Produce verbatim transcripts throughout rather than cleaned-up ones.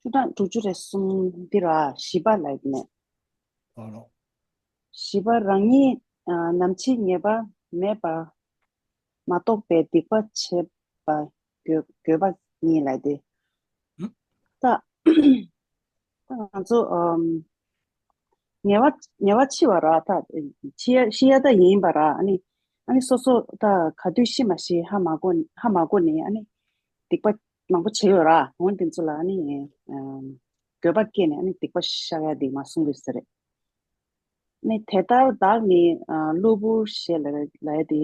བཅུ་གྲངས་དྲུག་ཅུ་རེ་གསུམ་འདི་ར་བཞི་པ་ལ་ནས། ཨོ་ལོ། བཞི་པ་རང་ཉིད་ཨ་ནམ་འཆི་ངེས་པ་མེད་པ་མ་རྟོགས་པའི་སྡིག་པ་བྱེད་པ་དགོས་དགོས་པ་ཉིད་ལ་སྟེ། ཧུམ། ད་ད་ང་ཚོ་ཨམ་ངེས་པ་ངེས་པ་འཆི་བ་ར་ད་ཤི་ཡ་ཤི་ཡ་ད་ཡིན་པ་ར། ཨ་ནི་ཨ་ནི་སོ་སོ་ད་ག་དུས་ཤི་མ་ཤི་ཧ་མ་གོ་ཧ་མ་གོ་ནི་ཨ་ནི་སྡིག་པ་མང་པོ་བྱེད་ཡོད་ར། འོན་དེ་ཚོ་ལ་ཨ་ནི་ཨམ་དགོས་པ་སྐྱེས་ནས་ཨ་ནི་སྡིག་པ་བཤགས་ཡ་དེ་མ་གསུང་དགོས་ས་རེད། ཨ་ནི་དེ་ལྟར་བདག་ནི་ཨ་གློ་བུར་ཞེས་ལ་ལ་ཡ་དེ།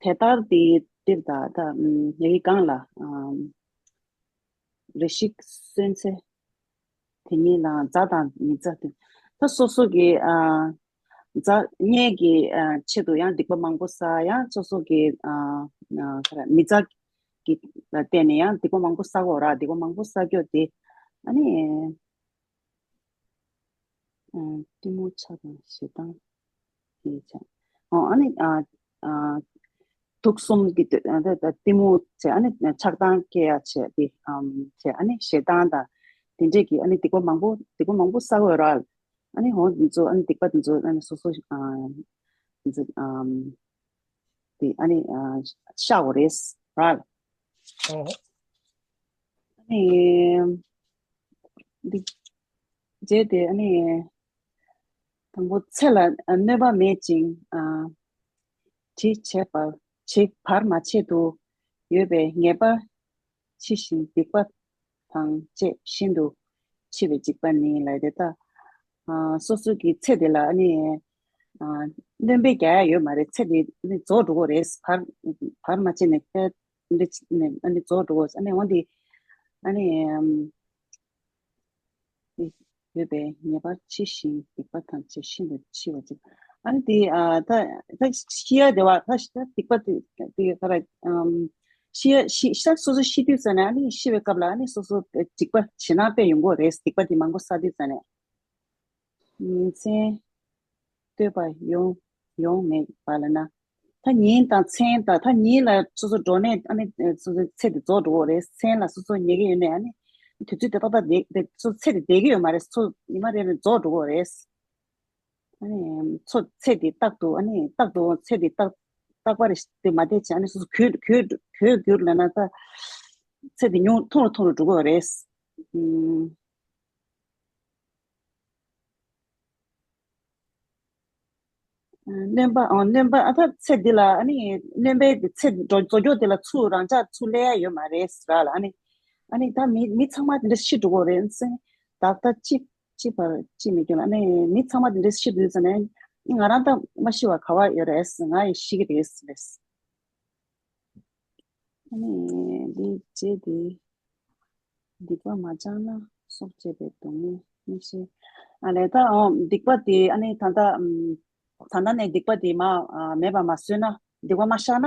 དེ་ལྟར་དེ་འདིར་ད་ད་ཨམ་ཡ་གི་གང་ལ་ཨམ་རེ་ཞིག་གསོན་ཚེ། དེ་ཉིད་ལའང་མཛའ་དང་མི་མཛའ་སྟེ། ད་སོ་སོ་གི་ཨ་མཛའ་གཉེན་གྱི་ཨ་ཆེད་དུ་ཡང་སྡིག་པ་མང་པོ་བསགས། ཡང་སོ་སོ་གི་ཨ་ཨ་ག་རེ་མི་མཛའ་གི་ལ་བརྟེན་ནས་ཡང་སྡིག་པ་མང་པོ་བསགས་དགོས་ར། སྡིག་པ་མང་པོ་བསགས་རྒྱུ་དེ་ཨ་ནི། ཨ་གཏི་མུག་ཆགས་དང་ཞེ་སྡང་གི་ཆ། ཨོ་ཨ་ནི་ཨ་ཨ་དུག་གསུམ་གྱི་ཨ་ད་ད་གཏི་མུག་བྱས། ཨ་ནི་ཆགས་སྡང་སྐྱེ་ཡ་བྱས་ཏེ་ཨམ་བྱས། ཨ་ནི་ཞེ་སྡང་དང་དེ་འདྲས་ཀྱི་ཨ་ནི་སྡིག་པ་མང་པོ་སྡིག་པ་མང་པོ་བསགས་ཡོད་ར། ཨ་ནི་འོ་འདི་ཚོ་ཨ་ནི་སྡིག་པ་འདི་ཚོ་ཨ་ནི་སོ་སོ་ཨ་འདི་ཚོ་ཨམ་དེ་ཨ་ནི་ཨ་བཤགས་དགོས་རེད་ར། ཨོ། ཨ་ནི་འདི་རྗེས་དེ་ཨ་ནི་དང་པོ་ཚེ་ལ་གནོད་པ་མེད་ཅིང་ཨ་དྲི་བྱས་པ་བྱེད་བར་མ་ཆད་དུ་ཡོད་པའི་ངེས་པ་འཆི་ཞིང་སྡིག་པ་དང་བཅས་ཤིན་ཏུ་འཆི་བའི་འཇིགས་པ་ནི་ལ་དེ་ལྟ། ཨ་སོ་སོ་གི་ཚེ་དེ་ལ་ཨ་ནི་ཨ་སྣོན་པ་རྒྱག་ཡ་ཡོད་མ་རེད། ཚེ་དེ་ནི་རྫོགས་འགྲོ་གི་རེད། བར་བར་མ་ཆད་ནས་ཨ་ནི་ཨ་ནི་རྫོགས་འགྲོ་གི་རེད། ཨ་ནི་འོན་ཏེ་ཨ་ནི་ཨམ་ཡོད་པའི་ངེས་པར་འཆི་ཞིང་སྡིག་པ་དང་བཅས་ཤིན་ཏུ་འཆི་བ་ཅིག་ཨ་ནི་དེ་ཨ་ད་ད་ཤི་ཡ་དེ་བ་ད་ཤི་ད་སྡིག་པ་དེ་དེ་ག་ར་ཨམ་ཤི་ཡ་ཤི་ཤ་སོ་སོ་ཤི་དུས་ཙ་ནས་ཨ་ནི་ཤི་བའི་སྐབས་ལ་ཨ་ནི་སོ་སོ་སྡིག་པ་ཇེ་ནང་སྤེལ་ཡོང་གི་རེད། སྡིག་པ་དེ་མང་པོ་བསགས་དུས་ཙ་ནས། ཉིན་མཚན་ལྟོས་པ་ཡོང་ཡོང་མེད་པ་ལ་ན། ད་ཉིན་དང་མཚན་དང་ད་ཉིན་ལ་སོ་སོ་འགྲོ་ནས་ཨ་ནི་སོ་སོའི་ཚེ་དེ་རྫོགས་འགྲོ་གི་རེད། མཚན་ལ་སོ་སོ་ཉལ་གི་ཡོད་ནས་ཨ་ནི་དུས་ཚོད་དེ་ཏག་ཏག་བསྡད་བསྡད་སོ་ཚེ་དེ་བསྡད་ཀྱི་ཡོད་མ་རེད། སོ་ཉི་མ་རེ་རེ་རྫོགས་འགྲོ་གི་རེད། ཨ་ནི་ཚོ་ཚེ་དེ་རྟག་ཏུ་ཨ་ནི་རྟག་ཏུ་ཚེ་དེ་རྟག་རྟག་པ་རེ་དེ་མ་བསྡད་ཅིག་ཨ་ནི་སོ་སོ་གོས་གོས་གོས་གྱུར་ལབ་ན་ད་ཚེ་དེ་ཉུང་ཐུང་རུ་ཐུང་རུ་འགྲོ་གི་རེད། ཨུམ། སྣོན་པ་ཨ་སྣོན་པ་ཨ་ད་ཚེ་འདི་ལ་ཨ་ནི་སྣོན་པའི་ཚེ་འགྲོ་རྫོགས་རྒྱུ་དེ་ལ་ཚུར་རང་ཅག་ཚུར་སླེབས་ཡ་ཡོད་མ་རེད་ཟེར་ལ། ཨ་ནི་ཨ་ནི་ད་མི་མི་ཚང་མ་དེ་འདྲ་ཤི་འགྲོ་གི་རེད་ཟེར། ད་ལྟ་ཅི་ཅི་བར་ཅི་མི་སྐྱོན་ཨ་ནི་མི་ཚང་མ་དེ་འདྲ་ཤི་འདུག་ཟེར་ནས་ང་རང་ད་མ་ཤི་བ་ག་བ་ཡོད་རེད་ཟེར། ང་ཡི་ཤི་གི་རེད་ཟེར། ཨ་ནི་འདི་རྗེས་དེ། སྡིག་པ་མ་སྦྱངས་ན་སྲོག་བཅད་པའི་སྡུག་བསྔལ་མི་ཤེས། ཨ་ལས་ད་ཨོ་སྡིག་པ་དེ་ཨ་ནི་ད་ལྟ་ཨམ་ད་ལྟ་ནས་སྡིག་པ་དེ་མ་ཨ་མེད་པ་མ་བཟོས་ན་སྡིག་པ་མ་བཤགས་ན་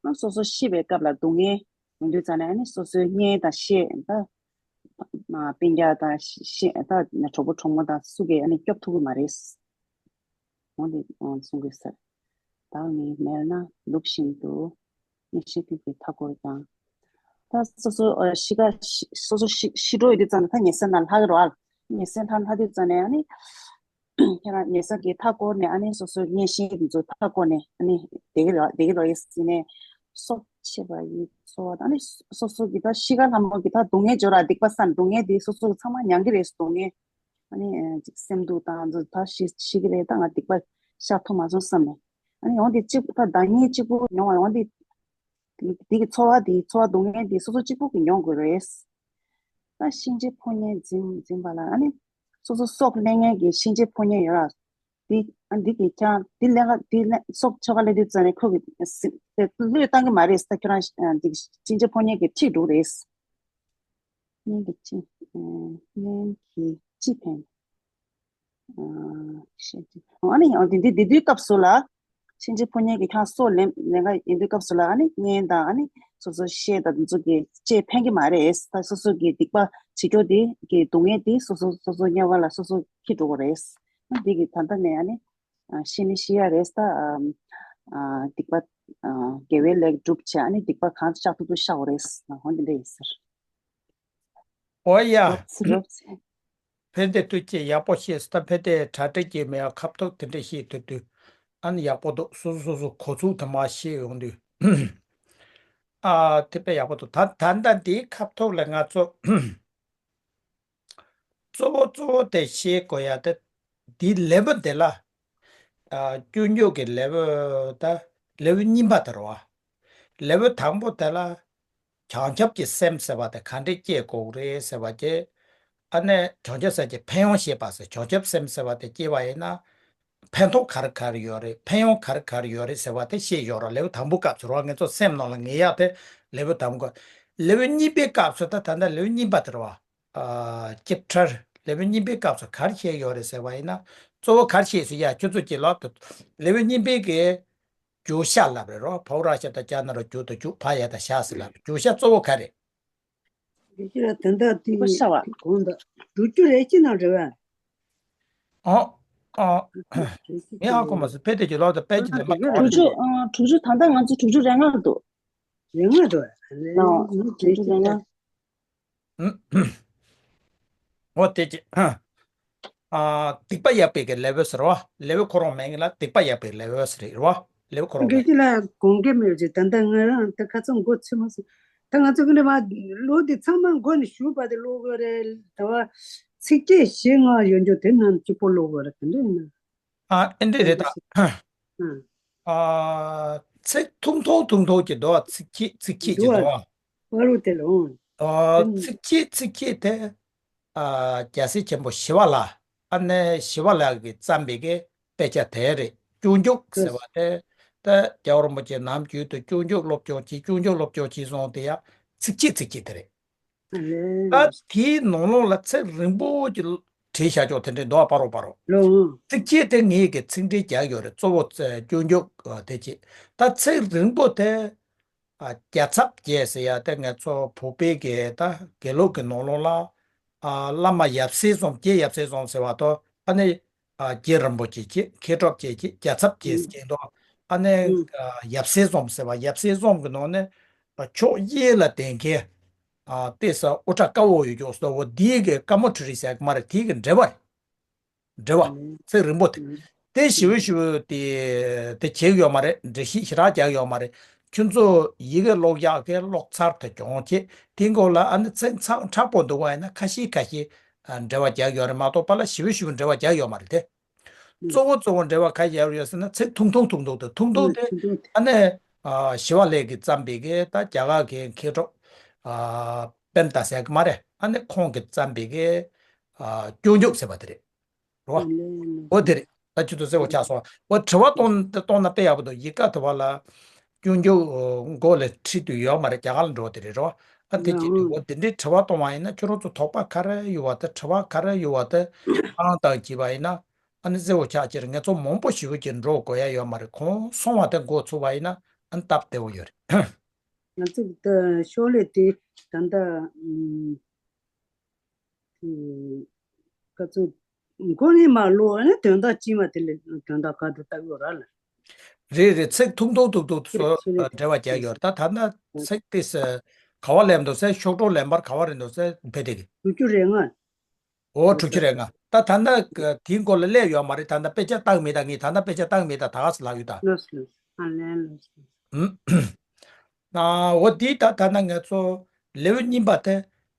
ཨ་སོ་སོ་ཤི་བའི་སྐབས་ལ་སྡུག་བསྔལ་ཡོང་དུས་ཙ་ནས་ཨ་ནི་སོ་སོའི་གཉེན་དང་བཤེས་ད་ཨ་སྤུན་ཀྱག་དང་བཤེས་ད་གྲོགས་པོ་གྲོགས་མོ་དང་སུ་གིས་ཨ་ནི་སྐྱོབ་ཐུབ་ཀྱི་མ་རེད། འོ་འདི་གསུང་དགོས་ཟེར། བདག་ནི་མལ་ན་ནུབ་བཞིན་དུ། མི་ཤེས་ཀུན་གྱིས་མཐའ་བསྐོར་ཀྱང་། ད་སོ་སོ་ཨ་ཤི་ཁ་ཤི་སོ་སོ་ཤི་ཤི་འགྲོ་ཡོད་དུས་ཙམ་ནས་ད་ཉལ་སའི་ནང་ལྷག་གི་རོགས་ཨ། ཉལ་སའི་ནང་ལྷག་དུས་ཙམ་ནས་ཨ་ནི་ཁྱེད་རང་ཉལ་ས་གི་མཐའ་བསྐོར་ནས་ཨ་ནི་སོ་སོའི་གཉེན་བཤེས་དེ་ཚོ་མཐའ་བསྐོར་ནས་ཨ་ནི་བསྡད་ཀྱི་རོགས་བསྡད་ཀྱི་རོགས་ཡིན་ཟེར་ནས་སྲོག་ཆད་པ་ཡི་ཚོར་བ་དང་ཨ་ནི་སོ་སོ་གི་ད་ཤི་ཁ་ལྷ་མོ་གི་ད་སྡུག་བསྔལ་འབྱོར་ར་སྡིག་པ་བསགས་སྡུག་བསྔལ་དེ་སོ་སོ་ཚང་མ་མྱང་གི་རེད། སྡུག་བསྔལ། ཨ་ནི་ཅིག་སེམས་སྡུག་དང་ཚོ་ད་ཤི་ཤི་གི་རེད། ད་ང་སྡིག་པ་བཤགས་ཐུབ་མ་སོང་བསམ་ནས། ཨ་ནི་འོང་དེ་གཅིག་པུ་ད་ཟླ་ཉིན་གཅིག་པུ་མྱོང་བ་འོང་དེ་དེ་གི་ཚོར་བ་དེ་ཚོར་བ་སྡུག་བསྔལ་དེ་སོ་སོ་གཅིག་པུ་གི་མྱོང་དགོས་རེད། ད་གཤིན་རྗེ་ཕོ་ཉས་འཛིན་འཛིན་པ་ལ་ཨ་ནི་སོ་སོ་སྲོག་ལེན་མཁན་གྱི་གཤིན་རྗེ་ཕོ་ཉས་ཡོད་ར། དེ་ཨ་འདི་གི་ཁྱང་དེ་ལེན་ག་དེ་ལེན་སྲོག་ཆོ་ག་ལེན་དུས་ཙམ་ནས་ཁོ་གི་སེ་དེ་བློས་བཏང་གི་མ་རེད། ད་ཁྱོད་རང་འདི་གཤིན་རྗེ་ཕོ་ཉས་ཀྱི་ཁྲིད་འགྲོ་རེད། གཉེན་གྱི་ཅི། གཉེན་གྱི་ཅི་ཕན། ཨ་ནི་ཡང་དེ་འདི་འདི་དུས་སྐབས་སུ་ལ། གཤིན་རྗེ་ཕོ་ཉས་ཀྱི་ཁྱང་སྲོག་ལེན་ལེན་ག་ཡིན་དུས་སྐབས་སུ་ལ་ཨ་ནི་གཉེན་དང་ཨ་ནི་སོ་སོ་བཤེས་དང་འདི་ཚོ་གི་ཅི་ཕན་གྱི་མ་རེད། ད་སོ་སོ་གི་སྡིག་པ་བྱེད་རྒྱུ་དེ་གི་སྡུག་བསྔལ་དེ་སོ་སོ་སོ་སོ་དམྱལ་བ་ལ་སོ་སོ་འཁྱེར་འགྲོ་གི་རེད། ཨ་འདི་གི་ད་ལྟ་ནས་ཨ་ནི་ཤི་ནི་ཤི་ཡ་རེད། ད་སྡིག་པ་དགེ་བའི་ལས་སྒྲུབ་བྱས་ཨ་ནི་སྡིག་པ་གང་བཤགས་ཐུབ་ཐུབ་བཤགས་དགོས་རེད། ཧོ་འདི་འདྲ་ཡིན་ཟེར། ཨོ་ཡ། རོབ་ཙེ་རོབ་ཙེ། ཕན་བདེ་ཐུགས་རྗེ་ཆེ། ཡག་པོ་ཤེས་སོང་། ད་ཕན་བདེ་གྲ་སྒྲིག་བྱས་མེད་པ་ཁ་ཐུག་དེ་འདྲ་ཤེས་ཐུབ་དུས་ཨ་ནི་ཡག་པོ་འདུག་སོ་སོ་སོ་སོ་གོ་ཚུགས་དུ་མ་ཤེས་ཡོང་དུས། ཨ་དེ་དཔེ་ཡག་པོ་འདུག་ད་ད་ལྟ་འདིའི་ཁ་ཐུག་ལ་ང་ཚོ་གཙོ་བོ་གཙོ་བོ་དེ་ཤེས་དགོས་ཡ་དེ། འདིའི་ལེའུ་འདི་ལ་ཨ་སྐྱོན་བརྗོད་ཀྱི་ལེའུ་ད་ལེའུ་གཉིས་པ་དེ་རེད་བ། ལེའུ་དང་པོ་དེ་ལ་བྱང་ཆུབ་ཀྱི་སེམས་ཟེར་བ་དེ་ག་འདྲས་སྐྱེ་དགོས་རེད་ཟེར་བ་དེ། ཨ་ནི་བྱང་ཆུབ་སེམས་ཀྱི་ཕན་ཡོན་བཤད་པ་ཟེར། བྱང་ཆུབ་སེམས་ཟེར་བ་དེ་སྐྱེ་བ་ཡིན་ན་ཕན་ཐོགས་ག་རེ་ག་རེ་ཡོད་རེད། ཕན་ཡོན་ག་རེ་ག་རེ་ཡོད་རེད་ཟེར་བ་དེ་བཤད་ཡོད་རེད། ལེའུ་དང་པོའི་སྐབས་སུ་རེད་བ། ང་ཚོ་སེམས་ནང་ལ་ངེས་ཡག་དེ་ལེའུ་དང་པོ། ལེའུ་གཉིས་པའི་སྐབས་སུ་ད་ད་ལྟ་ལེའུ་གཉིས་པ་དེ་རེད་བ། ཨ་ཅེབ་ཊར་ལེའུ་གཉིས་པའི་སྐབས་སུ་ག་རེ་བཤད་ཡོད་རེད་ཟེར་བ་ཡིན་ན། གཙོ་བོ་ག་རེ་བཤད་ཟེར་ཡ་ཁྱོད་ཚོ་ཀྱིས་ལབ་དུས་ལེའུ་གཉིས་པའི་གི་བརྗོད་བྱ་ལབ་རེད་རོ། བའོ་ར་ཤ་ད་ཅ་ན་རོ་རྒྱུ་དང་རྒྱུ་བ་ཡ་ད་བྱ་ཟེར་ལབ། བརྗོད་བྱ་གཙོ་བོ་ག་རེ། དེ་ཕྱིར་ད་ལྟ་དེ་བ་ཤ་བ། གོང་དུ་དྲུག་ཅུ་རེ་གཅིག་ནང་རེད་བ། ཨོ། ཨོ། ངས་ཧ་གོ་མ་སོང་། ཕལ་དེ་ཀྱི་ལོག་ད་དཔེ་ཀྱི་ལེན་པ་ག་བ་དྲུག་ཅུ། རེད། ཨ་དྲུག་ཅུ། ད་ལྟ་ང་ཚོ་དྲུག་ཅུ་རེ་ལྔ་ལ་འདུག་རེ་ལྔ་འདུག་ཨ་ལེ། ཨོ། ངས་དྲུག་ཅུ་རེ་ལྔ། ཨོ་དེ་ཀྱི། ཨ། སྡིག་པ་གཡེག་པའི་གི་ལེའུ་ཟེར་བ། ལེའུ་ཁོ་རང་མིང་ལ་སྡིག་པ་གཡེག་པའི་ལེའུ་ཟེར་རེད་བ། ལེའུ་ཁོ་རང་མིང་། འགྲེལ་བཤད་ལ་དགོངས་འགལ་མེད་ཅེས། ད་ལྟ་ང་རང་ད་ཁ་ཚང་མགོ་ཚོས་མ་སོང་། ད་ང་ཚོ་གི་ནས་མ་ལོ་འདི་ཚང་མ་མགོ་ནས་ཞུགས་པ་དེ་ཀློག་དགོས་རེད། ད་བ་ཚིགས་བཅད་བཞི་ལྔ་ཡོད་འགྲོ། དེ་རྣམས་གཅིག་པོ་ཀློག་དགོས་རེད། དེ་འདྲ་ཡིན་ན། ཨ་ཨེ་འདྲ་རེད་ད། ཨ། ཨ་ཚིག་ཐུང་ཐུང་ཐུང་ཐུང་གི་འདུག་ཚིགས་བཅད་ཚིགས་བཅད་ཀྱི་འདུག་འདུག་ཨ། བ་རུ་དེ་ལ་འོང་། ཨ་ཚིགས་བཅད་ཚིགས་བཅད་དེ། ཨ་རྒྱལ་སྲས་ཆེན་པོ་ཞི་བ་ལྷ། ཨ་ནི་ཞི་བ་ལྷ་གིས་བརྩམས་པའི་གི་དཔེ་ཆ་དེ་རེད། སྐྱོན་བརྗོད་ཟེར་བ་དེ། ད་རྒྱལ་བ་རིན་པོ་ཆེ་ནམ་རྒྱུན་དུ་སྐྱོན་བརྗོད་སློབ་སྦྱོང་བྱེད། སྐྱོན་བརྗོད་སློབ་སྦྱོང་བྱེད་སོང་དེ་ཡང་ཚིགས་བཅད་ཚིགས་བཅད་དེ་རེད། ད་དེའི་ནང་ལོགས་ལ་ཚིག་རིང་པོ་ཅིག་བྲིས་བཞག་ཆོག་དེ་འདྲའི་འདུག་ཨ། བ་རུ་བ་རུ། ལོ། ཚིགས་བཅད་དེ་ངས་གི་ཚིག་འགྲེལ་རྒྱག་ཡོད་རེད། གཙོ་བོ་སྐྱོན་བརྗོད་དེ་བྱེད། ད་ཚིག་རིང་པོ་དེ། ཨ་རྒྱལ་ཚབ་རྗེ་ཟེར་ཡ་དེ་ང་ཚོ་བོད་པའི་གི་ད་དགེ་ལུགས་ཀྱི་ནང་ལོགས་ལ། ཨ་བླ་མ་ཡབ་སྲས་གསུམ། རྗེ་ཡབ་སྲས་གསུམ་ཟེར་བ་དང་། ཨ་ནི་ཨ་རྗེ་རིན་པོ་ཆེ་བྱེད། མཁས་གྲུབ་རྗེ་བྱེད། རྒྱལ་ཚབ་རྗེ་ཟེར་མཁན་དང་། ཨ་ནི་ཨ་ཡབ་སྲས་གསུམ་ཟེར་བ། ཡབ་སྲས་གསུམ་གྱི་ནང་ནས་ཨ་ཕྱོགས་གཡས་ལ་བསྡད་མཁན། ཨ་ཏོག་ཙམ་དབུ་སྐྲ་དཀར་པོ་ཡོད་ཀྱོག་སོ་བོ་འདིའི་གི་ཀ་མོ་ཊི་རི་ཟེར་གི་མ་རེད། དེའི་གི་འགྲེལ་པ་རེད། འགྲེལ་པ། ཚིག་རིང་པོ་དེ། དེ་ཞེ་པོ་ཞེ་པོ་དེ་དེ་བྱེད་ཀྱི་ཡོད་མ་རེད། འགྲེལ་བཤད་ཞེ་དྲག་རྒྱག་གི་ཡོད་མ་རེད། ཁྱོད་ཚོ་ཡི་གེ་ཀློག་ཡག་གི་ཀློག་ཚར་དུ་གྱོང་བྱེད། དེའི་མགོ་ལ་ཨ་ནི་ཚིག་ཚང་མཁྲེགས་པོ་འདུག་པ་ཡིན་ན་ཁ་ཤས་ཁ་ཤས་ཨ་འགྲེལ་པ་རྒྱག་གི་ཡོད་རེད་མ་གཏོགས་པ་ལ་ཞེ་པོ་ཞེ་པོ་འགྲེལ་པ་རྒྱག་གི་ཡོད་མ་རེད་དེ། གཙོ་བོ་གཙོ་བོ་འགྲེལ་པ་ག་རེ་རྒྱག་གི་ཡོད་ཟེར་ན་ཚིག་ཐུང་ཐུང་ཐུང་ཐུང་དེ། ཐུང་ཐུང་དེ་ཨ་ནི་ཨ་ཞི་བ་ལྷས་ཀྱིས་བརྩམས་པའི་གི་ད་རྒྱ་གར་གྱི་མཁས་གྲུབ་ཨ་པདྨ་ཟེར་གི་མ་རེད། ཨ་ནི་ཁོང་གིས་བརྩམས་པའི་གི་ཨ་སྐྱོན་བརྗོད་ཟེར་བ་དེ་རེད། རེད་བ། འོ་དེ་རེད། ད་ཁྱོད་ཚོ་གསལ་པོ་ཆགས་སོང་བ། དྲི་བ་གཏོང་གཏོང་ན་དཔེ་ཡག་པོ་འདུག་ཡི་གེ་དེ་བ་ལ་སྐྱོན་བརྗོད་མགོ་ལ་བྲིས་དུས་ཡོད་མ་རེད། རྒྱ་གར་ལ་འགྲོ་བ་དེ་རེད། རེད་བ། ཨ་དེ་བྱེད་དུས་འོ་དེ་འདྲའི་དྲི་བ་གཏོང་བ་ཡིན་ན་ཁྱོད་རང་ཚོ་དོགས་པ་ག་རེ་ཡོད་པ་དེ། དྲི་བ་ག་རེ་ཡོད་པ་དེ་ཨང་དང་བྱས་པ་ཡིན་ན་ཨ་ནི་གསལ་པོ་ཆགས་ཀྱི་རེད། ང་ཚོ་མང་པོ་ཞེ་པོ་ཅིག་འགྲོ་དགོས་ཡ་ཡོད་མ་རེད། གོང་སོང་བ་དེ་འགོ་ཚུགས་པ་ཡིན་ན་ཨ་ནི་སྟབས་བདེ་པོ་ཡོད་རེད། ང་ཚོ་ད་ཤོག་ལྷེ་དེ་ད་ལྟ་ཨམ། ཨུ། ཁ་ཚུགས་མགོ་ནས་མར་ཀློག་ནས་དོན་དག་སྤྱི་མ་དེ་ལ་དོན་དག་ག་དུ་བཏགས་ཡོད་ར་ལ། རེད་རེད། ཚིག་ཐུང་ཐུང་ཐུང་ཐུང་ཚོ་ཆེ་ཆེ་རེད། འགྲེལ་པ་རྒྱག་ཡོད་རེད། ད་ད་ལྟ་ཚིག་དེ་ས་ག་བ་ལེན་འདུག་ཟེར། ཤོག་གྲངས་ལེན་པར་ག་བ་རེད་འདུག་ཟེར། ཕལ་དེ་གི། དྲུག་ཅུ་རེ་ལྔ། འོ་དྲུག་ཅུ་རེ་ལྔ། ད་ད་ལྟ་དེའི་མགོ་ལ་སླེབས་ཡོད་མ་རེད། ད་ལྟ་དཔེ་ཆ་བཏང་མེད། ད་ངས་ད་ལྟ་དཔེ་ཆ་བཏང་མེད། ད་ད་ག་ས་ལབ་ཡོད་ད། ལགས་སོ་ལགས་སོ། ཨ་ལན་ལགས་སོ། ཨ་འོ་དེ་ད་ད་ལྟ་ང་ཚོ་ལེའུ་གཉིས་པ་དེ་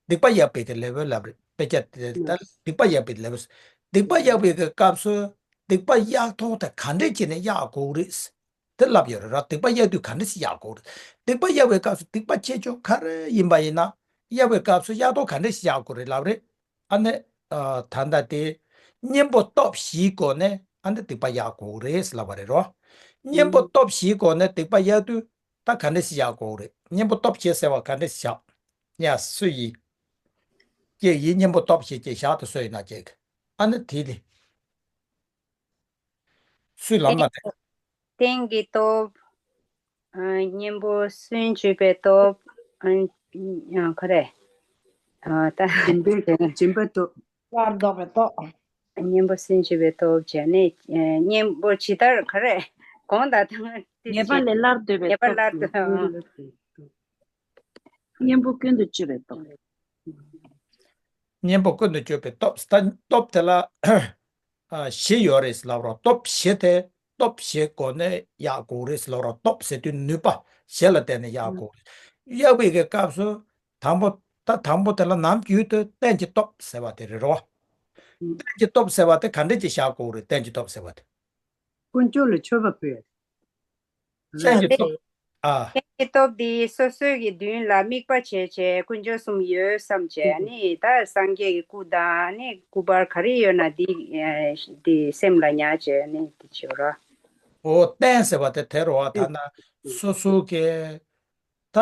སྡིག་པ་གཡེག་པའི་གི་ལེའུ་ལབ་རེད། དཔེ་ཆ་དེ་ད་སྡིག་པ་གཡེག་པའི་ལེའུ། སྡིག་པ་གཡེག་པའི་གི་སྐབས་སུ་སྡིག་པ་གཡེག་སྟངས་དེ་ག་འདྲས་བྱས་ནས་གཡེག་དགོས་རེད། དེ་ལབ་ཡོད་རེད་ར། སྡིག་པ་གཡེག་དུས་ག་འདྲ་ཞིག་གཡེག་དགོས་རེད། སྡིག་པ་གཡེག་པའི་སྐབས་སུ་སྡིག་པ་ཆེ་ཆུང་ག་རེ་ཡིན་པ་ཡིན་ན་གཡེག་པའི་སྐབས་སུ་གཡེག་སྟངས་ག་འདྲ་ཞིག་གཡེག་དགོས་རེད་ལབ་རེད། ཨ་ནི། ཨ་ད་ལྟ་དེ་གཉེན་པོ་སྟོབས་བཞིའི་སྒོ་ནས་ཨ་ནི་སྡིག་པ་གཡེག་དགོས་རེད་ལབ་པ་རེད་རོ། གཉེན་པོ་སྟོབས་བཞིའི་སྒོ་ནས་སྡིག་པ་གཡེག་དུས་ད་ག་འདྲ་ཞིག་གཡེག་དགོས་རེད། གཉེན་པོ་སྟོབས་བཞི་ཟེར་བ་ག་འདྲ་ཞིག་བཞག་ཡ་སུ་ཡིན། ཀྱེ་ཡིན། གཉེན་པོ་སྟོབས་བཞི་ཀྱེ་བཞག་ཏུ་སུ་ཡིན་ན་ཀྱེ། ཨ་ནི་དེ་ལས། སུའི་ལམ་ལ་རེད། རྟེན་གྱི་སྟོབས། ཨ་གཉེན་པོ་སུན་འབྱིན་པའི་སྟོབས། ཨ་ཡང་ག་རེ། ཨ་ད་སྦྱིན་པའི་སྦྱིན་པའི་སྟོབས། སླར་ལྡོག་པའི་སྟོབས། གཉེན་པོ་སུན་འབྱིན་པའི་སྟོབས་བྱས་ནས། ཨ་གཉེན་པོ་ཇི་ལྟར་ག་རེ། གོང་དང་ཐང་ངེས་པ་ལས་སླར་ལྡོག་པའི་ངེས་པ་སྟོབས། སླར་ལྡོག་གཉེན་པོ་ཀུན་ཏུ་སྤྱོད་པའི་སྟོབས། གཉེན་པོ་ཀུན་ཏུ་སྤྱོད་པའི་སྟོབས། ད་སྟོབས་དེ་ལ་ཨ་བཞི་ཡོད་རེད་ལབ་རོགས། སྟོབས་བཞི་དེ་སྟོབས་བཞི་སྒོ་ནས་ཡག་དགོས་རེད་ལབ་རོགས། སྟོབས་ཟེར་དུས་ནུས་པ་བཞི་ལ་བརྟེན་ནས་ཡག་དགོས་རེད། གཡག་པའི་གི་སྐབས་སུ་དང་པོ། ད་དང་པོ་དེ་ལ་ནམ་རྒྱུན་དུ་རྟེན་གྱི་སྟོབས་ཟེར་བ་དེ་རེད་རོ། རྟེན་གྱི་སྟོབས་ཟེར་བ་དེ་ག་འདྲས་ཀྱི་བཞག་དགོས་རེད། རྟེན་གྱི་སྟོབས་ཟེར་བ་དེ། དཀོན་མཆོག་ལ་མཆོད་པ་ཕུལ་ཡ་རེད། རྟེན་གྱི་སྟོབས། ཨ། རྟེན་གྱི་སྟོབས་འདི་སོ་སོའི་གི་མདུན་ལ་དམིགས་པ་བྱས་བྱས་དཀོན་མཆོག་གསུམ་ཡོད་བསམ་བྱས། ཨ་ནི་ད་སངས་རྒྱས་ཀྱི་སྐུ་དང་ཨ་ནི་སྐུ་པར་ག་རེ་ཡོད་ན་འདི་ཨ་འདི་སེམས་ལ་ཉར་བྱས་ཨ་ནི་འདི་བྱེད་རོགས། འོ་རྟེན་ཟེར་བ་དེ་དེ་རོ། ཨ་ཐ་ན་སོ་སོ་གི་ད་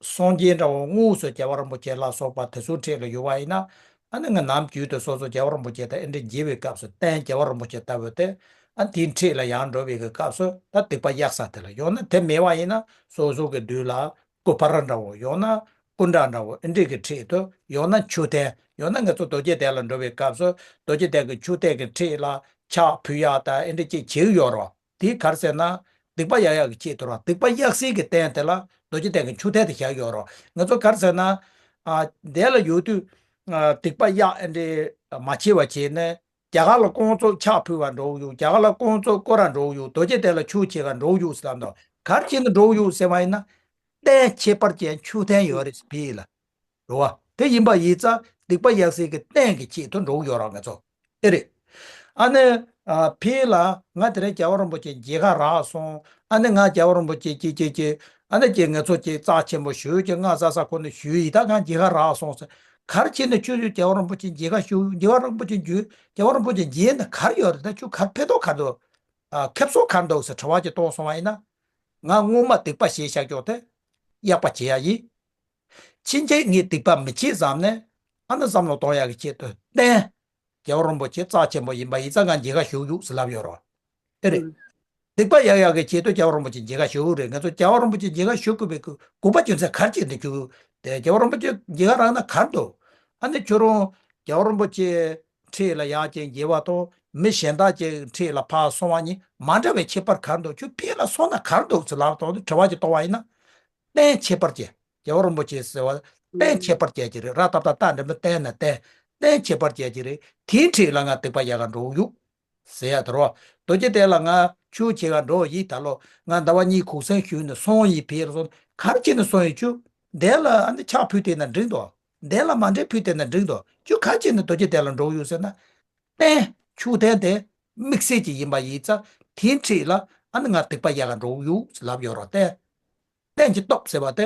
སངས་རྒྱས་འདྲ་བོ་དངོས་སུ་རྒྱལ་བ་རིན་པོ་ཆེ་ལ་སོགས་པ་དེ་ཚོའི་འཁྲིས་ལ་ཡོད་པ་ཡིན་ན། ཨ་ནི་ང་ནམ་རྒྱུན་དུ་སོ་སོ་རྒྱལ་བ་རིན་པོ་ཆེ་དང་ཨེ་འདྲ་མཇལ་བའི་སྐབས་སུ་རྟེན་རྒྱལ་བ་རིན་པོ་ཆེ་ལྟ་བུ་དེ། ཨ་དེའི་འཁྲིས་ལ་ཡར་འགྲོ་བའི་གི་སྐབས་སུ་ད་སྡིག་པ་གཡག་ས་དེ་ལ། ཡང་ན་དེ་མེད་པ་ཡིན་ན་སོ་སོ་གི་མདུན་ལ་སྐུ་པར་འདྲ་བོ། ཡང་ན་སྐུ་འདྲ་འདྲ་བོ་ཨེ་འདྲ་གི་འཁྲིས་དུ། ཡང་ན་མཆོད་རྟེན། ཡང་ན་ང་ཚོ་རྡོ་རྗེ་གདན་ལ་འགྲོ་བའི་སྐབས་སུ་རྡོ་རྗེ་གདན་གྱི་མཆོད་རྟེན་གྱི་འཁྲིས་ལ་ཕྱག་ཕུལ་ཡག་དང་ཨེ་འདྲ་ཅིག་བྱེད་ཀྱི་ཡོད་རོ། དེ་ག་རེ་ཟེར་ན། སྡིག་པ་གཡག་ཡག་གི་ཆེད་དུ་ར། སྡིག་པ་གཡག་སའི་གི་རྟེན་དེ་ལ་རྡོ་རྗེ་གདན་གྱི་མཆོད་རྟེན་དེ་བཞག་ཡོད་རོ། ང་ཚོ་ག་རེ་ཟེར་ན། ཨ་དེ་ལ་ཡོད་དུས་ཨ་སྡིག་པ་གཡག་ཨེ་འདྲ་མ་བྱེད་པ་བྱས་ནས་རྒྱ་གར་ལ་ཀོང་ཙོག་ཕྱག་ཕུལ་བར་འགྲོ་གི་ཡོད། རྒྱ་གར་ལ་ཀོང་ཙོག་སྐོར་ར་འགྲོ་གི་ཡོད། རྡོ་རྗེ་གདན་ལ་ཆོས་བྱེད་གར་འགྲོ་གི་ཡོད་ཟེར་ལབ་འདུག་ག་རེ་བྱས་ནས་འགྲོ་གི་ཡོད་ཟེར་བ་ཡིན་ན། རྟེན་ཁྱད་པར་ཅན་མཆོད་རྟེན་ཡོད་རེད་ཕི་ལ། རེད་བ། དེ་ཡིན་པ་ཡིན་ཙང་སྡིག་པ་གཡག་སའི་གི་རྟེན་གྱི་ཆེད་དུ་འགྲོ་གི་ཡོད་ར་ང་ཚོ། ཨེ་རེད། ཨ་ནི་ཨ་ཕི་ལ་ང་དེ་རིང་རྒྱལ་བ་རིན་པོ་ཆེ་མཇལ་ཁ་རག་སོང་། ཨ་ནི་ང་རྒྱལ་བ་རིན་པོ་ཆེ་ཅི་ཅི་ཅི། ཨ་ནི་ཅི་ང་ཚོ་ཅི་རྩ་ཆེན་པོ་ཞུ་ཅི་ང་ས་ས་ཁོ་ནས་ཞུ་ཡི། ད་ང་མཇལ་ཁ་རག་སོང་ཟེར། ག་རེ་བྱས་ནས་ཁྱོད་ཚོས་རྒྱལ་བ་རིན་པོ་ཆེ་མཇལ་ཁ་ཞུ། རྒྱལ་བ་རིན་པོ་ཆེ་འཇུ། རྒྱལ་བ་རིན་པོ་ཆེ་མཇལ་ན་ག་རེ་ཡོད་རེད། ད་ཁྱོད་ག་རེ་ཕན་ཐོགས་ག་རེ་འདུག་ཨ་ཁེ་བཟང་ག་རེ་འདུག་ཟེར་དྲི་བ་ཅིག་གཏོང་སོང་བ་ཡིན་ན། ང་སྔོན་མ་སྡིག་པ་བྱས་བཞག་ཀྱོག་དེ་གཡག་པ་བྱེད་ཡ་ཡིན། ཕྱིན་ཆད་ངས་སྡིག་པ་མི་བྱེད་བསམ་ནས་ཨ་ནི་བསམ་བློ་གཏོང་ཡག་གི་ཆེད་དུ་རྟེན། རྒྱལ་བ་རིན་པོ་ཆེ་རྩ་ཆེན་པོ་ཡིན་པ་ཡིན་ཙང་ང་མཇལ་ཁ་ཞུ་གི་ཡོད་ཟེར་ལབ་ཡོད་རོ། ཨེ་རེད། སྡིག་པ་གཡག་ཡག་གི་ཆེད་དུ་རྒྱལ་བ་རིན་པོ་ཆེ་མཇལ་ཁ་ཞུ་གི་རེད། ང་ཚོ་རྒྱལ་བ་རིན་པོ་ཆེ་མཇལ་ཁ་ཞུ་དགོས་པའི་དགོས་པ་རྒྱུ་མཚན་ག་རེ་བྱས་ནས་ཞུ་གི་ཡོད། དེ་རྒྱལ་བ་རིན་པོ་ཆེ་མཇལ་ཁ་རག་ན་ག་རེ་འདུག་ཨ་ནི་ཁྱོད་རང་རྒྱལ་བ་རིན་པོ་ཆེ་འཁྲིས་ལ་ཡར་ཅིག་མཇལ་བ་དང་མི་གཞན་དག་ཅིག་འཁྲིས་ལ་ཕར་སོང་བ་གཉིས་མ་འདྲ་བའི་ཁྱད་པར་ག་རེ་འདུག་ཁྱོད་ཕི་ལ་སོང་ན་ག་རེ་འདུག་ཟེར་ལབ་དང་དྲི་བ་ཅིག་གཏོང་བ་ཡིན་ན། རྟེན་ཁྱད་པར་ཅན། རྒྱལ་བ་རིན་པོ་ཆེ་ཟེར་བ་རྟེན་ཁྱད་པར་ཅན་ཅིག་རེད། ར་ཏ་བཏགས་རྟ་འགྲེང་བུ་རྟེན་ན་རྟེན། རྟེན་ཁྱད་པར་ཅན་ཅིག་རེད། དེའི་འཁྲིས་ལ་ང་སྡིག་པ་གཡག་ག་འགྲོ་གི་ཡོད་ཟེར་ཡ་དེ་རོ། རྡོ་རྗེ་གདན་ལ་ང་ཆོས་བྱེད་ག་འགྲོ་ཡི། ད་ལོ་ང་ཟླ་བ་གཉིས་གུང་སེང་ཞུས་ནས་སོང་ཡི། ཕི་ལ་སོང་ག་རེ་བྱས་ནས་སོང་ཡི། ཁྱོད་གདན་ལ་ཨ་ནི་ཕྱག་ཕུལ་བསྡད་ན་འགྲིག་འདུག་གདན་ལ་མཎྜལ་ཕུལ་བསྡད་ན་འགྲིག་འདུག་ཁྱོད་ག་རེ་བྱས་ནས་རྡོ་རྗེ་གདན་ལ་འགྲོ་གི་ཡོད་ཟེར་ན། རྟེན་མཆོད་རྟེན་དེ་དམིགས་བསལ་ཅིག་ཡིན་པ་ཡིན་ཙང་དེའི་འཁྲིས་ལ་ཨ་ནི་ང་སྡིག་པ་གཡག་ག་འགྲོ་གི་ཡོད་ཟེར་ལབ་ཡོད་རོ། རྟེན། རྟེན་གྱི་སྟོབས་ཟེར་བ་དེ།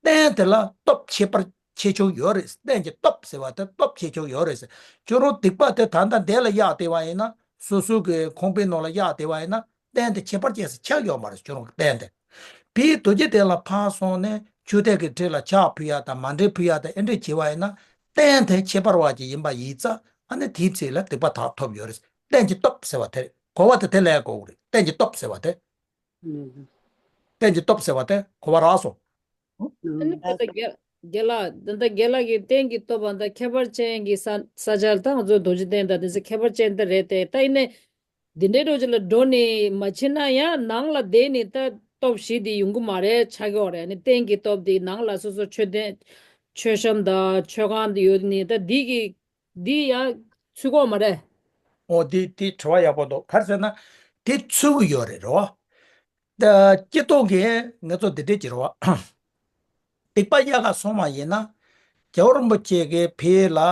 རྟེན་དེ་ལ་སྟོབས་ཁྱད་པར་ཆེ་ཆུང་ཡོད་རེད། རྟེན་གྱི་སྟོབས་ཟེར་བ་དེ་སྟོབས་ཆེ་ཆུང་ཡོད་རེད་ཟེར། ཁྱོད་རང་སྡིག་པ་དེ་ད་ལྟ་འདི་ལ་གཡག་བསྡད་པ་ཡིན་ན། སོ་སོ་གི་ཁང་པའི་ནང་ལ་གཡག་བསྡད་པ་ཡིན་ན་རྟེན་དེ་ཁྱད་པར་ཅན་ཟེར་ཆགས་ཡོད་མ་རེད། ཁྱོད་རང་གི་རྟེན་དེ། ཕི་རྡོ་རྗེ་གདན་ལ་ཕར་སོང་ནས་མཆོད་རྟེན་གྱི་འཁྲིས་ལ་ཕྱག་ཕུལ་ཡག་དང་མཎྜལ་ཕུལ་ཡག་དང་ཨེ་འདྲས་བྱས་པ་ཡིན་ན། རྟེན་དེ་ཁྱད་པར་བ་ཅིག་ཡིན་པ་ཡིན་ཙང་ཨ་ནི་དེའི་ཚེ་ལ་སྡིག་པ་དག་ཐོབ་ཡོད་རེད། རྟེན་གྱི་སྟོབས་ཟེར་བ་དེ་རེད། གོ་བ་དེ་དེ་ལས་གོ་གི་རེད། རྟེན་གྱི་སྟོབས་ཟེར་བ་དེ། རྟེན་གྱི་སྟོབས་ཟེར་བ་དེ་གོ་བ་རག་སོང་། ཨ་ནི་ད་ལྟ་རྒན་རྒན་ལགས། ད་ལྟ་རྒན་ལགས་ཀྱིས་རྟེན་གྱི་སྟོབས་པ་ད་ཁྱད་པར་ཅན་གྱི་ས་ས་ཆ་ལ་ད་ང་ཚོ་རྡོ་རྗེ་གདན་དང་དེ་ཚོ་ཁྱད་པར་ཅན་ད་རེད་དེ། ད་ཡིན་ནའི་འདི་འདྲའི་འགྲོ་ཅིག་ལ་འགྲོ་ནས་མ་ཕྱིན་ན་ཡང་ནང་ལ་བསྡད་ནས་ད་སྟོབས་བཞི་དེ་ཡོང་གི་མ་རེད། ཆགས་ཀྱི་ཡོད་རེད། ཨ་ནི་རྟེན་གྱི་སྟོབས་དེ་ནང་ལ་སོ་སོ་མཆོད་རྟེན་མཆོད་བཤམས་དང་མཆོད་ཁང་དེ་ཡོད་ནི་ད་འདི་གི་འདི་ཡང་ཚུད་ཀྱི་ཡོད་མ་རེད། ཨོ་འདི་འདི་དྲི་བ་ཡག་པོ་འདུག་ག་རེ་ཟེར་ན་དེ་ཚུད་ཀྱི་ཡོད་རེད་རོ། ད་སྤྱིར་བཏང་གི་ང་ཚོ་འདི་འདྲས་ཀྱི་རེད་བ། སྡིག་པ་གཡག་ག་སོང་བ་ཡིན་ན། རྒྱལ་བ་རིན་པོ་ཆེ་གི་ཕི་ལ་ཨ་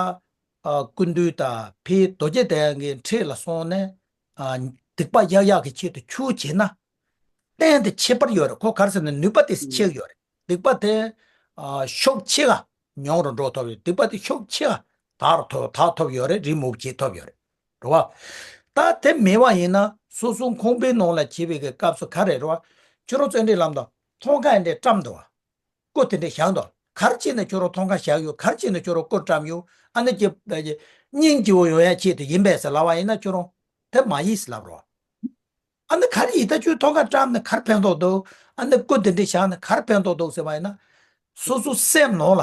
སྐུ་མདུན་དང་ཕི་རྡོ་རྗེ་གདན་གྱི་འཁྲིས་ལ་སོང་ནས་ཨ་སྡིག་པ་གཡག་གཡག་གི་ཆེད་དུ་ཆོས་བྱེད་ན། རྟེན་དེ་ཁྱད་པར་ཡོད་རེད། ཁོ་ག་རེ་ཟེར་ན་ནུས་པ་དེ་ཆེ་ཡོད་རེད། སྡིག་པ་དེ་ཨ་ཤུགས་ཆེ་ག་མྱོང་རུ་འགྲོ་ཐུབ་ཡོད། སྡིག་པ་དེ་ཤུགས་ཆེ་ག་དག་རུ་ཐུབ་དག་ཐུབ་ཡོད་རེད། རེས་མོས་བྱེད་ཐུབ་ཡོད་རེད། རེད་བ། ད་དེ་མེད་པ་ཡིན་ན་སོ་སོ་ཁང་པའི་ནང་ལ་བྱེད་པའི་གི་སྐབས་སུ་ག་རེ་རེད་བ། ཁྱོད་རང་ཚོ་འདྲའི་ལམ་དུ་ཐང་ཀ་འདྲའི་བཀྲམ་འདུག་བ། སྐུ་དེ་འདྲའི་བཞག་འདུག་ག་རེ་བྱས་ནས་ཁྱོད་རང་ཐང་ཀ་བཞག་ཡོད། ག་རེ་བྱས་ནས་ཁྱོད་རང་སྐུ་བཀྲམ་ཡོད། ཨ་ནི་ཀྱི་སྙིང་རྗེ་བོ་ཡོང་ཡ་ཆེད་དུ་ཡིན་པས་ཟེར་ལབ་པ་ཡིན་ན་ཁྱོད་རང་དེ་མ་ཡིན་ཟེར་ལབ་རོགས། ཨ་ནི་ག་རེ་ཡིན་ད་ཁྱོད་ཐང་ཀ་བཀྲམ་ནས་ག་རེ་ཕན་ཐོགས་འདུག་ཨ་ནི་སྐུ་དེ་འདྲའི་བཞག་ནས་ག་རེ་ཕན་ཐོགས་འདུག་ཟེར་བ་ཡིན་ན། སོ་སོ་སེམས་ནང་ལ་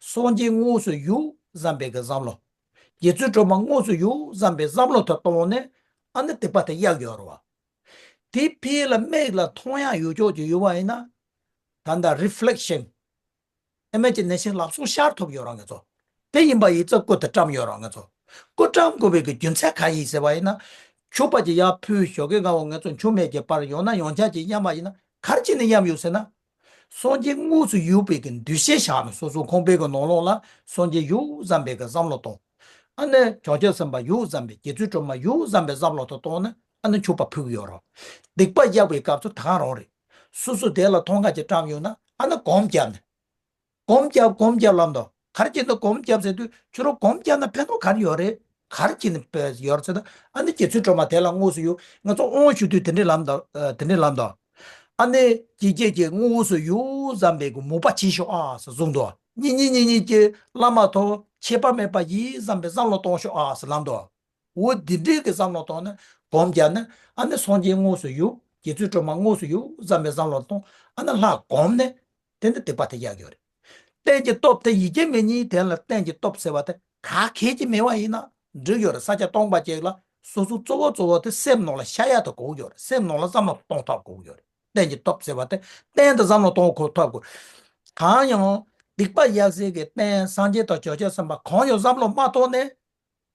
སངས་རྒྱས་དངོས་སུ་ཡོད་བསམ་པའི་གི་བསམ་བློ། རྗེ་བཙུན་སྒྲོལ་མ་དངོས་སུ་ཡོད་བསམ་པའི་བསམ་བློ་དེ་གཏོང་ནས་ཨ་ནི་སྡིག་པ་དེ་གཡག་ཡོད་རེད་བ། དེ་ཕི་ལ་མིག་ལ་མཐོང་ཡག་ཡོད་ཅོག་ཅིག་ཡོད་པ་ཡིན་ན། ད་ལྟ་reflection, imagination ལབ་སོང་ཤར་ཐུབ་ཡོད་རང་ངེད་ཚོ། དེ་ཡིན་པ་ཡིན་ཙང་སྐུ་དེ་བཀྲམ་ཡོད་རེད། ང་ཚོ་སྐུ་བཀྲམ་དགོས་པའི་གི་རྒྱུ་མཚན་གང་ཡིན་ཟེར་བ་ཡིན་ན། མཆོད་པ་ཅིག་ཡར་ཕུལ་ཞོག་གི་ང་འོ་ང་ཚོ་མཆོད་མེ་ཅིག་སྤར་ཡོང་ན་ཡོང་ཆ་ཅིག་མཉམ་པ་ཡིན་ན་ག་རེ་བྱས་ནས་མཉམ་ཡོད་ཟེར་ན། སངས་རྒྱས་དངོས་སུ་ཡོད་པའི་གི་འདུ་ཤེས་བཞག་ནས་སོ་སོ་ཁང་པའི་གི་ནང་ལོགས་ལ་སངས་རྒྱས་ཡོད་བསམ་པའི་གི་བསམ་བློ་གཏོང་། ཨ་ནི་བྱང་ཆུབ་སེམས་དཔའ་ཡོད་བསམ་པའི་རྗེ་བཙུན་སྒྲོལ་མ་ཡོད་བསམ་པའི་བསམ་བློ་དེ་གཏོང་ནས་ཨ་ནི་མཆོད་པ་ཕུལ་གི་ཡོད་རེད། སྡིག་པ་བཤགས་པའི་སྐབས་སུ་ད་ག་རང་རེད། སོ་སོ་དེ་ལ་ཐང་ཀ་ཅིག་བཀྲམ་ཡོང་ན་ཨ་ནི་སྒོམ་བརྒྱབ་ནས། སྒོམ་བརྒྱབ་སྒོམ་བརྒྱབ་ལབ་འདུག་ག་རེ་བྱས་འདུག་སྒོམ་བརྒྱབ་ཟེར་དུས་ཁྱོད་རང་སྒོམ་བརྒྱབ་ན་ཕན་ཐོགས་ག་རེ་ཡོད་རེད། ག་རེ་བྱས་ནས་ཕན་ཡོད་རེད་ཟེར་ན། ཨ་ནི་རྗེ་བཙུན་སྒྲོལ་མ་དེ་ལ་དངོས་སུ་ཡོད། ང་ཚོ་དབང་ཞུ་དུས་དེ་འདྲས་ལབ་འདུག་ཨ། དེ་འདྲས་ལབ་འདུག་ཨ་ནི་ཇི་སྐད་ཀྱིས་དངོས་སུ་ཡོད་བསམ་པའི་གི་མོས་པ་བྱེད་ཤོག་ཨ་ཟེར་གསུངས་འདུག་གཉིས་གཉིས་གཉིས་གཉིས་ཀྱིས་བླ་མ་ཐོབ་ཁྱད་པར་མེད་པ་ཡིན་བསམ་པའི་བསམ་བློ་གཏོང་ཤོག་ཨ་ཟེར་ལབ་འདུག་འོ་འདི་འདྲའི་གི་བསམ་བློ་གཏོང་ནས་སྒོམ་བརྒྱབ་ནས་ཨ་ནི་སངས་རྒྱས་དངོས་སུ་ཡོད། རྗེ་བཙུན་སྒྲོལ་མ་དངོས་སུ་ཡོད་བསམ་པའི་བསམ་བློ་གཏོང་། ཨ་ནི་ལྷ་སྒོམ་ནས་དེ་ནི་སྡིག་པ་དེ་བཤགས་ཡོད་རེད། རྟེན་གྱི་སྟོབས་དེ་ཡི་གེ་མེད་གཉིས་དེ་ལ་རྟེན་གྱི་སྟོབས་ཟེར་བ་དེ་ག་གལ་གྱི་མེད་པ་ཡིན་ན་འགྲིག་ཡོད་རེད། ས་ཆ་སྟོང་པ་ཅིག་ལ་སོ་སོ་གཙོ་བོ་གཙོ་བོ་དེ་སེམས་ནང་ལ་ཤར་ཡག་དེ་དགོས་ཡོད་རེད། སེམས་ནང་ལ་བསམ་བློ་གཏོང་ཐབས་དགོས་ཡོད་རེད། རྟེན་གྱི་སྟོབས་ཟེར་བ་དེ་རྟེན་དུ་བསམ་བློ་གཏོང་དགོས་ཐབས་དགོས། གང་ཡང་སྡིག་པ་བཤགས་སའི་གི་རྟེན་སངས་རྒྱས་དང་བྱང་ཆུབ་སེམས་དཔའ་གང་ཡང་བསམ་བློ་མ་གཏོང་ནས།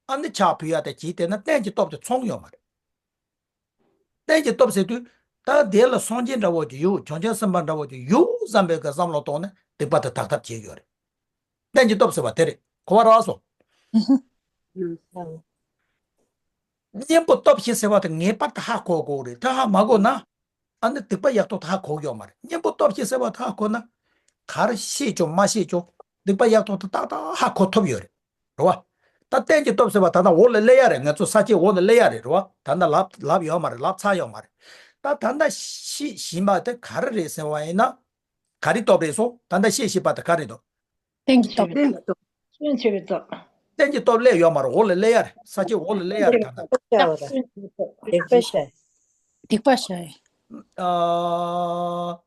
ཨ་ནི་ཕྱག་ཕུལ་ཡ་དེ་བྱས་བསྡད་ན་རྟེན་གྱི་སྟོབས་དེ་ཚང་ཡོད་མ་རེད། རྟེན་གྱི་སྟོབས་ཟེར་དུས་ད་དེ་ལ་སངས་རྒྱས་འདྲ་བོ་ཅིག་ཡོད། བྱང་ཆུབ་སེམས་དཔའ་འདྲ་བོ་ཅིག་ཡོད་བསམ་པའི་གི་བསམ་བློ་གཏོང་ནས་སྡིག་པ་དེ་དག་ཐབས་བྱེད་ཡོད་རེད། རྟེན་གྱི་སྟོབས་ཟེར་བ་དེ་རེད། གོ་བ་རག་སོང་། གཉེན་པོ་སྟོབས་བཞི་ཟེར་བ་དེ་ངེས་པར་དུ་ཧ་གོ་དགོས་རེད། དེ་ཧ་མ་གོ་ན། ཨ་ནི་སྡིག་པ་ཡག་ཐོག་ད་ཧ་གོ་ཡོད་མ་རེད། གཉེན་པོ་སྟོབས་ཀྱིས་ཟེར་བ་ད་ཧ་གོ་ན། ག་རེ་ཤེས་ཀྱང་མ་ཤེས་ཀྱང་སྡིག་པ་ཡག་ཐོག་ད་ཏག་ཏག་ཧ་གོ་ཐུབ་ཡོད་རེད། རེད་བ། ད་རྟེན་གྱི་སྟོབས་ཟེར་བ་ད་ལྟ་འོག་ལ་སླེབས་ཡ་རེད། ང་ཚོ་ས་བཅད་འོག་ལ་སླེབས་ཡ་རེད། རེད་བ། ད་ལྟ་ལབ་ལབ་ཡོད་མ་རེད། ལབ་ཚར་ཡོད་མ་རེད། ད་ད་ལྟ་ཤེས་བཞིན་པ་དེ་ག་རེ་རེད་ཟེར་བ་ཡིན་ན། ག་རེ་སྟོབས་རེད་སོང་། ད་ལྟ་ཤེས་བཞིན་པ་དེ་ག་རེ་འདུག་རྟེན་གྱི་སྟོབས། རྟེན་གྱི་སྟོབས། སྐྱོན་ཆེ་བའི་སྟོབས། རྟེན་གྱི་སྟོབས་སླེབས་ཡོད་མ་རེད། འོག་ལ་སླེབས་ཡ་རེད། ས་བཅད་འོག་ལ་སླེབས་ཡ་རེད། ད་ལྟ། སྡིག་པ་བཤགས། སྡིག་པ་བཤགས། ཨ།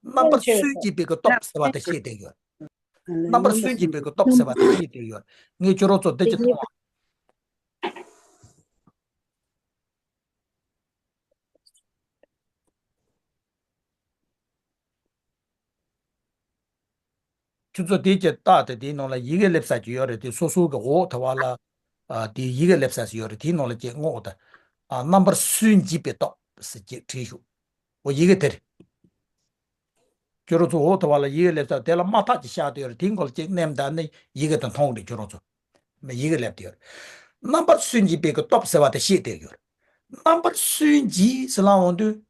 རྣམ་པར་སུན་འབྱིན་པའི་གི་སྟོབས་ཟེར་བ་དེ་བཤད་བསྡད་ཡོད། རྣམ་པར་སུན་འབྱིན་པའི་གི་སྟོབས་ཟེར་བ་དེ་བཤད་བསྡད་ཡོད། ངས་ཁྱོད་རང་ཚོ་འདི་ཅིག་མཐོང་། ཁྱོད་ཚོ་དེའི་ཆེད་རྟགས་དེ་དེའི་ནང་ལ་ཡི་གེ་སླེབས་ས་ཅིག་ཡོད་རེད། དེ་སོ་སོ་གི་འོག་ཐོག་བ་ལ། ཨ། དེའི་ཡི་གེ་སླེབས་ས་ཞིག་ཡོད་རེད། དེའི་ནང་ལ་ཅིག་སྔོག་དང་། ཨ། རྣམ་པར་སུན་འབྱིན་པའི་སྟོབས་ཟེར་ཅིག་བྲིས་ཤོག་འོ་ཡི་གེ་དེ་རེད། ཁྱོད་རང་ཚོ་འོག་ཐོག་བ་ལ་ཡི་གེ་སླེབས་ས་དེ་ལ་དམར་ཐག་ཅིག་ཤར་བསྡད་ཡོད་རེད། དེའི་མགོ་ལ་ཅིག་མནན་དང་ནི་ཡི་གེ་དེ་མཐོང་གི་རེད། ཁྱོད་རང་ཚོ། མ་ཡི་གེ་སླེབས་བསྡད་ཡོད་རེད། རྣམ་པར་སུན་འབྱིན་པའི་གི་སྟོབས་ཟེར་བ་དེ་བཤད་བསྡད་ཡོད་རེད། རྣམ་པར་སུན་འབྱིན་ཟེར་ལབ་འོང་དུས།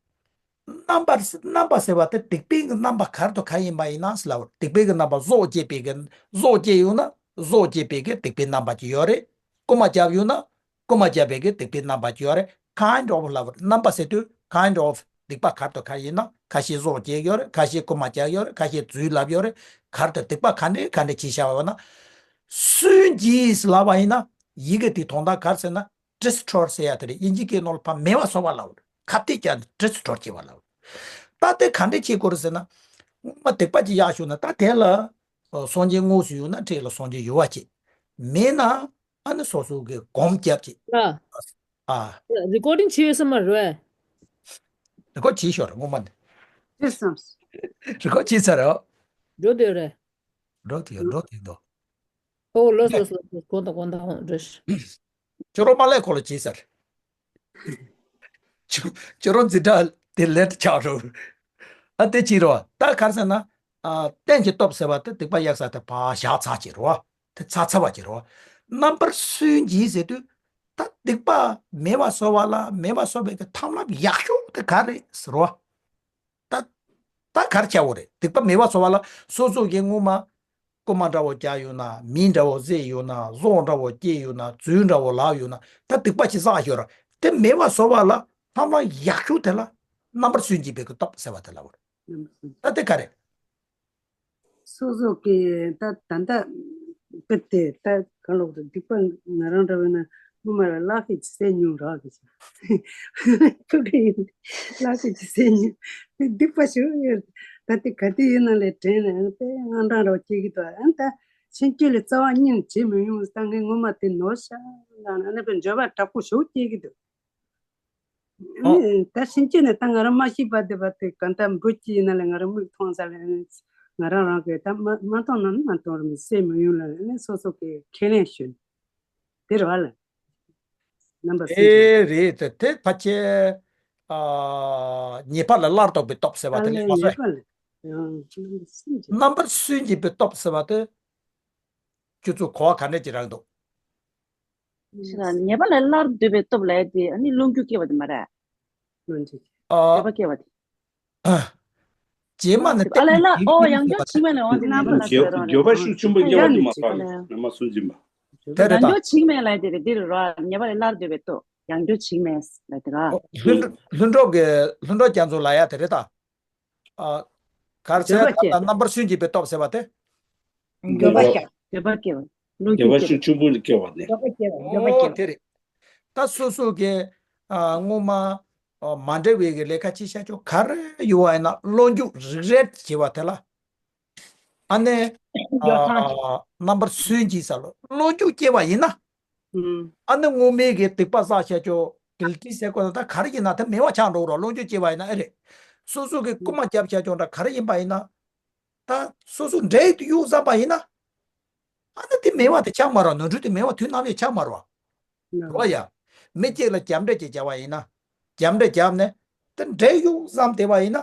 རྣམ་པར་རྣམ་པ་ཟེར་བ་དེ་སྡིག་པའི་གི་རྣམ་པ་ག་རེ་དང་ག་རེ་ཡིན་པ་ཡིན་ན་ཟེར་ལབ་པ་རེད། སྡིག་པའི་གི་རྣམ་པ་གཟུགས་སྐྱེས་པའི་གི་གཟུགས་སྐྱེས་ཡོང་ན་གཟུགས་སྐྱེས་པའི་གི་སྡིག་པའི་རྣམ་པ་ཅིག་ཡོད་རེད། རྐུ་མ་བརྒྱབ་ཡོང་ན་རྐུ་མ་བརྒྱབ་པའི་གི་སྡིག་པའི་རྣམ་པ་ཅིག་ཡོད་རེད། kind of ལབ་པ་རེད། རྣམ་པ་ཟེར་དུས་kind of སྡིག་པ་ག་རེ་དང་ག་རེ་ཡིན་ན། ཁ་ཤས་གཟུགས་སྐྱེས་ཡོད་རེད། ཁ་ཤས་རྐུ་མ་བརྒྱབ་ཡོད་རེད། ཁ་ཤས་རྫུན་ལབ་ཡོད་རེད། ག་རེ་དང་སྡིག་པ་ག་འདྲས་ག་འདྲས་བྱས་བཞག་པ་ཡོད་ན། སུན་འབྱིན་ལབ་པ་ཡིན་ན་ཡི་གེ་དེ་དོན་དག་ག་རེ་ཟེར་ན། destroy ཟེར་ཡ་དེ་རེད། དབྱིན་ཇི་སྐད་ནང་ལ་ཕར་མེད་པ་བཟོ་བ་ལབ་རེད། ཁ་གཏད་བཅག་ནས་destroy བྱེད་པ་ལབ་རེད། ད་དེ་ག་འདྲས་བྱེད་དགོས་རེད་ཟེར་ན། སྔོན་མ་སྡིག་པ་ཅིག་བཤགས་ཞུགས་ན་ད་དེ་ལ། ཨ། སངས་རྒྱས་དངོས་སུ་ཡོད་ན་འདྲ་ལ་སངས་རྒྱས་ཡོད་པ་བྱེད། མེད་ན་ཨ་ནི་སོ་སོ་གི་སྒོམ་རྒྱབ་བྱེད། ཨ། ཨ། རི་ཀོར་ཌིང་བྱས་ཡོད་ས་མ་རེད། རི་ཀོར་ཌི་བྱས་ཤོག་རེད། སྔོན་མ་ནས། བྱས་སོང་། རི་ཀོར་ཌི་བྱས་ཚར་རེད། འགྲོ་འདོད་རེད། འགྲོ་དེ་ཡོད། འགྲོ་དེ་འདུག་ཨོ་ལོས་ལོས་ལོས། གོང་དང་གོང་དང་འགྲོ། ཁྱོད་རང་མ་ལས་ཁོ་ལ་བྱས་ཚར། ཁྱོད་ཁྱོད་རང་འཛིན་གྲྭ་དེ་ལེན་དུ་ཆགས་རོགས། ཨ་དེ་བྱས་རོགས། ད་ག་རེ་ཟེར་ན། ཨ། རྟེན་གྱི་སྟོབས་ཟེར་བ་དེ་སྡིག་པ་ཡག་ས་དེ་ཕར་བཞག་ཚར་བྱས་རོགས། དེ་ཚར་ཚར་བ་བྱས་རོགས། རྣམ་པར་སུན་འབྱིན་ཟེར་དུས། ད་སྡིག་པ་མེད་པ་བཟོ་བ་ལ་མེད་པ་བཟོ་བའི་གི་ཐབས་ལམ་ཡག་ཤོས་དེ་ག་རེ་ཟེར་རོགས། ད་ད་ག་རེ་བྱ་དགོས་རེད། སྡིག་པ་མེད་པ་བཟོ་བ་ལ་སོ་སོ་གིས་སྔོན་མ་རྐུ་མ་འདྲ་བོ་བརྒྱབ་ཡོད་ན། མི་འདྲ་བོ་བསད་ཡོད་ན། ཟོག་འདྲ་བོ་སྐྱེས་ཡོད་ན། རྫུན་འདྲ་བོ་ལབ་ཡོད་ན། ད་སྡིག་པ་ཅིག་བསགས་ཡོད་ར། དེ་མེད་པ་བཟོ་བ་ལ་ཐབས་ལམ་ཡག་ཤོས་དེ་ལ་རྣམ་པར་སུན་འབྱིན་པའི་གི་སྟོབས་ཟེར་བ་དེ་ལབ་དགོས་རེད། ད་དེ་ག་རེད། སོ་སོ་གི་ད་ད་ལྟ་དཔེ་དེ་ད་ག་ལོག་ཏུ་སྡིག་པ་ང་རང་འདྲ་བས་ན་སྔོན་མ་ལ་ལག་ཤེས་ཀྱི་སེ་ཉུང་རག་གི་ཆ་ཁུ་གི་ཡིན། ལག་ཤེས་ཀྱི་སེ་ཉུང་སྡིག་པ་ཞུ་ཡོད། ད་དེ་ག་དུས་ཡིན་ན་ལས་དྲན་ནས་དཔེ་ང་འདྲ་འདྲ་བ་སྐྱེ་གི་འདུག་ཨ་ད་ཕྱིན་ཆད་ལས་རྩ་བ་ཉིད་ནས་བྱེད་མི་ཡོང་། ད་ངས་ངོ་མ་དེ་ནོར་ཤག་ལ་ན་ཨ་ནི་དཔེ་འགྱོད་པ་དྲག་པོ་ཞུ་སྐྱེ་གི་འདུག་ཨོ། ཨ་ནི་ད་ཕྱིན་ཆད་ནས་ད་ང་རང་མ་ཤེས་པ་དེ་བ་དེ་ག་ད་འབུ་སྐྱེས་ཡིན་ན་ལས་ང་རང་མིག་མཐོང་ས་ལས་ ང་རང་རང་གི་ད་མ་མ་གཏོང་ན་མ་གཏོང་ར་མི་སེམས་མི་ཡོང་ལ་ནི་སོ་སོ་གི་ཁས་ལེན་ཞུ། དེ་རེད་བ་ལ། རྣམ་པ་གསུམ་གྱི། དེ་རེད་དེ་དེ་ཕལ་ཆེར་ཨ་ཉེས་པ་ལས་སླར་ལྡོག་པའི་སྟོབས་ཟེར་བ་དེ་ཨ་ལས་ལེགས་པ་ཉེས་སོ། པ་ལས། ཡང་རྣམ་པ་གསུམ་གྱི། རྣམ་པ་གསུམ་གྱིས་པའི་སྟོབས་ཟེར་བ་དེ་ཁྱོད་ཚོ་གོ་བ་ག་འདྲ་ཅིག་རག་འདུག་ཞེ་ན་ཉེས་པ་ལས་སླར་ལྡོག་པའི་སྟོབས་ལས་དེ་ཨ་ནི་བློ་འགྱོད་སྐྱེ་བ་དེ་མ་རེད། ལོ་འདི། ཨ། འགྱོད་པ་སྐྱེ་བ་དེ། རྗེས་མ་ནས་ཨ་ལས་ལ་ཨོ་ཡང་བསྐྱར་འཆིང་མེད་ལ་འོང་དེ་ཉེས་པ་ལ་འགྱོད་ཟེར་རོ་འགྱོད་པ་ཤུགས་ཆེན་པོ་སྐྱེ་བ་དེ་མ་ཡང་པ་ལ་ཡང་མ་སུན་འབྱིན་པ། དེ་རེད་ད། ཡང་བསྐྱར་འཆིང་མེད་ལ་དེ་རེད་དེ་རེད་རོ། ཉེས་པ་ལས་སླར་ལྡོག་པའི་སྟོབས་ཡང་བསྐྱར་འཆིང་མེད་ལ་དེ་ར། ཨོ་ལྷུན་ལྷུན་གྲུབ་ཀྱི་ལྷུན་གྲུབ་རྒྱ་མཚོ་ལ་ཡ་དེ་རེད་ད། ཨ། ག་རེ་ཟེར་འགྱོད་པ་ད་སྐྱེ། རྣམ་པར་སུན་འབྱིན་པའི་སྟོབས་ཟེར་བ་དེ། འགྱོད་པ་སྐྱེ། འགྱོད་པ་སྐྱེ་བ། བློ་འགྱོད་འགྱོད་པ་སྐྱེ་བ། ཤུགས་ཆེན་པོ་སྐྱེ་བ་ནི། འགྱོད་པ་སྐྱེ་བ། འགྱོད་པ་སྐྱེ་ཨོ་བ། དེ་རེད། ད་སོ་སོ་གི་ཨ་སྔོན་མ་ཨ་མ་འདྲ་བའི་གི་ལས་ཀ་ཅི་བྱ་ཆོག་ག་རེ་ཡོད་བ་ཡིན་ན་བློ་འགྱོད་རིག་རེད་བྱེད་བ་དེ་ལ། ཨ་ནི་འགྱོད་ཨ་ཐང་། རྣམ་པར་སུན་འབྱིན་ས་ལོ་བློ་འགྱོད་སྐྱེ་བ་ཡིན་ན། ཨ་ནི་སྔོན་མའི་གི་སྡིག་པ་བསགས་བྱ་ཆོག་གིལ་ཊི་ཟེར་དགོས་ན་ད་ག་རེ་ཡིན་ན་དེ་མེད་པ་ཆགས་འགྲོ་རོགས་བློ་འགྱོད་སྐྱེ་བ་ཡིན་ན་ཨེ་རེད། སོ་སོ་གི་རྐུ་མ་རྒྱབ་བྱ་ཆོག་འདྲ་ག་རེ་ཡིན་པ་ཡིན་ན། ད་སོ་སོ་འདྲེ་དུ་གཡུག་བསམ་པ་ཡིན་ན། ཨ་ནི་དེ་མེད་པ་དེ་ཆགས་མ་རེད། ནོར་འཁྲུལ་དེ་མེད་པ་དུས་ནམ་ཡང་ཆགས་མ་རེད། རེད་ཡ། མི་གཅིག་ལ་རྒྱབ་འདྲེ་གཅིག་བརྒྱབ་པ་ཡིན་ན། རྒྱབ་འདྲེ་བརྒྱབ་ནས་དེ་འདྲེ་གཡུག་བསམ་བསྡད་པ་ཡིན་ན།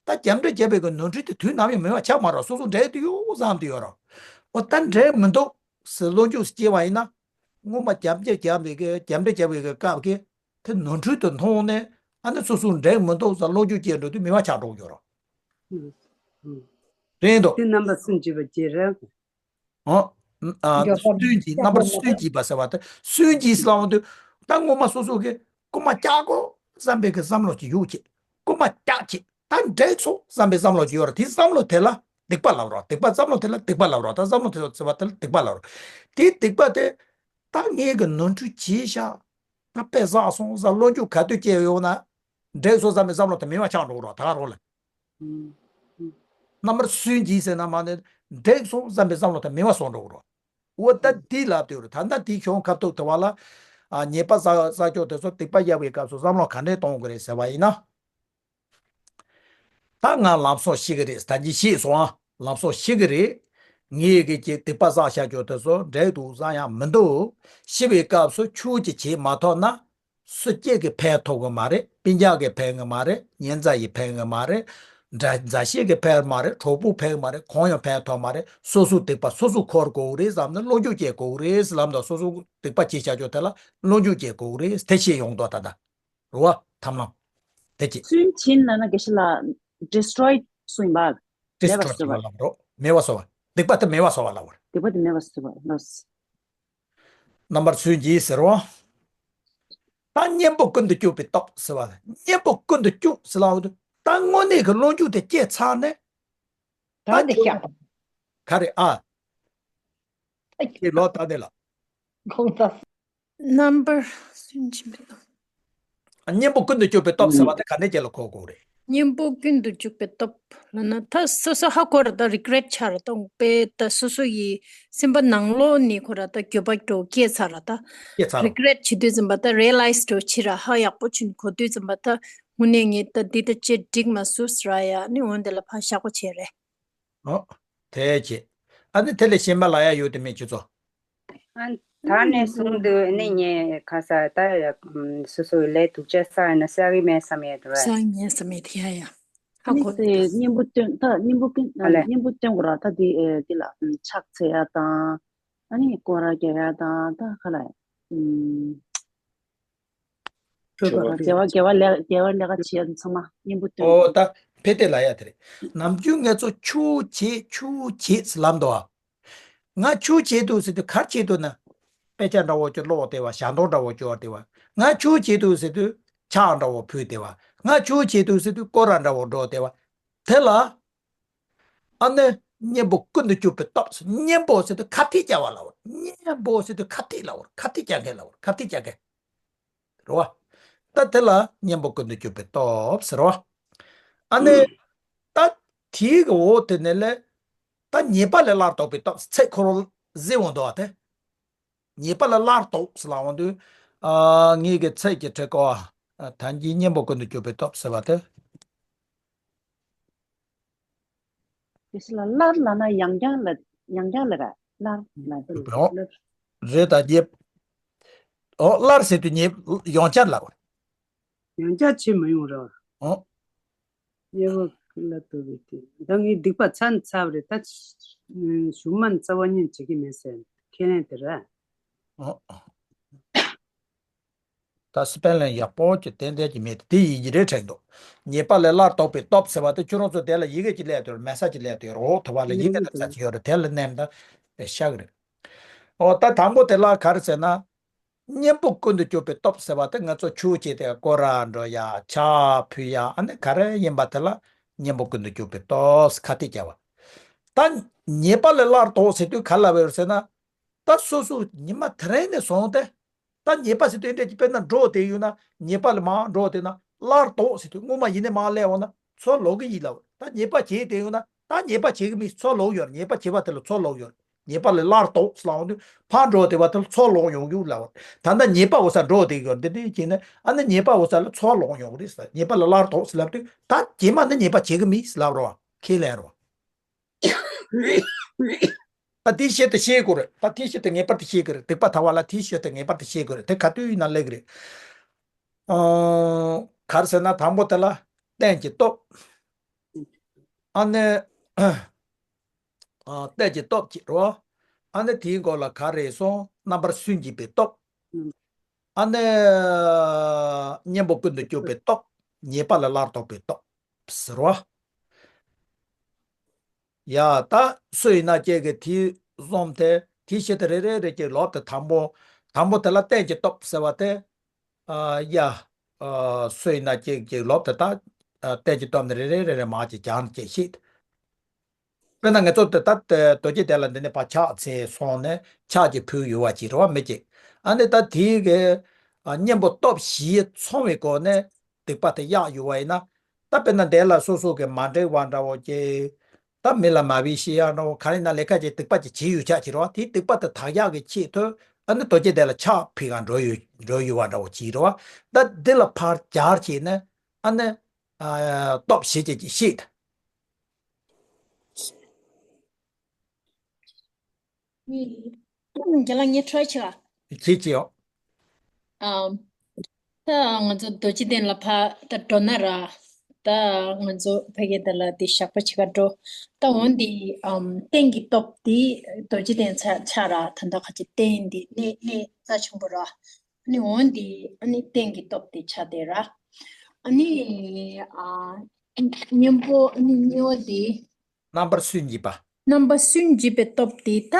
ད་རྒྱབ་འདྲེ་བརྒྱབ་པའི་གི་ནོར་འཁྲུལ་དེ་དུས་ནམ་ཡང་མེད་པ་ཆགས་མ་རེད། སོ་སོ་འདྲེ་དུ་གཡུག་བསམ་དུ་ཡོད་རེད། འོ་ད་འདྲེ་མི་འདུག་ཟེར་བློ་འགྱོད་སྐྱེ་བ་ཡིན་ན། སྔོན་མ་རྒྱབ་འདྲེ་བརྒྱབ་པའི་གི་རྒྱབ་འདྲེ་བརྒྱབ་པའི་གི་སྐབས་ཀྱི་དེ་ནོར་འཁྲུལ་དུ་མཐོང་ནས་ཨ་ནི་སོ་སོ་འདྲེ་མི་འདུག་ཟེར་བློ་འགྱོད་སྐྱེ་འགྲོ་དུས་མེད་པ་ཆགས་འགྲོ་གི་ཡོད་རེད། རེད་འདུག་དེ་རྣམ་པ་སུན་འབྱིན་པ་བརྗེད་རེད། ཨོ། ཨ། འགྱོད་པ་སུན་འབྱིན་རྣམ་པར་སུན་འབྱིན་པ་ཟེར་བ་དེ་སུན་འབྱིན་ཟེར་ལབ་དུས་ད་སྔོན་མ་སོ་སོ་གི་རྐུ་མ་རྒྱག་དགོས་བསམ་པའི་གི་བསམ་བློ་ཅིག་ཡོད་ཀྱི། རྐུ་མ་རྒྱག་ཅིག་ད་འདྲེ་ཚོ་བསམ་པའི་བསམ་བློ་ཅིག་ཡོད་རེད། དེ་བསམ་བློ་དེ་ལ་སྡིག་པ་ལབ་རོགས། སྡིག་པ་བསམ་བློ་དེ་ལ་སྡིག་པ་ལབ་རོགས། ད་བསམ་བློ་དེ་ལ་ཟེར་བ་དེ་ལ་སྡིག་པ་ལབ་རོགས། དེ་སྡིག་པ་དེ་ད་ངས་གི་ནོར་འཁྲུལ་བྱས་ཤག་ད་དཔེ་བསགས་སོང་ཟེར་བློ་འགྱོད་ག་དུས་སྐྱེ་ཡོང་ན། འདྲེ་ཚོ་བསམ་པའི་བསམ་བློ་དེ་མེད་པ་ཆགས་འགྲོ་གི་རོགས། ད་ག་རོགས་ལ། རྣམ་པར་སུན་འབྱིན་ཟེར་ན་མ་ནི་འདྲེ་ཚོ་བསམ་པའི་བསམ་བློ་དེ་མེད་པ་སོང་འགྲོ་གི་རོགས། འོ་ད་འདི་ལབ་དེ་རེད། ད་ལྟ་འདི་གཞུང་ཁ་ཐུག་དེ་བ་ལ། ཨ། ཉེས་པ་བསགས་བསགས་ཆོག་དེ་ཚོ་སྡིག་པ་ཡལ་བའི་སྐབས་སུ་བསམ་བློ་ག་འདྲས་གཏོང་དགོས་རེད་ཟེར་བ་ཡིན་ན། ད་ང་ལམ་སང་ཤི་གི་རེད། ད་གིན་ཤེས་སོང་ཨ། ལམ་སང་ཤི་གི་རེད། ངས་གི་ཅིག་སྡིག་པ་བསགས་བཞག་ཆོག་དེ་ཚོ་འདྲེ་དུག་བསགས་ཡག་མི་འདུག་ཤི་བའི་སྐབས་སུ་ཆོས་ཅིག་བྱེད་མ་ཐུབ་ན། སུ་གཅིག་གིས་ཕན་ཐོགས་གི་མ་རེད། སྤུན་ཀྱག་གིས་ཕན་གི་མ་རེད། ཉེ་མཛའ་ཡིས་ཕན་གི་མ་རེད། མཛའ་མཛའ་བཤེས་ཀྱིས་ཕན་མ་རེད། གྲོགས་པོས་ཕན་གི་མ་རེད། གང་ཡང་ཕན་ཐོགས་མ་རེད། སོ་སོའི་སྡིག་པ་སོ་སོས་འཁུར་དགོས་རེད་བསམ་ནས་བློ་འགྱོད་སྐྱེ་དགོས་རེད་ལབ་དང་། སོ་སོའི་སྡིག་པ་བྱས་བཞག་ཆོག་དེ་ལ་བློ་འགྱོད་སྐྱེ་དགོས་རེད། དེ་ཤེས་ཡོང་དོ། ད་ལྟ་རེད་བ། ཐབས་ལམ་དེ་ཅི། སུན་འབྱིན་ལབ་ན་དགེ་བཤེས་ལགས་ཌི་སི་ཊོ་ཡི་སུ་ཡིན་པ། ཌི་སི་ཊོ་ཡི་བཟོ་བ་ལབ་རོགས། མེད་པ་བཟོ་བ། སྡིག་པ་དེ་མེད་པ་བཟོ་བ་ལབ་པ་རེད། སྡིག་པ་དེ་མེད་པ་བཟོ་བ་ལབ། རྣམ་པར་སུན་འབྱིན་ཟེར་རོ། ད་གཉེན་པོ་ཀུན་ཏུ་སྤྱོད་པའི་སྟོབས་ཟེར་བ། གཉེན་པོ་ཀུན་ཏུ་སྤྱོད་ཟེར་ལབ་དུས་ད་དངོས་གནས་ཀྱི་བློ་འགྱོད་དེ་སྐྱེས་ཚར་ནས། ད་ད་འདི་ཁྱོད་ཤག་ག་རེ་ཨ། ཨ་ཁྱེད་ལོ་ད་འདི་ལ། ཁོང་ཚ། རྣམ་པར་སུན་འབྱིན་པའི་སྟོབས། གཉེན་པོ་ཀུན་ཏུ་སྤྱོད་པའི་སྟོབས་ཟེར་བ་དེ་ག་ནས་ཁྱེད་ལ་གོ་དགོས་རེད། གཉེན་པོ་ཀུན་ཏུ་འཇུག་པའི་སྟོབས་ལབ་ན་ད་སོ་སོ་ཧ་གོ་ར། ད་རི་གི་རེཊ་ཆགས་ར། ད་དཔེ་ད་སོ་སོ་ཡི་སེམས་པ་ནང་ལོགས་ནས་ཁོ་ར་ད་འགྱོད་པ་འགྲོ་སྐྱེས་ཚར་ར། ད་སྐྱེས་ཚར་ར། རི་གི་རེཊ་བྱེད་དུས་ཙམ་པ་ད་རི་ཡ་ལའི་ཛི་འགྲོ་ཕྱིར་ར་ཧ་ཡག་པོ་ཆུན་གོ་དུས་ཙམ་པ་ད་དངོས་གནས་ངས་ད་འདི་ད་ཅི་འགྲིག་མ་སོང་ཟེར་ར་ཡ་ནི་འོན་དེ་ལ་ཕར་བཞག་པོ་བྱས་རེད། ཨོ། དེ་བྱས། ཨ་ནི་དེ་ལས་གཞན་པ་ལ་ཡ་ཡོད་དེ་མེད་ཁྱོད་ཚོ། ཨ། ད་ནས་བཟུང་དུ་ཨ་ནི་ངས་ཁ་ས་ད་ཡ་སོ་སོའི་ལས་སྡུག་ཅག་བསགས་ན་བསགས་ཀྱི་མེད་བསམ་ཡས་དུ་བས། བསགས་ཀྱི་མེད་བསམ་ཡས་དེ་ཡ་ཡ། ཧ་ཨ་ནི་གོ་དེ་གཉེན་པོ་སྟོན་ད་གཉེན་པོ་ཀུན་ཨ་ལས། གཉེན་པོ་སྟོན་དགོས་ར། ད་དེ་ཨེ་དེ་ལ་ཕྱག་འཚལ་ཡ་དང་། ཨ་ནི་སྐོར་ར་རྒྱག་ཡ་དང་ད་ཁ་ལ། ཨུམ། དགེ་བ་དགེ་བ་ལས་དགེ་བ་ལས་ཀ་བྱེད་ཚང་མ་གཉེན་པོ་སྟོན། ཨོ་ད་ཕེ་ཏེ་ལ་ཡ་དེ་རེད། ནམ་རྒྱུན་ངས་ཚོ་ཆུ་བྱེད་ཆུ་བྱེད་ལམ་དུ་ཨ། ང་ཆུ་བྱེད་དུ་ཟེར་དུས་གར་བྱེད་དུ་ན། དཔེ་ཆ་འདྲ་བོ་ཅིག་ཀློག་དེ་བ། ཞལ་འདོན་འདྲ་བོ་ཅིག་དེ་བ། ང་ཆུ་བྱེད་དུ་ཟེར་དུས་ཕྱག་འདྲ་བོ་ཕུལ་དེ་བ། ང་ཆུ་བྱེད་དུ་ཟེར་དུས་སྐོར་ར་འདྲ་བོ་འགྲོ་དེ་བ། དེ་ལ། ཨ་ནི་གཉེན་པོ་ཀུན་ཏུ་སྤྱོད་པའི་སྟོབས་ཟེར། གཉེན་པོ་ཟེར་དུས་ཁ་ཐིག་བྱ་བ་ལ་བར། གཉེན་པོ་ཟེར་དུས་ཁ་ཐིག་ལ་བར། ཁ་ཐིག་བྱ་མཁན་ལ་བར། ཁ་ཐིག་བྱ་མཁན། རེད་བ། ད་དེ་ལ་གཉེན་པོ་ཀུན་ཏུ་སྤྱོད་པའི་སྟོབས་ཟེར་བ། ཨ་ནི། ད་དེའི་གི་འོག་དེ་ནས་ལས། ད་ཉེས་པ་ལས་སླར་ལྡོག་པའི་སྟོབས་ཚེ་འཁོར་བ་ཟེར་འོང་དོ་བ་དེ། ཉེས་པ་ལས་སླར་ལྡོག་ཟེར་ལ་འོང་དུས། ཨ། ངེད་ཀྱི་ཚེ་གི་ཁྲིད་ཀོ། ད་གཉེན་པོ་ཀུན་ཏུ་སྤྱོད་པའི་སྟོབས་ཟེར་བ་དེ། དེ་སྲིད་ལ་སླར་ལབ་ན་ཡང་བསྐྱར་ལ་ཡང་བསྐྱར་ལ་ར་སླར་ལབ་དུས་ཨོ། སླར། རེད་ད་རྒྱབ། ཨོ་སླར་ཟེར་དུས་ཉེ་ཡང་བསྐྱར་ལབ། ཡང་བསྐྱར་བྱེད་མི་ཡོང་ར། ཨོ། དམྱལ་བ་ལ་ལྟོས་པའི་དེ། ད་ངས་སྡིག་པ་ཚར་ནས་ཚར་བ་རེད་ད། གཞུག་མ་ནས་རྩ་བ་ཉིད་བྱེད་ཀྱི་མེད་ཟེར་ཁས་ལེན་དེ་རེད། ཨོ། ད་སི་པན་ལན་ཡག་པོ་ཅིག་ཏན་ཏན་ཅིག་མེད་དེ་དེ་ཡིན་གྱི་རེད་དྲན་འདུག་ཉེས་པ་ལས་སླར་ལྡོག་པའི་སྟོབས་ཟེར་བ་དེ་ཁྱོད་རང་ཚོ་དེ་ལ་ཡི་གེ་ཅིག་ལས་དོར་མེ་ས་ཅིག་ལས་དོར་རོགས་ཐུབ་པ་ལ་ཡིག་ལས་དོར་ས་ཅིག་ཡོད་རེད་དེ་ལ་གནས་ད་ཤག་རེད། ཨོ་ད་དང་པོ་དེ་ལ་ག་རེ་ཟེར་ན། གཉེན་པོ་ཀུན་ཏུ་སྤྱོད་པའི་སྟོབས་ཟེར་བ་དེ་ང་ཚོ་ཆོས་བྱེད་དེ་སྐོར་ར་འགྲོ་ཡ་ཕྱག་ཕུལ་ཡ་ཨ་ནི་ག་རེ་ཡིན་པ་དེ་ལ་གཉེན་པོ་ཀུན་ཏུ་སྤྱོད་པའི་སྟོབས་ཁ་གཏད་བྱ་བ། ད་ཉེས་པ་ལས་སླར་ལྡོག་ཟེར་དུས་ག་ལ་བར་ཟེར་ན། ད་སོ་སོ་ཉི་མ་དེ་རིང་ནས་བཟུང་སྟེ། ད་ཉེས་པ་ཟེར་དུས་འདྲ་གྱི་དཔེར་ན་འགྲོ་བསྡད་ཡོད་ན་ཉེས་པ་ལས་མར་འགྲོ་བསྡད་ན་སླར་ལྡོག་ཟེར་དུས་སྔོན་མ་ཡིན་ནས་མར་སླེབས་འོང་ན་ཚུར་ལོག་གི་ཡིན་ལབ། ད་ཉེས་པ་བྱས་བསྡད་ཡོད་ན་ད་ཉེས་པ་བྱེད་ཀྱི་མིན་ཚུར་ལོག་ཡོད་རེད། ཉེས་པ་བྱས་པ་དེ་ལ་ཚུར་ལོག་ཡོད་རེད། ཉེས་པ་ལས་སླར་ལྡོག་ཟེར་ལབ་འོང་དུས་ཕར་འགྲོ་བསྡད་པ་དེ་ལ་ཚུར་ལོག་ཡོང་རྒྱུ་ལབ། ད་ལྟ་ཉེས་པ་འོ་ས་འགྲོ་བསྡད་ཡོད་འདི་འདྲ་བྱས་ནས་ཨ་ནི་ཉེས་པ་འོ་ས་ལ་ཚུར་ལོག་ཡོང་གི་རེད་ཟེར། ཉེས་པ་ལས་སླར་ལྡོག་ཟེར་ལབ་དུས་ད་རྗེས་མ་ནི་ཉེས་པ་བྱེད་ཀྱི་མིན་ཟེར་ལབ་རོགས་ཁས་ལེན་རོགས། ད་དེའི་ཆེད་དུ་ཤེས་དགོས་རེད། ད་དེའི་ཆེད་དུ་ངེས་པར་དུ་ཤེས་དགོས་རེད། སྡིག་པ་ཐར་བ་ལ་དེའི་ཆེད་དུ་ངེས་པར་དུ་ཤེས་དགོས་རེད། དེ་ག་དུས་ཡིན་ན་ལེགས་རེད། ཨང་། ག་རེ་ཟེར་ན་དང་པོ་དེ་ལ་རྟེན་གྱི་སྟོབས། ཨ་ནི། ཨ། རྟེན་གྱི་སྟོབས་ཀྱི་རོ། ཨ་ནི་དེའི་མགོ་ལ་ག་རེ་སོང་རྣམ་པར་སུན་འབྱིན་པའི་སྟོབས། ཨ་ནི། གཉེན་པོ་ཀུན་ཏུ་སྤྱོད་པའི་སྟོབས། ཉེས་པ་ལས་སླར་ལྡོག་པའི་སྟོབས་ཟེར་རོ། ཡ་ད་སུ་ཡིན་ན་ཁྱེད་ཀྱིས་དེ་བཟུང་སྟེ་དེ་བྱེད་དེ་རེ་རེ་རེ་ཀྱི་ལོབས་དེ་དང་པོ། དང་པོ་དེ་ལ་རྟེན་གྱི་སྟོབས་ཟེར་བ་དེ། ཨ་ཡ། ཨ་སུ་ཡིན་ན་ཁྱེད་ཀྱི་ལོབས་དེ་ད། ཨ་རྟེན་གྱི་སྟོབས་ནི་རེ་རེ་རེ་རེ་མར་ཅིག་སྦྱངས་ཅིག་ཤེས། དཔེར་ན་ང་ཚོ་དེ་ད་རྡོ་རྗེ་གདན་ལ་འདི་ནས་ཕར་ཕྱག་འཚལ་སོང་ནས་ཕྱག་ཅིག་ཕུལ་ཡོད་པ་ཅིག་རེད་བ་མི་ཅིག་ཨ་ནི་ད་དེའི་གི་ཨ་གཉེན་པོ་སྟོབས་བཞི་ཚང་བའི་སྒོ་ནས་སྡིག་པ་དེ་གཡག་ཡོད་པ་ཡིན་ན། ད་དཔེར་ན་འདི་ལ་སོ་སོ་གི་མ་འགྲིག་པ་འདྲ་བོ་ཅིག་ད་མི་ལ་མ་བི་ཤི་ཡ་འདྲ་བོ་ག་རེ་ན་ལས་ཀ་ཅིག་སྡིག་པ་ཅིག་བྱེད་ཡོད་ཆགས་ཅིག་རེད་བ། དེའི་སྡིག་པ་དེ་དག་ཡག་གི་ཆེད་དུ་ཨ་ནི་རྡོ་རྗེ་གདན་ལ་ཕྱག་ཕུལ་ག་འགྲོ་ཡོད་འགྲོ་ཡོད་པ་འདྲ་བོ་ཅིག་རེད་བ། ད་འདི་ལ་ཕར་སྦྱར་བྱས་ནས་ཨ་ནི་ཨ་སྟོབས་བཞི་ཅིག་ཅིག་ཤེས། རྒན་ལགས་ངས་ཁྲོས་ཆེ་བ། བྱེད་ཀྱི་ཡོད། ཨམ། ད་ང་ཚོ་རྡོ་རྗེ་གདན་ལ་ཕར་ད་འགྲོ་ན་ར། ད་ང་ཚོ་ཕ་གི་དེ་ལ་དེ་ཞག་པ་ཕྱེད་ཀ་འགྲོ། ད་འོན་ཏེ་ཨམ་རྟེན་གྱི་སྟོབས་དེ་རྡོ་རྗེ་གདན་ཚ་ཆ་ར་ད་ད་ཁ་ཅིག་རྟེན་དེ་གནས་གནས་རྩ་ཆེན་པོ་ར། ཨ་ནི་འོན་ཏེ་ཨ་ནི་རྟེན་གྱི་སྟོབས་དེ་ཆ་དེ་ར། ཨ་ནི་ཨ་གཉེན་པོ་ཨ་ནི་གཉེན་པོ་དེ། རྣམ་པར་སུན་འབྱིན་པ། རྣམ་པར་སུན་འབྱིན་པའི་སྟོབས་དེ་ད་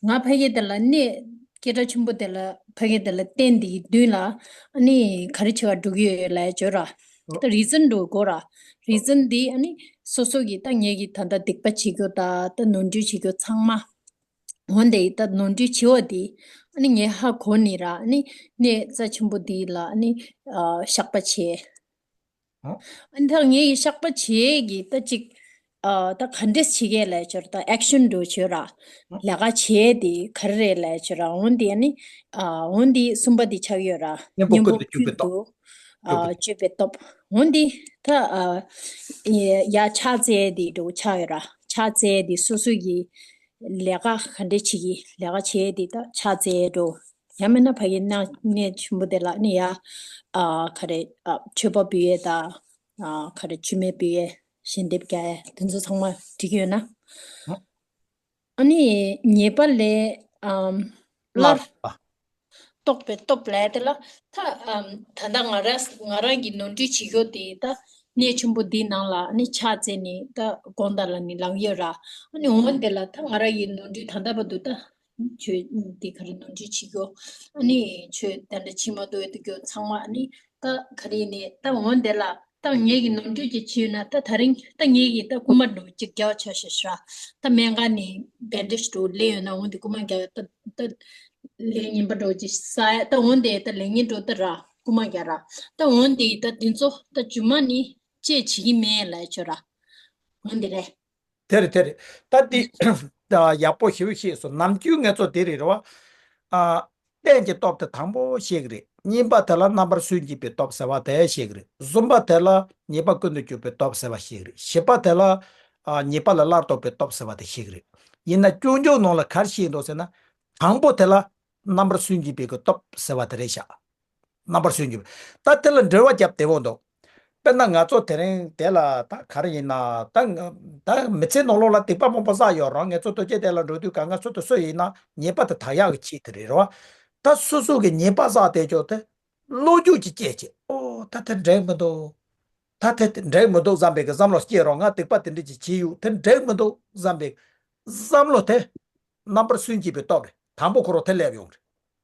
ང་ཕ་གི་དེ་ལ་གནས་སྐད་གྲགས་ཆེན་པོ་དེ་ལ་ཕ་གི་དེ་ལ་བསྟན་དེའི་མདུན་ལ་ཨ་ནི་ག་རེ་བྱེད་པར་འགྲོ་གི་ཡོད་ལབ་ཡ་ཅོ་ར། ད་རི་ཛོན་འགྲོ་དགོས་ར། རི་ཛོན་དེ་ཨ་ནི་སོ་སོ་གི་ད་ངེད་ཀྱི་ད་ལྟ་སྡིག་པ་བྱེད་རྒྱུ་ད་ད་ནོར་འཁྲུལ་བྱེད་རྒྱུ་ཚང་མ། འོན་ཏེ་ད་ནོར་འཁྲུལ་བྱེད་པ་དེ་ཨ་ནི་ངས་ཧ་གོ་ནི་ར་ཨ་ནི་གནས་རྩ་ཆེན་པོ་དེ་ལ་ཨ་ནི་བཤགས་པ་བྱས། ཨ་ནི་ད་ངས་ཡི་བཤགས་པ་བྱེད་ཀྱི་ད་ཅིག་ཨ་ད་ག་འདྲས་བྱེད་ཀྱི་ལས་བྱོས་ར་ད་ཨེག་ཤན་འགྲོ་བྱོས་ར། ལས་ཀ་བྱེད་དེ་ག་རེ་རེད་ལས་བྱོས་ར། འོན་ཏེ་ཨ་ནི་ཨ་འོན་ཏེ་གསུམ་པ་དེ་ཆགས་ཡོད་ར། གཉེན་པོ་ཀུན་ཏུ་སྤྱོད་པའི་སྟོབས། ཨ་སྤྱོད་པའི་སྟོབས། འོན་ཏེ་ད་ཨ་ཡ་ཕྱག་འཚལ་དེ་འགྲོ་ཆགས་ཡོད་ར། ཕྱག་འཚལ་དེ་སོ་སོ་ཡི་ལས་ཀ་ག་འདྲས་བྱེད་ཀྱི་ལས་ཀ་བྱེད་དེ་ད་ཕྱག་འཚལ་འགྲོ། ཡང་མིན་ན་ཕ་གི་གནས་གནས་ཆེན་པོ་དེ་ལ་ནི་ཡ། ཨ་ག་རེ་ཨ་མཆོད་པ་ཕུལ་ཡས་དང་། ཨ་ག་རེ་མཆོད་མེ་ཕུལ་ཡས་ཞལ་འདེབས་རྒྱག་ཡས་དེ་ཚོ་ཚང་མ་འགྲིག་གི་ཡོད་ན། ཨ་ནི་ཉེས་པ་ལས་ཨམ་སླར་སླར་ལྡོག་པའི་སྟོབས་ལས་དེ་ལ་ད་ཨམ་ད་ལྟ་ང་རང་ང་རང་གི་ནོར་འཁྲུལ་བྱེད་རྒྱུ་དེ་ད་གནས་ཆེན་པོ་འདིའི་ནང་ལ་ནི་ཕྱག་འཚལ་ནས་ད་དགོངས་དག་ལ་ནི་ལངས་ཡོད་ར། ཨ་ནི་འོ་དེ་ལ་ད་ང་རང་གི་ནོར་འཁྲུལ་ད་ལྟ་བར་དུ་ད། ཆོས་འདི་ག་རེ་ནོར་འཁྲུལ་བྱེད་རྒྱུ། ཨ་ནི་ཆོས་དེ་འདྲ་བྱེད་མ་ཐུབ་ཡོད་དུ་རྒྱུ་ཚང་མ་ཨ་ནི་ད་ག་རེ་ནས་ད་འོན་དེ་ལ་ད་ངེད་ཀྱི་ནོར་འཁྲུལ་ཅིག་བྱས་ཡོད་ན་ད་ད་རིང་ད་ངེད་ཀྱིས་ད་རྐུ་མ་འགྲོ་ཅིག་རྒྱག་ཆོག་ཤེས་ཤ། ད་སྨན་ཁང་ནས་བེན་ཌེ་ཇི་འགྲོ་ལས་ཡོད་ན་འོན་དེ་རྐུ་མ་རྒྱག་ད་ད་ལས་ངན་པ་འགྲོ་ཅིག་ས་ཡ་ད་འོན་དེ་ད་ལས་ངན་འགྲོ་ད་ར་རྐུ་མ་རྒྱག་ར། ད་འོན་དེ་ད་འདི་ཚོ་ད་རྒྱུ་མ་ནི་ཅེས་བྱེད་ཀྱི་མེད་ལ་ཆོས་ར། འོན་དེ་རེད། དེ་རེད་དེ་རེད། ད་འདི་ད་ཡག་པོ་ཞེ་པོ་ཤེས་སོང་། ནམ་རྒྱུན་ངེད་ཚོ་དེ་རེད་རེད་བ། ཨ། རྟེན་གྱི་སྟོབས་དེ་དང་པོ་ཤེས་ཀྱི་རེད། གཉིས་པ་དེ་ལ་རྣམ་པར་སུན་འབྱིན་པའི་སྟོབས་ཟེར་བ་དེ་ཤེས་ཀྱི་རེད། གསུམ་པ་དེ་ལ་ཉེས་པ་ཀུན་ཏུ་སྤྱོད་པའི་སྟོབས་ཟེར་བ་ཤེས་ཀྱི་རེད། བཞི་པ་དེ་ལ་ ཨ། ཉེས་པ་ལས་སླར་ལྡོག་པའི་སྟོབས་ཟེར་བ་དེ་ཤེས་ཀྱི་རེད། ཡིན་ན་སྐྱོན་བརྗོད་ནང་ལ་ག་རེ་བཤད་འདུག་ཟེར་ན། དང་པོ་དེ་ལ་རྣམ་པར་སུན་འབྱིན་པའི་གི་སྟོབས་ཟེར་བ་དེ་རེད་ཤག་རྣམ་པར་སུན་འབྱིན་པ། ད་དེ་ལ་འགྲེལ་བ་རྒྱབ་བདེ་པོ་འདུག་དཔེར་ན་ང་ཚོ་དེ་རིང་དེ་ལ་ད་ག་རེ་ཡིན་ན། ད་ད་མི་ཚེ་ནང་ལོགས་ལ་སྡིག་པ་མང་པོ་བསགས་ཡོད་རུང་། ངེད་ཚོ་རྡོ་རྗེ་གདན་ལ་འགྲོ་དུས་གང་ག་སུ་དང་སུ་ཡིན་ན་ཉེས་པ་དེ་དག་ཡག་གི་ཆེད་དུ་རེད་རོ། ད་སོ་སོ་གི་ཉེས་པ་བསགས་བསྡད་ཀྱོག་དེ་བློ་འགྱོད་ཀྱི་སྐྱེས་ཀྱི། ཨོ། ད་དེ་འགྲིག་མི་འདུག་ད་དེ་འགྲིག་མི་འདུག་བསམ་པའི་གི་བསམ་བློ་སྐྱེས་རོགས། ང་སྡིག་པ་དེ་འདྲ་ཅིག་བྱས་ཡོད། དེ་འགྲིག་མི་འདུག་བསམ་པའི་བསམ་བློ་དེ། རྣམ་པར་སུན་འབྱིན་པའི་སྟོབས་རེད། དང་པོ་ཁོ་རང་དེ་སླེབས་ཡོང་རེད།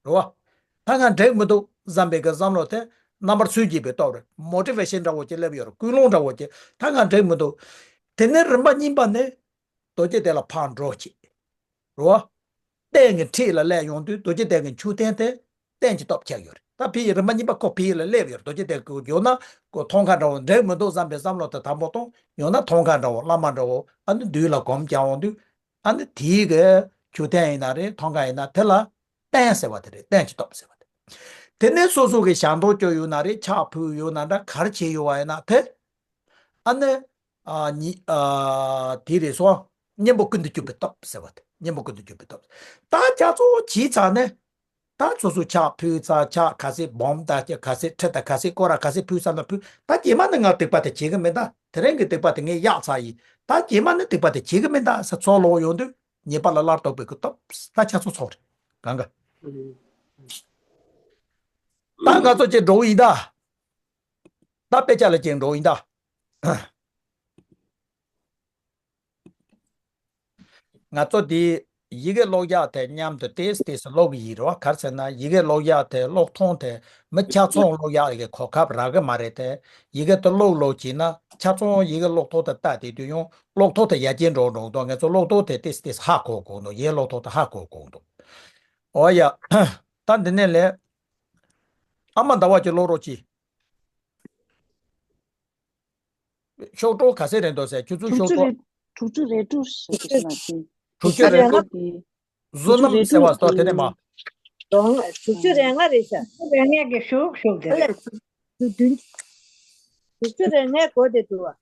རེད་བ། ད་ང་འགྲིག་མི་འདུག་བསམ་པའི་གི་བསམ་བློ་དེ་རྣམ་པར་སུན་འབྱིན་པའི་སྟོབས་རེད། མོ་ཊི་ཝེ་ཤན་འདྲ་བོ་ཅིག་སླེབས་ཡོད་རེད། ཀུན་སློང་འདྲ་བོ་ཅིག་ད་ང་འགྲིག་མི་འདུག་དེ་ནས་རིམ་པ་གཉིས་པ་ནས་རྡོ་རྗེ་གདན་ལ་ཕར་འགྲོ་ཅིག་རེད་བ། གཏན་གྱི་འཁྲིས་ལ་སླེབས་ཡོང་དུས་རྡོ་རྗེ་གདན་གྱི་མཆོད་རྟེན་དེ་རྟེན་གྱི་སྟོབས་ཆགས་ཡོད་རེད། ད་ཕ་གི་རིམ་པ་གཉིས་པ་ཁོ་ཕ་གི་ལ་སླེབས་ཡོད་རེད། རྡོ་རྗེ་གདན་གྱི་ཡོད་ན་ཁོ་མཐོང་ཁ་འདྲ་བོ། འགྲིག་མི་འདུག་བསམ་པའི་བསམ་བློ་དེ་དང་པོ་གཏོང་། ཡང་ན་མཐོང་ཁ་འདྲ་བོ། བླ་མ་འདྲ་བོ། ཨ་ནི་མདུན་ལ་སྒོམ་རྒྱག་འོང་དུས། ཨ་ནི་དེའི་གི་མཆོད་རྟེན་ཡིན་ན་རེད། མཐོང་ཁ་ཡིན་ན། དེ་ལ་རྟེན་ཟེར་བ་དེ་རེད། རྟེན་གྱི་སྟོབས་ཟེར་བ་དེ། དེ་ནས་སོ་སོ་གི་ཞལ་འདོན་བྱས་ཡོད་ན་རེད། ཕྱག་ཕུལ་ཡོད་ན་འདྲ། ག་རེ་བྱས་ཡོད་པ་ཡིན་ན་དེ། ཨ་ནི། ཨ་ནི། ཨ། དེ་རེད་སོང་། གཉེན་པོ་ཀུན་ཏུ་གྱུར་པའི་སྟོབས་ཟེར་བ་དེ། གཉེན་པོ་ཀུན་ཏུ་གྱུར་པའི་སྟོབས། ད་ཁྱེད་ཚོ་བྱས་ཚར་ནས། ད་སོ་སོ་ཕྱག་ཕུལ་ཚར། ཕྱག་ག་ཚད་སྦོམ་དང་ག་ཚད་ཁྲི་དང་ག་ཚད་སྐོར་ར་ག་ཚད་ཕུལ་ཚར་ན་ཕུལ། ད་རྗེས་མ་ནི་ང་སྡིག་པ་དེ་བྱེད་ཀྱི་མིན། ད་དེ་རིང་གི་སྡིག་པ་དེ་ངས་གཡོགས་ཚར་ཡིན། ད་རྗེས་མ་ནི་སྡིག་པ་དེ་བྱེད་ཀྱི་མིན་ད་ཟེར་ཚུར་ལོག་ཡོང་དུས། ཉེས་པ་ལས་སླར་ལྡོག་པའི་གི་སྟོབས། ད་ཁྱེད་ཚོ་ཚོར་རེད། གང་ག་ད་ང་ཚོ་ཅིག་འགྲོ་གི་ཡིན་ད། ད་དཔེ་ཆ་ལ་ཅིག་འགྲོ་གི་ཡིན་ད། ང་ཚོ་འདི་ཡི་གེ་ཀློག་ཡག་དེ་མཉམ་དུ་ཏོག་ཙམ་ཏོག་ཙམ་ཀློག་གི་ཡིན་རོ། ག་རེ་ཟེར་ན། ཡི་གེ་ཀློག་ཡག་དེ། ཀློག་མཐོང་དེ་མི་ཆ་ཚང་ཀློག་ཡག་གི་གོ་སྐབས་རག་གི་མ་རེད་དེ། ཡི་གེ་དེ་ཀློག་ཀློག་བྱས་ན་ཆ་ཚང་ཡི་གེ་ཀློག་ཐོག་དེ་ལྟ་བསྡད་དུས་ཡང་ཀློག་ཐོག་དེ་ཡར་རྒྱས་འགྲོ་འགྲོ་འདུག་ང་ཚོ་ཀློག་ཐོག་དེ་ཏོག་ཙམ་ཏོག་ཙམ་ཧ་གོ་གོ་འདུག་ཡི་གེ་ཀློག་ཐོག་དེ་ཧ་གོ་གོ་འདུག་འོ་ཡ། ད་འདི་ནས་ལས། ཨ་མ་ཟླ་བ་ཅིག་ཀློག་རོགས་གྱིས། གཤོག་སྒྲོ་ག་ཚད་རེད་འདུག་ཟེར། ཁྱོད་ཚོའི་གཤོག་སྒྲོ། དྲུག་ཅུ་རེ་དྲུག་ཟེར་གྱི་སོང་ཙང་། དྲུག་ཅུ་རེ་དྲུག་བཟོ་རྣམ་ཟེར་བ་སོགས་དེ་ནས་མ། དྲུག་ཅུ་རེ་ལྔ་རེད་ཤག་དྲུག་ཅུ་རེ་ལྔ་གི་གཞུག་གཞུག་དེ་རེད། དྲུག་ཅུ་རེ་ལྔའི་འགོ་དེ་འདུག་བ།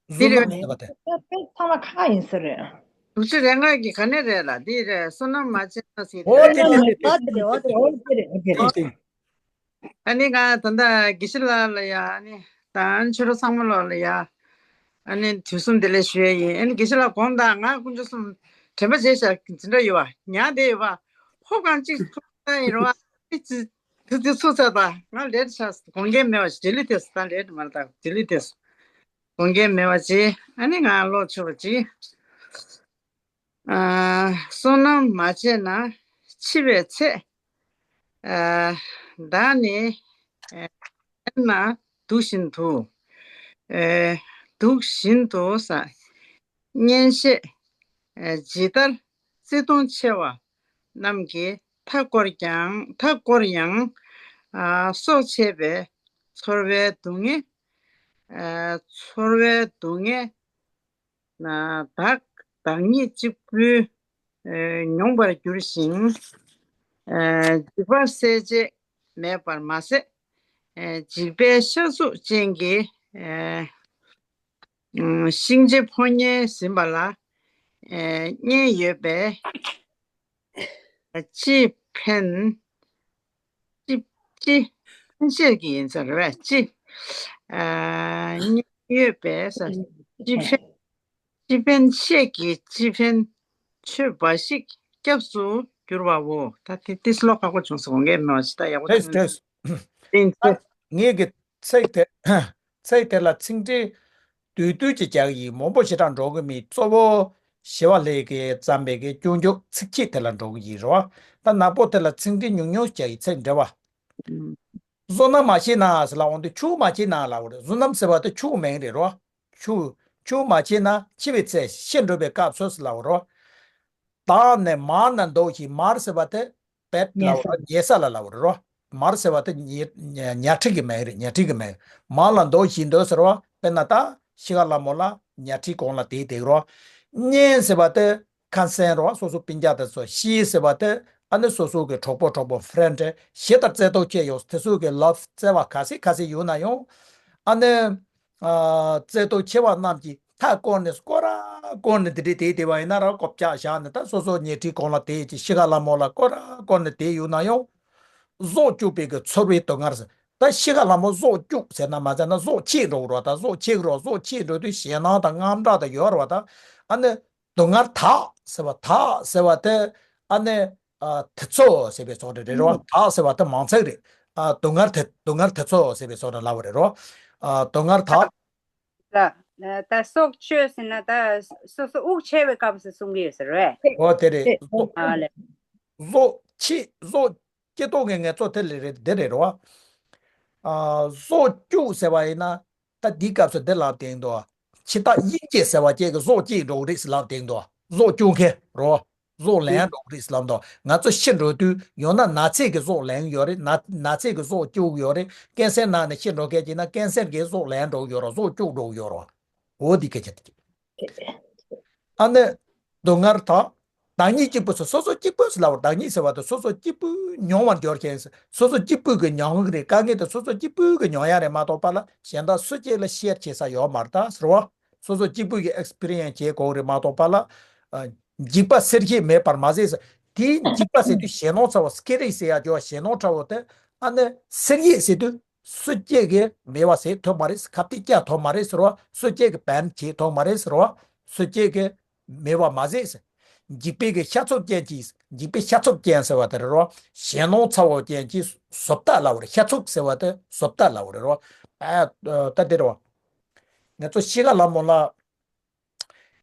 བཟོ་རྣམ་ཟེར་བ་དེ། དཔེ་ཚང་མ་ཁག་ཡིན་ས་རེད། དྲུག་ཅུ་རེ་ལྔ་གི་ག་ནས་རེད་ལ། འདི་རེད། བསོད་ནམས་མ་བྱས་ན་ཟེར་འོ་དེ་དེ་དེ་དེ། འོ་དེ་རེད། འོ་དེ་རེད། ཨ་ནི་ང་ད་ལྟ་དགེ་བཤེས་ལགས་ལ་ཡ། ཨ་ནི་ད་ཨ་ནི་ཆོས་གྲོགས་ཚང་མ་ལོག་ལ་ཡ། ཨ་ནི་དུས་གསུམ་བདེ་ལེགས་ཞུ་ཡས་ཡིན། ཨ་ནི་དགེ་བཤེས་ལགས་དགོངས་དག་ང་དཀོན་མཆོག་གསུམ་དྲན་པ་བརྗེད་བཞག་འཛིན་གྲྭ་ཡོད་བ། ཉར་བསྡད་ཡོད་བ། ཧོབ་གང་གཅིག་ཐུག་ས་ཡིན་རོ། ཨ་ནི་ཅི་དུས་དུས་ཚུགས་ཚར་ད། ང་ལེ་ཊི་ཆགས་དགོངས་འགལ་མེད་བ་ཞིག་ཌི་ལི་ཊི་ཐེབས་སོང་། ད་ལེ་ཊི་མ་རེད། ད་ཌི་ལི་ཊི་ཐེབས་སོང་། དགོངས་འགལ་མེད་པ་བྱས། ཨ་ནི་ང་ཀློག་ཆོག་པ་བྱས། ཨ། བསོད་ནམས་མ་བྱས་ན་འཆི་བའི་ཚེ། ཨ། བདག་ནི་ཨ་གནས་ན་འདུག་བཞིན་དུ། ཨ། འདུག་བཞིན་དུ་ཟེར། གཉེན་བཤེས་ཨ་ཇི་ལྟར་བརྩེ་གདུང་ཆེ་བ་རྣམས་ཀྱིས་མཐའ་བསྐོར་ཀྱང་། མཐའ་བསྐོར་ཡང་། ཨ། སྲོག་ཆད་པའི་ཚོར་བའི་སྡུག་བསྔལ། ཨ། ཚོར་བའི་སྡུག་བསྔལ། བདག་བདག་ཉིད་གཅིག་པུས་མྱོང་བར་འགྱུར་ཞིང་། འཇིགས་པ་སེལ་བྱེད་མེད་པར་མ་ཟད། འཇིགས་པའི་ཤ་ཚུགས་ཅན་གྱི་གཤིན་རྗེ་ཕོ་ཉས་ཟིན་པ་ལ་གཉེན་ཡོད་པས། ཅི་ཕན། ཅི་ཅི་ཕན་ཆད་ཀྱི་ཡིན་ས་རེད་པས། ཅི་ཨ་གཉེན་ཡོད་པས་ས། ཅི་ཕན། ཅི་ཕན་ཆད་ཀྱི་ཅི་ཕན་ཆོད་འབའ་ཞིག་སྐྱབས་སུ་འགྱུར་བའོ། ད་དེ་ཏིས་ལོ་ཁག་པོ་བྱུང་སོང་། ངས་མི་བ་ཞིག་ད་ཡག་པོ་ཐོས་ཐོས། ཨིན་ཐོས། ངས་ཀྱི་ཚིག་དེ། ཚིག་དེ་ལ་ཚིག་འགྲེལ་བསྡུས་བསྡུས་ཀྱིས་རྒྱག་གི་ཡིན། མང་པོ་ཞེ་དྲག་འགྲོ་གི་མེད། གཙོ་བོ་ཞི་བ་ལྷས་ཀྱིས་བརྩམས་པའི་གི་སྐྱོན་བརྗོད་ཚིག་ཕྱེད་དེ་ལ་འགྲོ་གི་ཡིན་རོ། ད་ནག་པོ་དེ་ལ་ཚིག་འགྲེལ་ཉུང་ཉུང་རྒྱག་གི། ཚིག་འགྲེལ་བ། བསོད་ནམས་མ་བྱས་ན་ཟེར་ལབ་འོང་དུས་ཆོས་མ་བྱས་ན་ལབ་པ་རེད། བསོད་ནམས་ཟེར་བ་དེ་ཆོས་མིང་རེད་རོ། ཆོས་ཆོས་མ་བྱས་ན་འཆི་བའི་ཚེ་ཤི་འགྲོ་བའི་སྐབས་སུ་ཟེར་ལབ་པ་རོ། བདག་ནི་མར་ན་འདུག་བཞིན། མར་ཟེར་བ་དེ་བེད་ལབ་པ་རོ། ཉལ་ས་ལ་ལབ་པ་རོ། མར་ཟེར་བ་དེ་ཉལ་ཉལ་ཁྲི་གི་མིང་རེད། ཉལ་ཁྲི་གི་མིང་། མར་ལ་འདུག་བཞིན་དུ་ཟེར་བ་དཔེར་ན་ད་ཤི་ཁ་ལ་མོ་ལ་ཉལ་ཁྲིའི་གོང་ལ་བསྡད་བསྡད་རོ། གཉེན་ཟེར་བ་དེ་ཁ་སང་རོ། སོ་སོ་སྤུན་ཀྱག་དེ་ཚོ། བཤེས་ཟེར་བ་དེ་ཨ་ནི་སོ་སོ་གི་གྲོགས་པོ་གྲོགས་པོ་ཕྲེན་ཌི། ཞེ་དྲག་བརྩེ་གདུང་ཆེ་ཡོད་དེ་ཚོ་གི་ལབ་བརྩེ་བ་ག་ཚད་ག་ཚད་ཡོད་ན་ཡང་། ཨ་ནི་ཨ་བརྩེ་གདུང་ཆེ་བ་རྣམས་ཀྱིས་ མཐའ་བསྐོར་ནས་སྐོར་ར་བསྐོར་ནས་དེ་འདྲས་དེ་དེ་བ་ཡིན་ན་ར་ཀོ་ཅག་བཞག་ནས་ད་སོ་སོ་ཉལ་ཁྲིའི་གོང་ལ་དེ་ཅི་ཤི་ཁ་ལ་མོ་ལ་སྐོར་ར་བསྐོར་ནས་དེ་ཡོད་ན་ཡང་། གཟུགས་སྐྱུག་པའི་གི་ཚོར་བའི་སྡུག་བསྔལ་ཟེར། ད་ཤི་ཁ་ལ་མོ་གཟུགས་སྐྱུག་ཟེར་ན་མ་ཟེར་ན་གཟུགས་ཆད་འགྲོ་གི་རེད་བ། ད་གཟུགས་ཆད་ཀྱི་རེད། གཟུགས་ཆད་འགྲོ་དུས་ཞེད་སྣང་དང་དངངས་སྐྲག་དང་ཡོད་རེད་བ། ད་ཨ་ནི་སྡུག་བསྔལ་དག་ཟེར་བ། དག་ཟེར་བ་དེ་ཨ་ནི་ཨ་དེ་ཚོ་ཟེར་བའི་ཚོགས་རེ་རེད་རོ། དག་ཟེར་བ་དེ་མང་ཚིག་རེད། ཨ་སྡུག་བསྔལ་དེ་སྡུག་བསྔལ་དེ་ཚོ་ཟེར་བའི་ཚོགས་རེ་ལབ་པ་རེད་རོ། ཨ་སྡུག་བསྔལ་དག་ལ། ད་སྲོག་གཅོད་ཟེར་ན་ད་སོ་སོ་དབུགས་ཆད་པའི་སྐབས་སུ་གསུང་གི་ཡོད་ས་རེད། འོ་དེ་རེད། ཨ་ལས། གཟུགས་ཆད་གཟུགས་སྐྱེ་ཐོག་གི་ངལ་རྩོལ་དེ་ལས་རེད། དེ་རེད་རོ། ཨ་གཟུགས་སྐྱུག་ཟེར་བ་ཡིན་ན་ད་འདིའི་སྐབས་སུ་འདི་ལབ་བསྡད་འདུག་ཕྱི་རྟགས་དབྱེ་འབྱེད་ཟེར་བ་ཅིག་གི་གཟུགས་སྐྱེ་འགྲོ་གི་རེད་ཟེར་ལབ་བསྡད་འདུག་གཟུགས་སྐྱུག་མཁན་རོ། གཟུགས་ལེན་འགྲོ་གི་རེད་ཟེར་ལབ་འདུག་ང་ཚོ་ཤི་འགྲོ་དུས་ཡང་ན་ན་ཚས་ཀྱི་གཟུགས་ལེན་ཡོད་རེད། ན་ན་ཚས་ཀྱི་གཟུགས་སྐྱུག་ཡོད་རེད། ཀན་སར་ན་ནས་ཤི་འགྲོ་མཁན་ཅིག་ན་ཀན་སར་གྱི་གཟུགས་ལེན་འགྲོ་ཡོད་རོ། གཟུགས་སྐྱུག་འགྲོ་ཡོད་རོ། འོ་འདི་སྐད་ཆ་དེ། ཨ་ནི་སྡུག་བསྔལ་དག་བདག་ཉིད་གཅིག་པུ་ཟེར། སོ་སོ་གཅིག་པུ་ཟེར་ལབ་པ། བདག་ཉིད་ཟེར་བ་དེ་སོ་སོ་གཅིག་པུས་མྱོང་བར་འགྱུར་མཁན་ཟེར། སོ་སོ་གཅིག་པུས་ཀྱི་མྱོང་གི་རེད། དཀའ་ངལ་དེ་སོ་སོ་གཅིག་པུས་ཀྱི་མྱོང་ཡ་རེད་མ་གཏོགས་པ་ལ་གཞན་དག་སུ་གཅིག་ལ་ཤེར་བྱེད་ས་ཡོད་མ་རེད་ད་ཟེར་བ། སོ་སོ་གཅིག་པུས་ཀྱི་ཨེགས་སི་པི་རི་ཡན་སི་བྱེད་དགོས་རེད་མ་གཏོགས་པ་ལ། ཨ་འཇིགས་པ་སེལ་བྱེད་མེད་པར་མ་ཟད་ཟེར། དེའི་འཇིགས་པ་ཟེར་དུས་ཞེད་སྣང་ཚ་བོ་སི་ཀེ་རི་ཟེར་ཡ་ཅོ་ཞེད་སྣང་ཚ་བོ་དེ་ཨ་ནི་སེལ་བྱེད་ཟེར་དུས། སུ་གཅིག་གིས་མེད་པ་བཟོ་ཐུབ་མ་རེད། ཁ་གཏད་བཅག་ཐུབ་མ་རེད་ཟེར་བ། སུ་གཅིག་གིས་བེན་བྱེད་ཐུབ་མ་རེད་ཟེར་བ། སུ་གཅིག་གིས་མེད་པ་མ་བཟོས་ཟེར། འཇིགས་པའི་གི་ཤ་ཚུགས་ཅན་གྱིས། འཇིགས་པའི་ཤ་ཚུགས་ཅན་ཟེར་བ་དེ་རེད་རོ། ཞེད་སྣང་ཚ་བོ་ཅན་གྱིས་བཟོ་ལྟ་ལབ་པ་རེད། ཤ་ཚུགས་ཟེར་བ་དེ་བཟོ་ལྟ་ལབ་པ་རེད་རོ། ཨ་ད་དེ་རེད་བ། ང་ཚོ་ཤི་ཁ་ལ་མོ་ལ།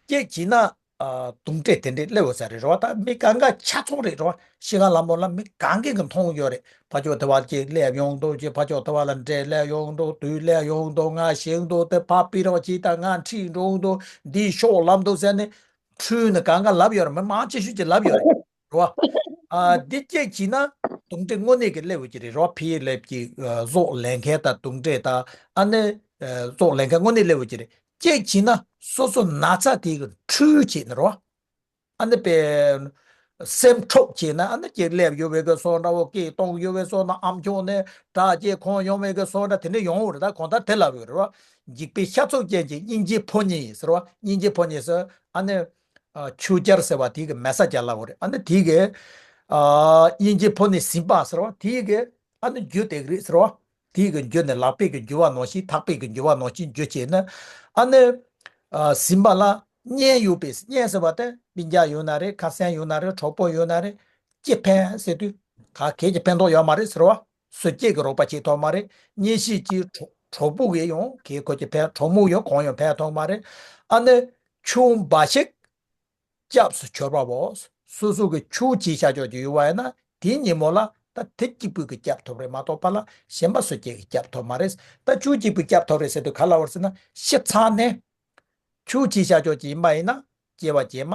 སྐྱེད་བྱས་ན། ཨ་གདོན་འདྲེ་དེ་འདྲས་སླེབས་ཡོད་ས་རེད་རོ། ད་མི་གང་ག་ཆ་ཚང་རེད་རོ། ཤི་ཁ་ལ་མོ་ལ་མི་གང་གིས་གི་མཐོང་ཡོད་རེད། ཕ་ཕྱོགས་དེ་བ་ཅིག་སླེབས་ཡོང་འདུག་ཅིག་ཕ་ཕྱོགས་དེ་བ་ལ་འདྲེ་སླེབས་ཡོང་འདུག་དུད་སླེབས་ཡོང་འདུག་ང་ཤི་འདུག་དེ་ཕ་པི་རོགས་ཅིག་ད་ང་ཁྲིད་འགྲོ་འདུག་འདིའི་ཤོག་ལམ་འདུག་ཟེར་ནས་འཁྲུལ་ནས་གང་ག་ལབ་ཡོད་རེད། མི་མང་ཆེ་ཤོས་ཀྱིས་ལབ་ཡོད་རེད་རོ། ཨ་འདི་སྐྱེད་བྱས་ན་གདོན་འདྲེ་དངོས་གནས་ཀྱི་སླེབས་ཡོད་ཀྱི་རེད་རོ། ཕི་ཡི་ལེབ་ཀྱི་གཟུགས་ལེན་མཁན་དང་གདོན་འདྲེ་དང་ཨ་ནི་གཟུགས་ལེན་མཁན་དངོས་གནས་སླེབས་ཡོད་ཀྱི་རེད། སྐྱེད་བྱས་ན་སོ་སོ་ན་ཚ་དེ་གི་འཁྲུལ་བྱས་ནས་རོ། ཨ་ནི་པའི་སེམས་འཁྲུག་བྱས་ན་ཨ་ནི་ཀྱེ་སླེབས་ཡོད་པའི་གི་སོ་འདྲ་བོ་ཀྱེ་གཏོང་ཡོད་པའི་སོ་ན་ཨམ་ཅོག་ནས་དྲག་ཅེས་ཁོང་ཡོང་བའི་གི་སོ་འདྲ་དེ་འདྲ་ཡོང་བ་རེད། ད་གོང་ལྟར་དེ་ལབ་ཡོད་རེད་བ། འཇིགས་པའི་ཤ་ཚུགས་ཅན་གྱི་སྙིང་རྗེའི་ཕོ་ཉ་ཟེར་བ། སྙིང་རྗེའི་ཕོ་ཉ་ཟེར་ཨ་ནི་ཆུ་སྐྱར་ཟེར་བ་དེ་གི་མེ་སྲེག་བྱས་ལབ་པ་རེད། ཨ་ནི་དེ་གི་སྙིང་རྗེའི་ཕོ་ཉའི་ཟིན་པ་ཟེར་བ་དེ་གི་ཨ་ནི་རྒྱུ་དེ་གི་རེད་ཟེར་བ། དེའི་གི་འགྱུར་ནས་ལག་པའི་གི་འགྱུར་བ་ནང་བཞིན་ཐག་པའི་གི་འགྱུར་བ་ནང་བཞིན་འགྱུར་བྱས་ན། ཨ་ནི། ཨ་ཟིན་པ་ལ་གཉེན་ཡོད་པས། གཉེན་ཟེར་བ་དེ་སྤུན་ཀྱག་ཡོད་ན་རེད། ཁ་སང་ཡོད་ན་རེད། གྲོགས་པོ་ཡོད་ན་རེད། ཅི་ཕན་ཟེར་དུས་ག་གས་ཀྱི་ཕན་ཐོགས་ཡོད་མ་རེད་ཟེར་བ། སུ་གཅིག་གི་རོགས་པ་བྱེད་ཐུབ་མ་རེད། གཉེན་བཤེས་ཀྱི་གྲོགས་གྲོགས་པོ་གིས་ཡང་གས་ཁོ་ཀྱི་ཕན་གྲོགས་མོ་ཡང་གང་ཡང་ཕན་ཐོགས་མ་རེད། ཨ་ནི་ཆུང་འབའ་ཞིག་སྐྱབས་སུ་གྱུར་པའོ། སོ་སོ་གི་ཆུང་བྱས་བཞག་ཆོག་ཅིག་ཡོད་པ་ཡིན་ན་དེའི་ཉིན་མོ་ལ་ད་དེ་གཅིག་པུས་ཀྱི་སྐྱབས་ཐོབ་རེད་མ་གཏོགས་པ་ལ་གཞན་པ་སུ་གཅིག་གི་སྐྱབས་ཐོབ་མ་རེད། ད་ཆུང་གཅིག་པུས་སྐྱབས་ཐོབ་རེད་ཟེར་དུས་ག་ལ་བར་ཟེར་ན་ཤི་ཚར་ནས་ཆུང་བྱས་བཞག་ཆོག་ཅིག་ཡིན་པ་ཡིན་ན་སྐྱེ་བ་རྗེས་མ་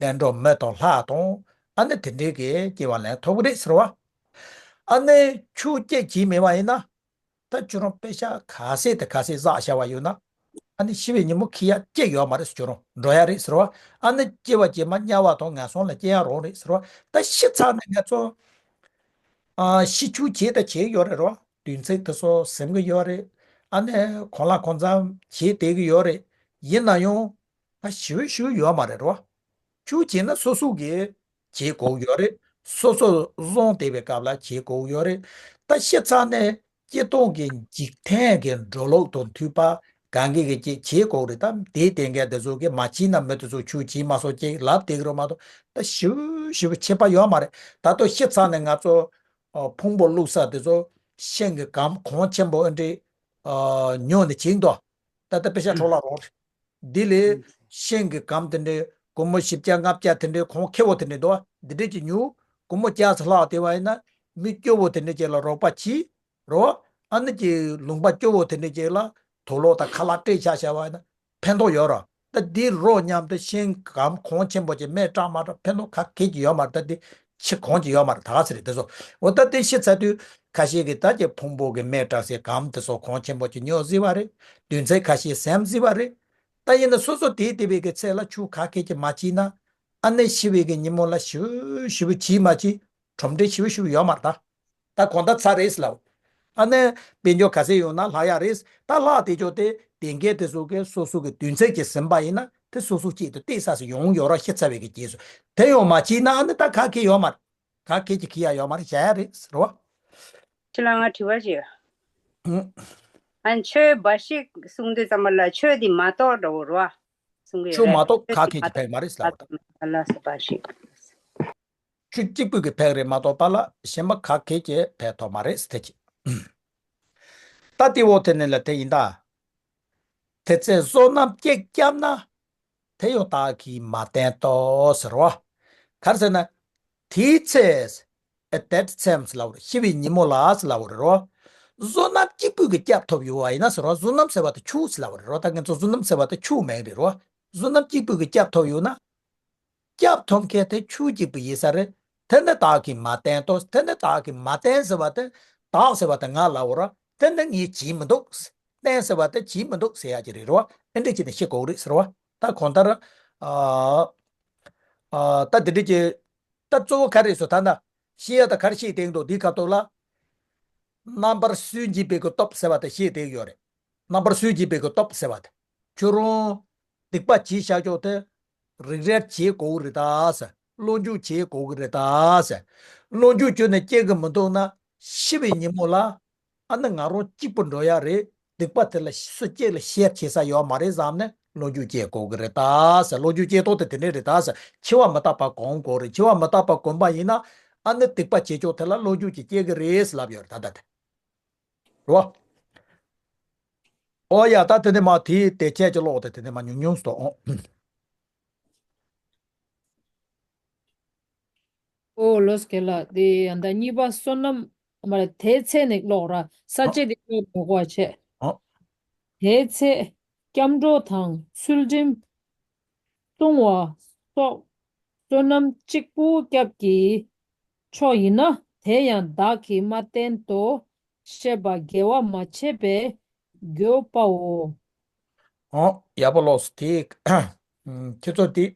བདེ་འགྲོ་མི་དང་ལྷ་དང་ཨ་ནི་དེ་འདྲའི་གི་སྐྱེ་བ་ལེན་ཐུབ་ཀྱི་རེད་ཟེར་བ། ཨ་ནི་ཆུང་སྐྱེ་གྱིས་མེད་པ་ཡིན་ན། ད་ཁྱོད་རང་པེ་ཤ་ག་ཚད་དང་ག་ཚད་བསགས་བཞག་པ་ཡོད་ན། ཨ་ནི་ཤི་བའི་ཉིན་མོ་ཁེ་ཡ་སྐྱེ་ཡོད་མ་རེད་ཟེར། ཁྱོད་རང་འགྲོ་ཡ་རེད་ཟེར་བ། ཨ་ནི་སྐྱེ་བ་རྗེས་མ་དམྱལ་བ་དང་ངན་སོང་ལ་སྐྱེ་ཡ་རང་རེད་ཟེར་བ། ད་ཤི་ཚར་ནས་ང་ཚོ། ཨ་ཤི་ཆུ་བྱས་ད་བྱས་ཡོད་རེད་རོ། དུས་ཚོད་དེ་ཚོ་ཟིན་གི་ཡོད་རེད། ཨ་ནི་གང་ལ་གང་འཚམ་བྱས་བསྡད་གི་ཡོད་རེད། ཡིན་ན་ཡང་། ད་ཞེ་པོ་ཞེ་པོ་ཡོད་མ་རེད་རོ། ཆུ་བྱས་ན་སོ་སོ་གིས་བྱེད་དགོས་ཡོད་རེད། སོ་སོ་བཟུང་བསྡད་པའི་སྐབས་ལ་བྱེད་དགོས་ཡོད་རེད། ད་ཤི་ཚར་ནས་སྐྱེ་སྟོང་གི་འཇིག་རྟེན་གྱི་འགྲོ་ལུགས་དང་མཐུན་པ་གང་གིས་གི་ཅིག་བྱེད་དགོས་རེད། ད་དེའི་སྟེང་གི་དེ་ཚོ་གིས་མ་བྱས་ན་མི་དེ་ཚོ་ཆུ་བྱས་མ་སོང་ཅིག་ལབ་བསྡད་གི་རེད་མ་གཏོགས་ད་ཞེ་པོ་ཞེ་པོ་ཁྱད་པར་ཡོད་མ་རེད། ད་ལྟོ་ཤི་ཚར་ནས་ང་ཚོ་ཕུང་པོ་བླུགས་ས་དེ་ཚོ་ཤིང་གི་སྒམ་གོང་ཆེན་པོ་ཨེ་འདྲས་ཉོས་ནས་བྱིན་འདུག་ད་ལྟ་པེ་ཤ་འཕྲོ་བརླག་རོགས་རེད། འདི་ལས་ཤིང་གི་སྒམ་དེ་འདྲའི་སྒོར་མོ་བཞི་བརྒྱ་ལྔ་བརྒྱ་དེ་འདྲའི་གོང་ཁེ་པོ་དེ་འདྲའི་འདུག་འདི་འདྲའི་ཅིག་ཉོས། སྒོར་མོ་བརྒྱ་ཙམ་ལྷག་བསྡད་པ་ཡིན་ན་མི་སྐྱོ་བོ་དེ་འདྲའི་ཅིག་ལ་རོགས་པ་བྱས་རོགས། ཨ་ནི་ཅིག་ལུང་པ་སྐྱོ་བོ་དེ་འདྲའི་ཅིག་ལ་དུག་ལོག་དང་ཁ་ལག་སྤྲད་བཞག་བཞག་པ་ཡིན་ན་ཕན་ཐོགས་ཡོད་རོགས། ད་འདི་རོགས་མཉམ་དུ་ཤིང་སྒམ་གོང་ཆེན་པོ་ཅིག་མེ་སྲེག་མ་སྲེག་ཕན་ཐོགས་ག་གེ་ཅིག་ཡོད་མ་རེད། ད་འདི་ཕྱི་གོང་ཅིག་ཡོད་མ་རེད། ད་ག་ཚོད་རེད་དེ་ཚོ། འོ་ད་དེ་ཤི་ཚར་དུས་ཁ་ཤས་ཀྱིས་ད་ཅིག་ཕུང་པོ་གི་མེ་སྲེག་སའི་སྒམ་དེ་ཚོ་གོང་ཆེན་པོ་ཅིག་ཉོ་སྲིད་པ་རེད། དུས་ཚོད་ཁ་ཤས་ཟིན་སྲིད་པ་རེད། ད་ཡིན་ན་སོ་སོ་དེའི་དེ་བའི་གི་ཚེ་ལ་ཆུ་ག་གེ་ཅིག་མ་བྱས་ན་ཨ་ནི་ཤི་བའི་གི་ཉིན་མོ་ལ་ཞེ་པོ་ཞེ་པོ་བྱས་མ་བྱས་གྲུབ་འབྲས་ཞེ་པོ་ཞེ་པོ་ཡོད་མ་རེད་ད། ད་གོང་ད་ཚར་རེད་ལབ། ཨ་ནི་དཔལ་འབྱོར་ག་ཚད་ཡོང་ན་ལྷག་ཡག་རེད། ད་ལྷག་དེ་ཅོག་དེ་དེ་གས་དེ་ཚོ་གི་སོ་སོ་གི་དུས་ཚོད་ཀྱིས་ཟིན་པ་ཡིན་ན་དེ་སོ་སོ་གཅིག་ཏུ་གཏད་ས་སུ་ཡོང་ཡོད་ར་ཤི་ཚ་བའི་གི་རྗེས་སུ་དེ་ཡོང་མ་བྱས་ན་ཨ་ནི་ད་ག་གེ་ཡོད་མ་རེད། ག་གེ་ཅིག་གི་ཡ་ཡོད་མ་རེད། བྱ་ཡ་རེད་ཟེར་བ། ཁྱེད་ལ་ང་དྲི་བ་ཅིག་ཨང་། ཨ་ནི་ཆོས་འབའ་ཞིག་གསུང་དུས་ཙམ་པ་ལ་ཆོས་འདི་མ་གཏོགས་འགྲོ་བོ་ར་གསུང་གི་ཆོས་ཡོད་མ་རེད། གཏོགས་ག་གེ་ཅིག་ཕེག་མ་རེད་ཟེར་བ་དང་། ལ་སོགས་པ་ཞིག་ཆོས་གཅིག་པུ་གི་ཕེག་རེད་མ་གཏོགས་པ་ལ་གཞན་པ་ག་གེ་ཅིག་ཕེག་ཐོག་མ་རེད་ཟེར་དེ་ཅི། ད་དེ་འོ་དེ་ནས་ལ་དེ་ཡིན་ད། དེ་ཚེ་བསོད་ནམས་གཅིག་བསྐྱབས་ན། དེ་ཡང་བདག་གིས་མ་བསྟེན་ཏོ་ཟེར་བ། ག་རེ་ཟེར་ན། དེའི་ཚེ། at that time ཟེར་ལབ་པ་རེད། ཤི་བའི་ཉིན་མོ་ལ་ཟེར་ལབ་པ་རེད་རོ། བསོད་ནམས་གཅིག་པུས་ཀྱི་སྐྱབས་ཐོབ་ཡོད་པ་ཡིན་ན་ཟེར་རོ། བསོད་ནམས་ཟེར་བ་དེ་ཆུ་ཟེར་ལབ་པ་རེད་རོ། ད་ང་ཚོ་བསོད་ནམས་ཟེར་བ་དེ་ཆུ་མིང་རེད་རོ། བསོད་ནམས་གཅིག་པུས་ཀྱི་སྐྱབས་ཐོབ་ཡོད་ན། སྐྱབས་ཐོབ་མཁན་དེ་ཆུ་གཅིག་པུ་ཡིན་ས་རེད། དེ་ནི་བདག་གིས་མ་བསྟེན་ཏོ། དེ་ནི་བདག་གིས་མ་བསྟེན་ཟེར་བ་དེ་བདག་ཟེར་བ་དེ་ང་ལབ་པ་རོ། དེ་ནི་ངས་བྱས་མི་འདུག་བསྟེན་ཟེར་བ་དེ་བྱས་མི་འདུག་ཟེར་ཡག་ཅིག་རེད་རོ། ཨེ་འདྲ་བྱས་ནས་ཤི་དགོས་རེད་ཟེར་བ། ད་གང་ལྟར། ཨ། ཨ། ད་འདི་འདྲ་ཅིག་ད་གཙོ་བོ་ག་རེ་ཟེར་ད་ལྟ་ཤེས་ཡ་ད་ག་རེ་ཤེས་བསྡད་འདུག་འདིའི་ཁ་ཐོག་ལ། རྣམ་པར་སུན་འབྱིན་པའི་གི་སྟོབས་ཟེར་བ་དེ་ཤེས་བསྡད་ཡོད་རེད། རྣམ་པར་སུན་འབྱིན་པའི་གི་སྟོབས་ཟེར་བ་དེ། ཁྱོད་རང་སྡིག་པ་བྱས་བཞག་ཀྱོག་དེ་རིག་རལ་བྱེད་དགོས་གི་རེད་ད་ཟེར། སློབ་འཇུག་བྱེད་དགོས་གི་རེད་ད་ཟེར། སློབ་འཇུག་བྱས་ནས་སྐྱེ་གི་མི་འདུག་ན་ཤི་བའི་ཉིན་མོ་ལ། ཨ་ནི་ང་རང་གཅིག་པུ་འགྲོ་ཡ་རེད། སྡིག་པ་དེ་ལ་སུ་གཅིག་ལ་ཤེར་བྱེད་ས་ཡོད་མ་རེད་བསམ་ནས་སློབ་འཇུག་བྱེད་དགོས་གི་རེད་ད་ཟེར། སློབ་འཇུག་བྱེད་སྟངས་དེ་དེ་འདྲས་རེད་ད་ཟེར། འཆི་བ་མི་རྟག་པ་གོམས་དགོས་རེད། འཆི་བ་མི་རྟག་པ་གོམས་པ་ཡིན་ན་ཨ་ནི་སྡིག་པ་བྱེད་ཕྱོགས་དེ་ལ་སློབ་འཇུག་ཅིག་སྐྱེ་གི་རེད་ཟེར་ལབ་ཡོད་རེད་ད་ལྟ་དེ། རེད་བ། ཨོ་ཡ་ད་དེ་ནས་མ་དེའི་དེ་ཁྱད་ཀྱི་ཀློག་དེ་དེ་ནས་མ་ཉུང་ཉུང་སུ་འོང་། ཨོ་ལོས་ཀེ་ལ་དེ་ཡང་ད་གཉིས་པ་བསོད་ནམས་མ་རེད། དེའི་ཚེ་ནས་ཀློག་ར་ས་ཨ་བཅད་དེ་ཀློག་མི་དགོས་བྱས། ཨ་དེའི་ཚེ་སྐྱབས་འགྲོ་དང་ཚུལ་ཁྲིམས་སྲུང་བ་སོགས་བསོད་ནམས་གཅིག་པུ་སྐྱབས་ཀྱི་མཆོག་ཡིན་ན་དེ་ཡང་བདག་གིས་མ་བསྟེན་ཏོ། ཞེས་པ་དགེ་བ་མ་བྱས་པའི་འགྱོད་པའོ། ཨོ་ཡག་པོ་ལོས་དེ། ཁྱེད་ཚོ་དེ།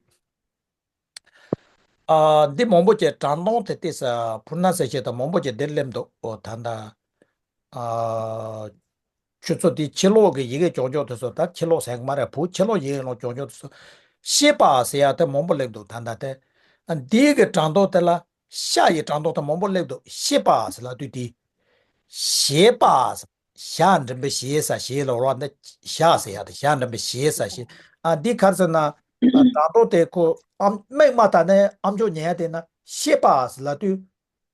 ཨ། འདི་མང་པོ་ཅིག་དྲང་སྟོང་དེ་ཏིས་ཕུར་ན་ཟེར་བྱེད་དང་མང་པོ་ཅིག་འདིར་སླེབས་འདུག་ཨོ་ད་ལྟ། ཨ། ཁྱོད་ཚོ་འདི་ཕྱི་ལོགས་ཀྱི་ཡི་གེ་ཀྱོག་ཀྱོག་དེ་ཚོ་ད་ཕྱི་ལོགས་ཟེར་གི་མ་རེད། བུ་ཕྱི་ལོགས་ཡི་གེ་ལོག་ཀྱོག་ཀྱོག་དེ་ཚོ། ཤེས་པ་ཟེར་ཡ་དེ་མང་པོ་སླེབས་འདུག་ད་ལྟ་དེ། ཨ། འདི་གི་དྲང་སྟོང་དེ་ལ་ཤ་ཡི་དྲང་སྟོང་དེ་མང་པོ་སླེབས་འདུག་ཤེས་པ་ཟེར་ལབ་དུས་དེ། ཞེས་པ། ཞ་འགྲེང་བུ་ཞེས་ས་ཞེས་ལ་རོ་འདི་ཞ་ཟེར་ཡ་དེ་ཞ་འགྲེང་བུ་ཞེས་ས་ཞེས། ཨ་འདི་ག་རེ་ཟེར་ན། དྲང་པོ་དེ་ཁོ་ཨམ་མིག་མ་ལྟ་ནས་ཨམ་ཅོག་ཉན་ཡ་དེ་ན་ཤེས་པ་ཟེར་ལབ་དུས།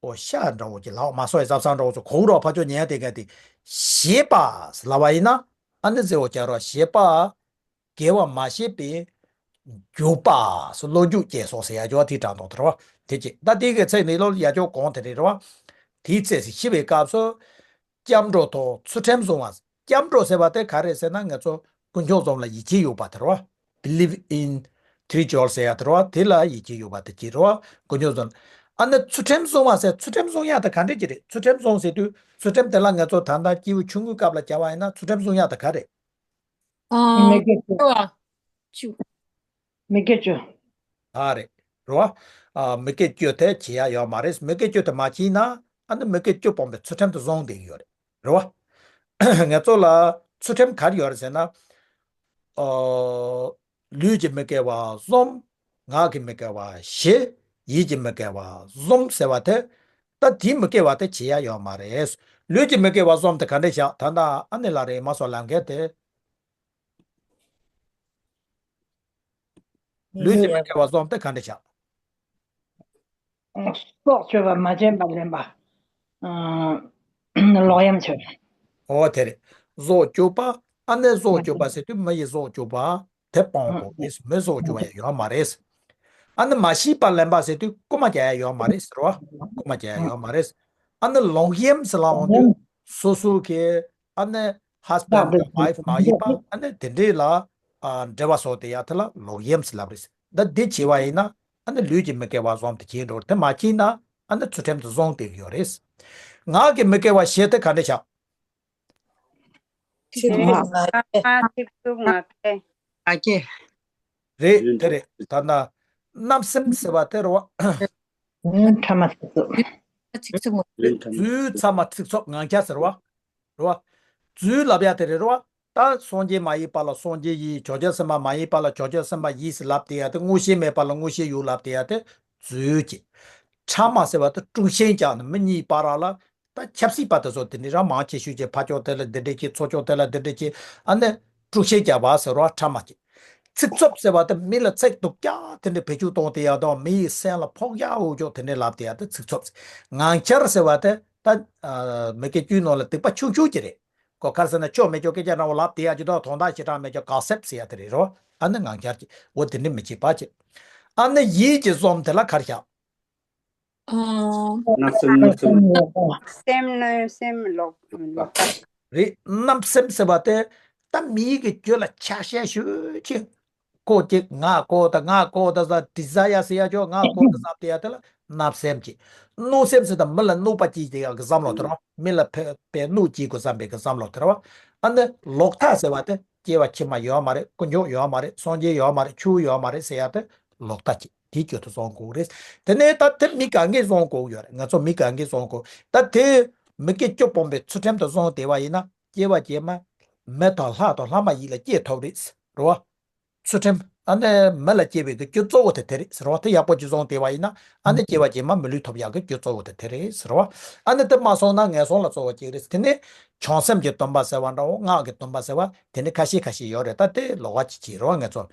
ཨོ་ཤ་འདྲ་བོ་ཅིག་ལབ་མ་སོ་ཡི་ཟབ་སང་འདྲ་བོ་ཚོ་གོ་རོགས་ཕ་ཅོག་ཉན་ཡ་དེ་ག་དེ་ཞེས་པ་ཟེར་ལབ་པ་ཡིན་ན་ཨ་འདི་ཟེར་བོ་ཅག་རོ་ཞེས་པ། དགེ་བ་མ་བྱས་པའི་འགྱོད་པ་སོགས་བློ་འགྱོད་སྐྱེས་སོགས་ཟེར་ཡ་ཅོ་དེའི་དྲང་སྟོང་དེ་རེད་བ། དེ་ཅི་ད་དེ་གི་ཚེ་ནི་ལོ་ཡ་ཅོ་གོང་དེ་རེད་རེད་བ། དེའི་ཚེ་ཟེར་ཤི་བའི་སྐབས་སུ། སྐྱབས་འགྲོ་དང་ཚུལ་ཁྲིམས་བཟུང་བ། སྐྱབས་འགྲོ་ཟེར་བ་དེ་ག་རེ་ཟེར་ན་ང་ཚོ་དཀོན་མཆོག་གསུམ་ལ་ཡིད་ཆེས་ཡོད་པ་དེ་རེད་བ། Believe in three jewels ཟེར་ཡ་དེ་རེད་བ། དེ་ལ་ཡིད་ཆེས་ཡོད་པ་དེ་ཅི་རེད་བ། དཀོན་མཆོག་གསུམ། ཨ་ནི་ཚུལ་ཁྲིམས་བཟུང་བ་ཟེར་ཚུལ་ཁྲིམས་བཟུང་ཡ་དེ་ག་འདྲས་ཅི་རེད། ཚུལ་ཁྲིམས་བཟུང་ཟེར་དུས་ཚུལ་ཁྲིམས་དེ་ལ་ང་ཚོ་ད་ལྟ་སྐྱེས་བུ་ཆུང་ངུའི་སྐབས་ལ་བྱ་བ་ཡིན་ན་ཚུལ་ཁྲིམས་བཟུང་ཡ་དེ་ག་རེད། ཨ། མི་དགེ་བཅུ། བཅུ། མི་དགེ་བཅུ། ཨ་རེད། རེད་བ། ཨ། མི་དགེ་བཅུ་དེ་བྱེད་ཡ་ཡོད་མ་རེད། མི་དགེ་བཅུ་དེ་མ་བྱས་ན་ཨ་ནི་མི་དགེ་བཅུ་སྤོང་བའི་ཚུལ་ཁྲིམས་དེ་བཟུང་བསྡད་ཀྱི་ཡོད་རེད། རེད་བ། ང་ཚོ་ལ་ཚུལ་ཁྲིམས་ག་རེ་ཡོད་རེད་ཟེར་ན། ཨ། ལུས་ཀྱི་མི་དགེ་བ་གསུམ། ངག་གི་མི་དགེ་བ་བཞི། ཡིད་ཀྱི་མི་དགེ་བ་གསུམ་ཟེར་བ་དེ། ད་དེའི་མི་དགེ་བ་དེ་བྱེད་ཡ་ཡོད་མ་རེད། ལུས་ཀྱི་མི་དགེ་བ་གསུམ་དེ་ག་འདྲས་བཞག་ད་ལྟ་ཨ་ནི་ལ་རེད་མ་སོ་ལམ་ཁན་དེ། ལུས་ཀྱི་མི་དགེ་བ་གསུམ་དེ་ག་འདྲ་བྱ། སྲོག་གཅོད་པ་མ་བྱིན་པ་ལེན་པ། ཨ། ལོག་གཡེམ་བྱེད་པ། ཨོ་དེ་རེད། སྲོག་གཅོད་པ། ཨ་ནི་སྲོག་གཅོད་པ་ཟེར་དུས་མི་ཡི་སྲོག་གཅོད་པ་དེ་སྤོང་དགོས་རེད། མི་སྲོག་གཅོད་པ་ཡང་ཡོད་མ་རེད། ཨ་ནི་མ་ཤེས་པ་ལེན་པ་ཟེར་དུས་རྐུ་མ་རྒྱག་ཡ་ཡོད་མ་རེད་ཟེར་བ། རྐུ་མ་རྒྱག་ཡ་ཡོད་མ་རེད། ཨ་ནི་ལོག་གཡེམ་ཟེར་ལབ་འོང་དུས་སོ་སོ་གི་ཨ་ནི་husband དང་wife མ་ཡིན་པ་ཨ་ནི་དེ་འདྲས་ལ་ཨ་འབྲེལ་བ་བཟོ་དེ་ཡ་དེ་ལ་ལོག་གཡེམ་ཟེར་ལབ་རེད། ད་འདི་བྱས་པ་ཡིན་ན་ཨ་ནི་ལུས་ཀྱི་མི་དགེ་བ་གསུམ་དེ་བྱས་འགྲོ་རེད། དེ་མ་བྱས་ན་ཨ་ནི་ཚུལ་ཁྲིམས་དེ་བཟུང་བསྡད་ཀྱི་ཡོད་རེད། ངག་གི་མི་དགེ་བ་བཞི་དེ་ག་འདྲ་བྱ། ཚིག་རྩུབ་ངག་འཁྱལ། ཚིག་རྩུབ་ངག་འཁྱལ། ངག་འཁྱལ། རེད་དེ་རེད། ད་ན་བརྣབ་སེམས་ཟེར་བ་དེ་རེད་བ། ཕྲ་མ་ཚིག་རྩུབ། ཚིག་རྩུབ་ངག་འཁྱལ། རྫུས་ཚ་མ་ཚིག་རྩུབ་ངག་འཁྱལ་ཟེར་བ། རེད་བ། རྫུས་ལབ་ཡ་དེ་རེད་རེད་བ། ད་སངས་རྒྱས་མ་ཡིན་པ་ལ་སངས་རྒྱས་ཡིན། བྱང་ཆུབ་སེམས་དཔའ་མ་ཡིན་པ་ལ་བྱང་ཆུབ་སེམས་དཔའ་ཡིན་ཟེར་ལབ་དེ་ཡ་དེ། མངོན་ཤེས་མེད་པ་ལ་མངོན་ཤེས་ཡོད་ལབ་དེ་ཡ་དེ་རྫུས་ཀྱི། ཕྲ་མ་ཟེར་བ་དེ་དཀྲུག་ཤིང་རྒྱག་ནས་མི་གཉིས་བར་ལ། ད་ཆབ་སྲིད་པ་དེ་ཚོ་དེ་འདྲ་རང་མང་ཆེ་ཤོས་ཀྱི་ཕ་ཕྱོགས་དེ་ལ་འདི་འདྲ་བྱེད། ཚོ་ཕྱོགས་དེ་ལ་འདི་འདྲ་བྱེད། ཨ་ནི་དཀྲུག་ཤིང་རྒྱག་པ་ཟེར་བ་ཕྲ་མ་གྱི། ཚིག་རྩུབ་ཟེར་བ་དེ་མི་ལ་ཚིག་སྡུག་ཅག་དེ་འདྲ་བེད་སྤྱོད་གཏོང་དེ་ཡ་དང་། མི་ཡི་སེམས་ལ་ཕོག་ཡ་འུ་ཅོག་དེ་འདྲ་ལབ་དེ་ཡ་དེ་ཚིག་རྩུབ་ཟེར། ངང་འཁྱལ་ཟེར་བ་དེ་ད་མི་སྐད་ཅིག་ནང་ལ་སྡིག་པ་ཆུང་ཆུང་ཅིག་རེད། གོ་ག་རེ་ཟེར་ན་ཆོ་མེད་ཅོ་སྐད་ཆ་འདྲ་བོ་ལབ་དེ་ཡ་ཅིག་དང་། དོན་དག་ཞེ་དྲག་མེད་ཅོ་ག་སེབ་ཟེར་ཡ་དེ་རེད་རོ། ཨ་ནི་ངང་འཁྱལ་གྱི་འོ་དེ་འདྲ་མི་བྱེད་པ་བྱེད། ཨ་ནི་ཡིད་ཀྱི་བཟོ་དེ་ལ་ག་རེ་བཞག་ཨ། བརྣབ་སེམས། བརྣབ་སེམས། སེམས་ནི་སེམས་ལོག་ལོག་ལྟ། རེད། བརྣབ་སེམས་ཟེར་བ་དེ་ད་མི་གི་རྒྱུད་ལ་ཆ་ཤས་ཤིག་ཅིག་ཁོ་ཅིག་ང་ཁོ་ད་ང་ཁོ་ད་ཟ། ཌི་ཛ་ཡར་ཟེར་ཡ་ཅོ། ང་ཁོ་ད་ཟ་དེ་ཡ་དེ་ལ་བརྣབ་སེམས་ཅིག་གནོད་སེམས་ཟེར་ད་མི་ལ་གནོད་པ་ཅིག་དེ་ཡ་གི་བསམ་བློ་དེ་རོ། མི་ལ་ཕན་པའི་གནོད་ཅིག་དགོས་བསམ་པའི་གི་བསམ་བློ་དེ་རོ། ཨ་ནི་ལོག་ལྟ་ཟེར་བ་དེ་སྐྱེ་བ་ཕྱི་མ་ཡོད་མ་རེད། དཀོན་མཆོག་ཡོད་མ་རེད། སངས་རྒྱས་ཡོད་མ་རེད། ཆོས་ཡོད་མ་རེད་ཟེར་ཡ་དེ་ལོག་ལྟ་ཅིག་དེའི་རྒྱུད་དུ་སོང་དགོས་རེད། དེ་ནས་ད་དེ་མི་གང་གིས་སོང་དགོས་ཡོད་རེད། ང་ཚོ་མི་གང་གིས་སོང་དགོས། ད་དེ་མི་དགེ་བཅུ་སྤོང་བའི་ཚུལ་ཁྲིམས་དུ་སོང་བསྡད་པ་ཡིན་ན། སྐྱེ་བ་རྗེས་མ་མི་དང་ལྷ་དང་ལྷ་མ་ཡིན་ལ་སྐྱེ་ཐུབ་རེད། རེད་བ། ཚུལ་ཁྲིམས། ཨ་ནི་མི་ལ་སྐྱེ་བའི་གི་རྒྱུ་གཙོ་བོ་དེ་དེ་རེད་ཟེར་བ། དེ་ཡག་པོ་ཅིག་སོང་བསྡད་པ་ཡིན་ན། ཨ་ནི་སྐྱེ་བ་རྗེས་མ་མི་ལུས་ཐོབ་ཡག་གི་རྒྱུ་གཙོ་བོ་དེ་དེ་རེད་ཟེར་བ། ཨ་ནི་དེ་མ་སོང་ན་ངན་སོང་ལ་སོགས་པ་སྐྱེ་རེད། དེ་ནས་བྱང་སེམས་ཀྱི་སྡོམ་པ་ཟེར་བ་འདྲ་བོ། སྔགས་ཀྱི་སྡོམ་པ་ཟེར་བ་དེ་ནི་ཁ་ཤས་ཁ་ཤས་ཡོད་རེད། ད་དེ་ལོགས་ཀ་ཅིག་བྱེད་རོགས་ངེད་ཚོ།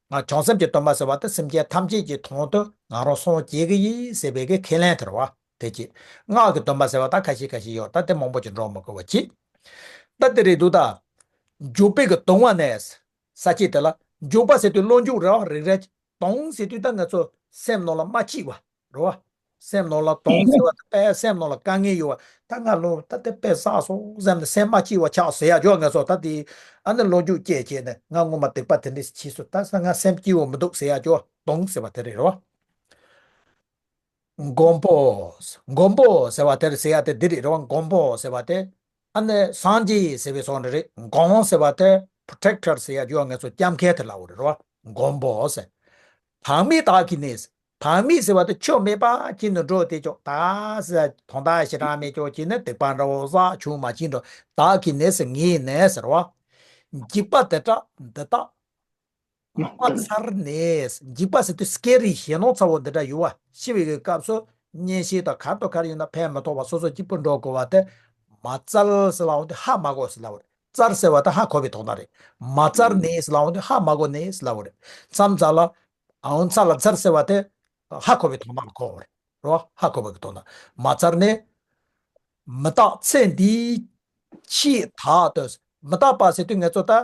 ང་བྱང་སེམས་ཀྱི་སྡོམ་པ་ཟེར་བ་དེ་སེམས་ཅན་ཐམས་ཅད་ཀྱི་དོན་དུ་ང་རང་སངས་རྒྱས་ཀྱི་ཡིན་ཟེར་བའི་གི་ཁས་ལེན་དེ་རེད་བ། དེ་ཅི། སྔགས་ཀྱི་སྡོམ་པ་ཟེར་བ་ད་ཁ་ཤས་ཁ་ཤས་ཡོད། ད་དེ་མང་པོ་ཅིག་འགྲོ་མི་དགོས་པ་ཅིག་ད་དེ་རེད་འདུག་ད། འཇུག་པའི་གི་གདུང་བ་ནས། ས་བཅད་དེ་ལ། འཇུག་པ་ཟེར་དུས་བློ་འཇུག་རེད་བ། རིག་རལ། གདུང་ཟེར་དུས་ད་ང་ཚོ་སེམས་ནང་ལ་མ་སྐྱིད་བ། རེད་བ། སེམས་ནང་ལ་གདུང་ཟེར་བ་དེ་དཔེ་སེམས་ནང་ལ་དཀའ་ངལ་ཡོད་བ། ད་ང་ལོ་ད་དེ་དཔེ་བསགས་སོང་བསམ་ནས་སེམས་མ་སྐྱིད་བ་ཆགས་ཟེར་ཡ་ཅོ་ང་ཚོ། ད་དེ་ཨ་ནི་བློ་འཇུག་སྐྱེས་བྱས་ནས་ང་ངོ་མ་སྡིག་པ་དེ་འདྲས་བྱས་སོང་། ད་ས་ང་སེམས་སྐྱིད་བོ་མི་འདུག་ཟེར་ཡ་ཅོ། གདུང་ཟེར་བ་དེ་རེད་རོ། མགོན་པོ། མགོན་པོ་ཟེར་བ་དེ་རེད་ཟེར་ཡ་དེ་འདི་རེད་རོ། མགོན་པོ་ཟེར་བ་དེ་ཨ་ནི་སངས་རྒྱས་ཟེར་བའི་སོང་རེད། མགོན་ཟེར་བ་དེ་པྲོ་ཊེག་ཊར་ཟེར་ཡ་ཅོ་ང་ཚོ་སྐྱབས་མཁན་དེ་ལབ་པ་རེད་རོ། མགོན་པོ་ཟེར། བག་མེད་དག་གིས་ནི། བག་མེད་ཟེར་བ་དེ་ཆོས་མེད་པ་ཅིག་ནི་འགྲོ་དེ་ཅོག་ད་ཟེར་དོན་དག་ཞེ་དྲག་མེད་ཅོག་ཅིག་ནི་སྡིག་པ་འདྲ་བོ་བསགས་བྱུང་མ་ཅིག་འགྲོ། དག་གིས་ནི་ཟེར་ངས་ནི་ཟེར་བ། འཇིགས་པ་འདི་དག་འདི་དག་མ་ཚར་ནས། འཇིགས་པ་ཟེར་དུས་སྐེ་རིང་ཞེད་སྣང་ཚ་བོ་འདི་འདྲ་ཡོད་བ། ཤི་བའི་གི་སྐབས་སུ་གཉེན་བཤེས་དང་གར་དང་གར་ཡོད་ན་ཕན་མི་ཐོགས་པ་སོ་སོ་སྐྱིད་པོ་འགྲོ་དགོས་བ་དེ། མ་ཚར་ཟེར་ལབ་འོང་དུས་ཧ་མ་གོ་ཟེར་ལབ་པ་རེད། ཚར་ཟེར་བ་དེ་ཧ་གོ་བའི་དོན་དག་རེད། མ་ཚར་ནས་ཟེར་ལབ་འོང་དུས་ཧ་མ་གོ་ནས་ཟེར་ལབ་པ་རེད། མཚམས་མཚམས་ལ། ཨའོ་ཚར་ལ་ཚར་ཟེར་བ་དེ་ཧ་གོ་བའི་དོན་དག་ལ་གོ་བ་རེད། རོ། ཧ་གོ་བའི་དོན་དག་མ་ཚར་ནས། མི་རྟག་ཚེ་འདིའི་ཆེད་དག་ཏུ། མི་རྟག་པ་ཟེར་དུས་ང་ཚོ་ད།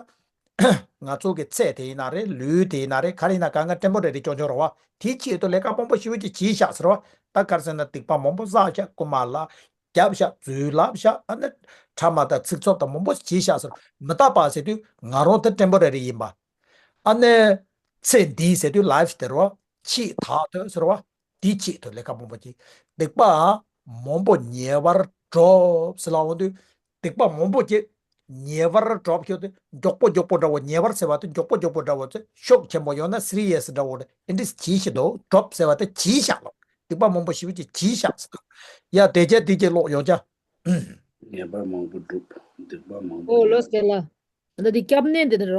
ང་ཚོ་གི་ཚེ་དེ་ཡིན་ན་རེད། ལུས་དེ་ཡིན་ན་རེད། ག་རེ་ཡིན་ན་གང་ག་ཊེམ་པོ་རེ་རི་སྐྱོན་ཆོག་རེད་བ། དེའི་ཆེད་དུ་ལས་ཀ་མང་པོ་ཞེ་པོ་ཅིག་བྱས་ཤག་ཟེར་བ། ད་ག་རེ་ཟེར་ན་སྡིག་པ་མང་པོ་བསགས་ཤག་རྐུན་མ་ལ་རྒྱབ་ཤག་རྫུན་ལབ་ཤག་ཨ་ནི་ཕྲ་མ་དང་ཚིག་རྩུབ་དང་མང་པོ་བྱས་ཤག་ཟེར། མི་རྟག་པ་ཟེར་དུས་ང་རང་དེ་ཊེམ་པོ་རེ་རི་ཡིན་པ། ཨ་ནི་ཚེ་འདིའི་ཟེར་དུས་ལའིཕ་དེ་རེད་བ། ཆེད་དག་ཏུ་ཟེར་བ། དེའི་ཆེད་དུ་ལས་ཀ་མང་པོ་བྱས། སྡིག་པ་མང་པོ་ཉེ་བར་སྒྲུབ་ཟེར་ལབ་འོང་དུས། སྡིག་པ་མང་པོ་བྱས། ཉེ་བར་སྒྲུབ་ཞོག་དེ་མགྱོགས་པོ་མགྱོགས་པོ་འདྲ་བོ། ཉེ་བར་ཟེར་བ་དེ་མགྱོགས་པོ་མགྱོགས་པོ་འདྲ་བོ་ཚེ་ཤུགས་ཆེན་པོ་ཡང་ན་སི་རི་ཡས་འདྲ་བོ་རེད། ཨེ་འདྲས་བྱས་ཤིག་འདུག་སྒྲུབ་ཟེར་བ་དེ་བྱས་ཤག་ལོ། སྡིག་པ་མང་པོ་ཞེ་པོ་ཅིག་བྱས་ཤག་ཟེར་དང་། ཡ་དེ་རྗེས་དེ་རྗེས་ཀློག་ཡོང་ཅག་ཉེ་བར་མང་པོ་བསྒྲུབ། སྡིག་པ་མང་པོ། ཨོ་ལོས་ཀྱེ་ལ། ད་འདི་སྐྱབས་གནས་འདི་ནི་ར།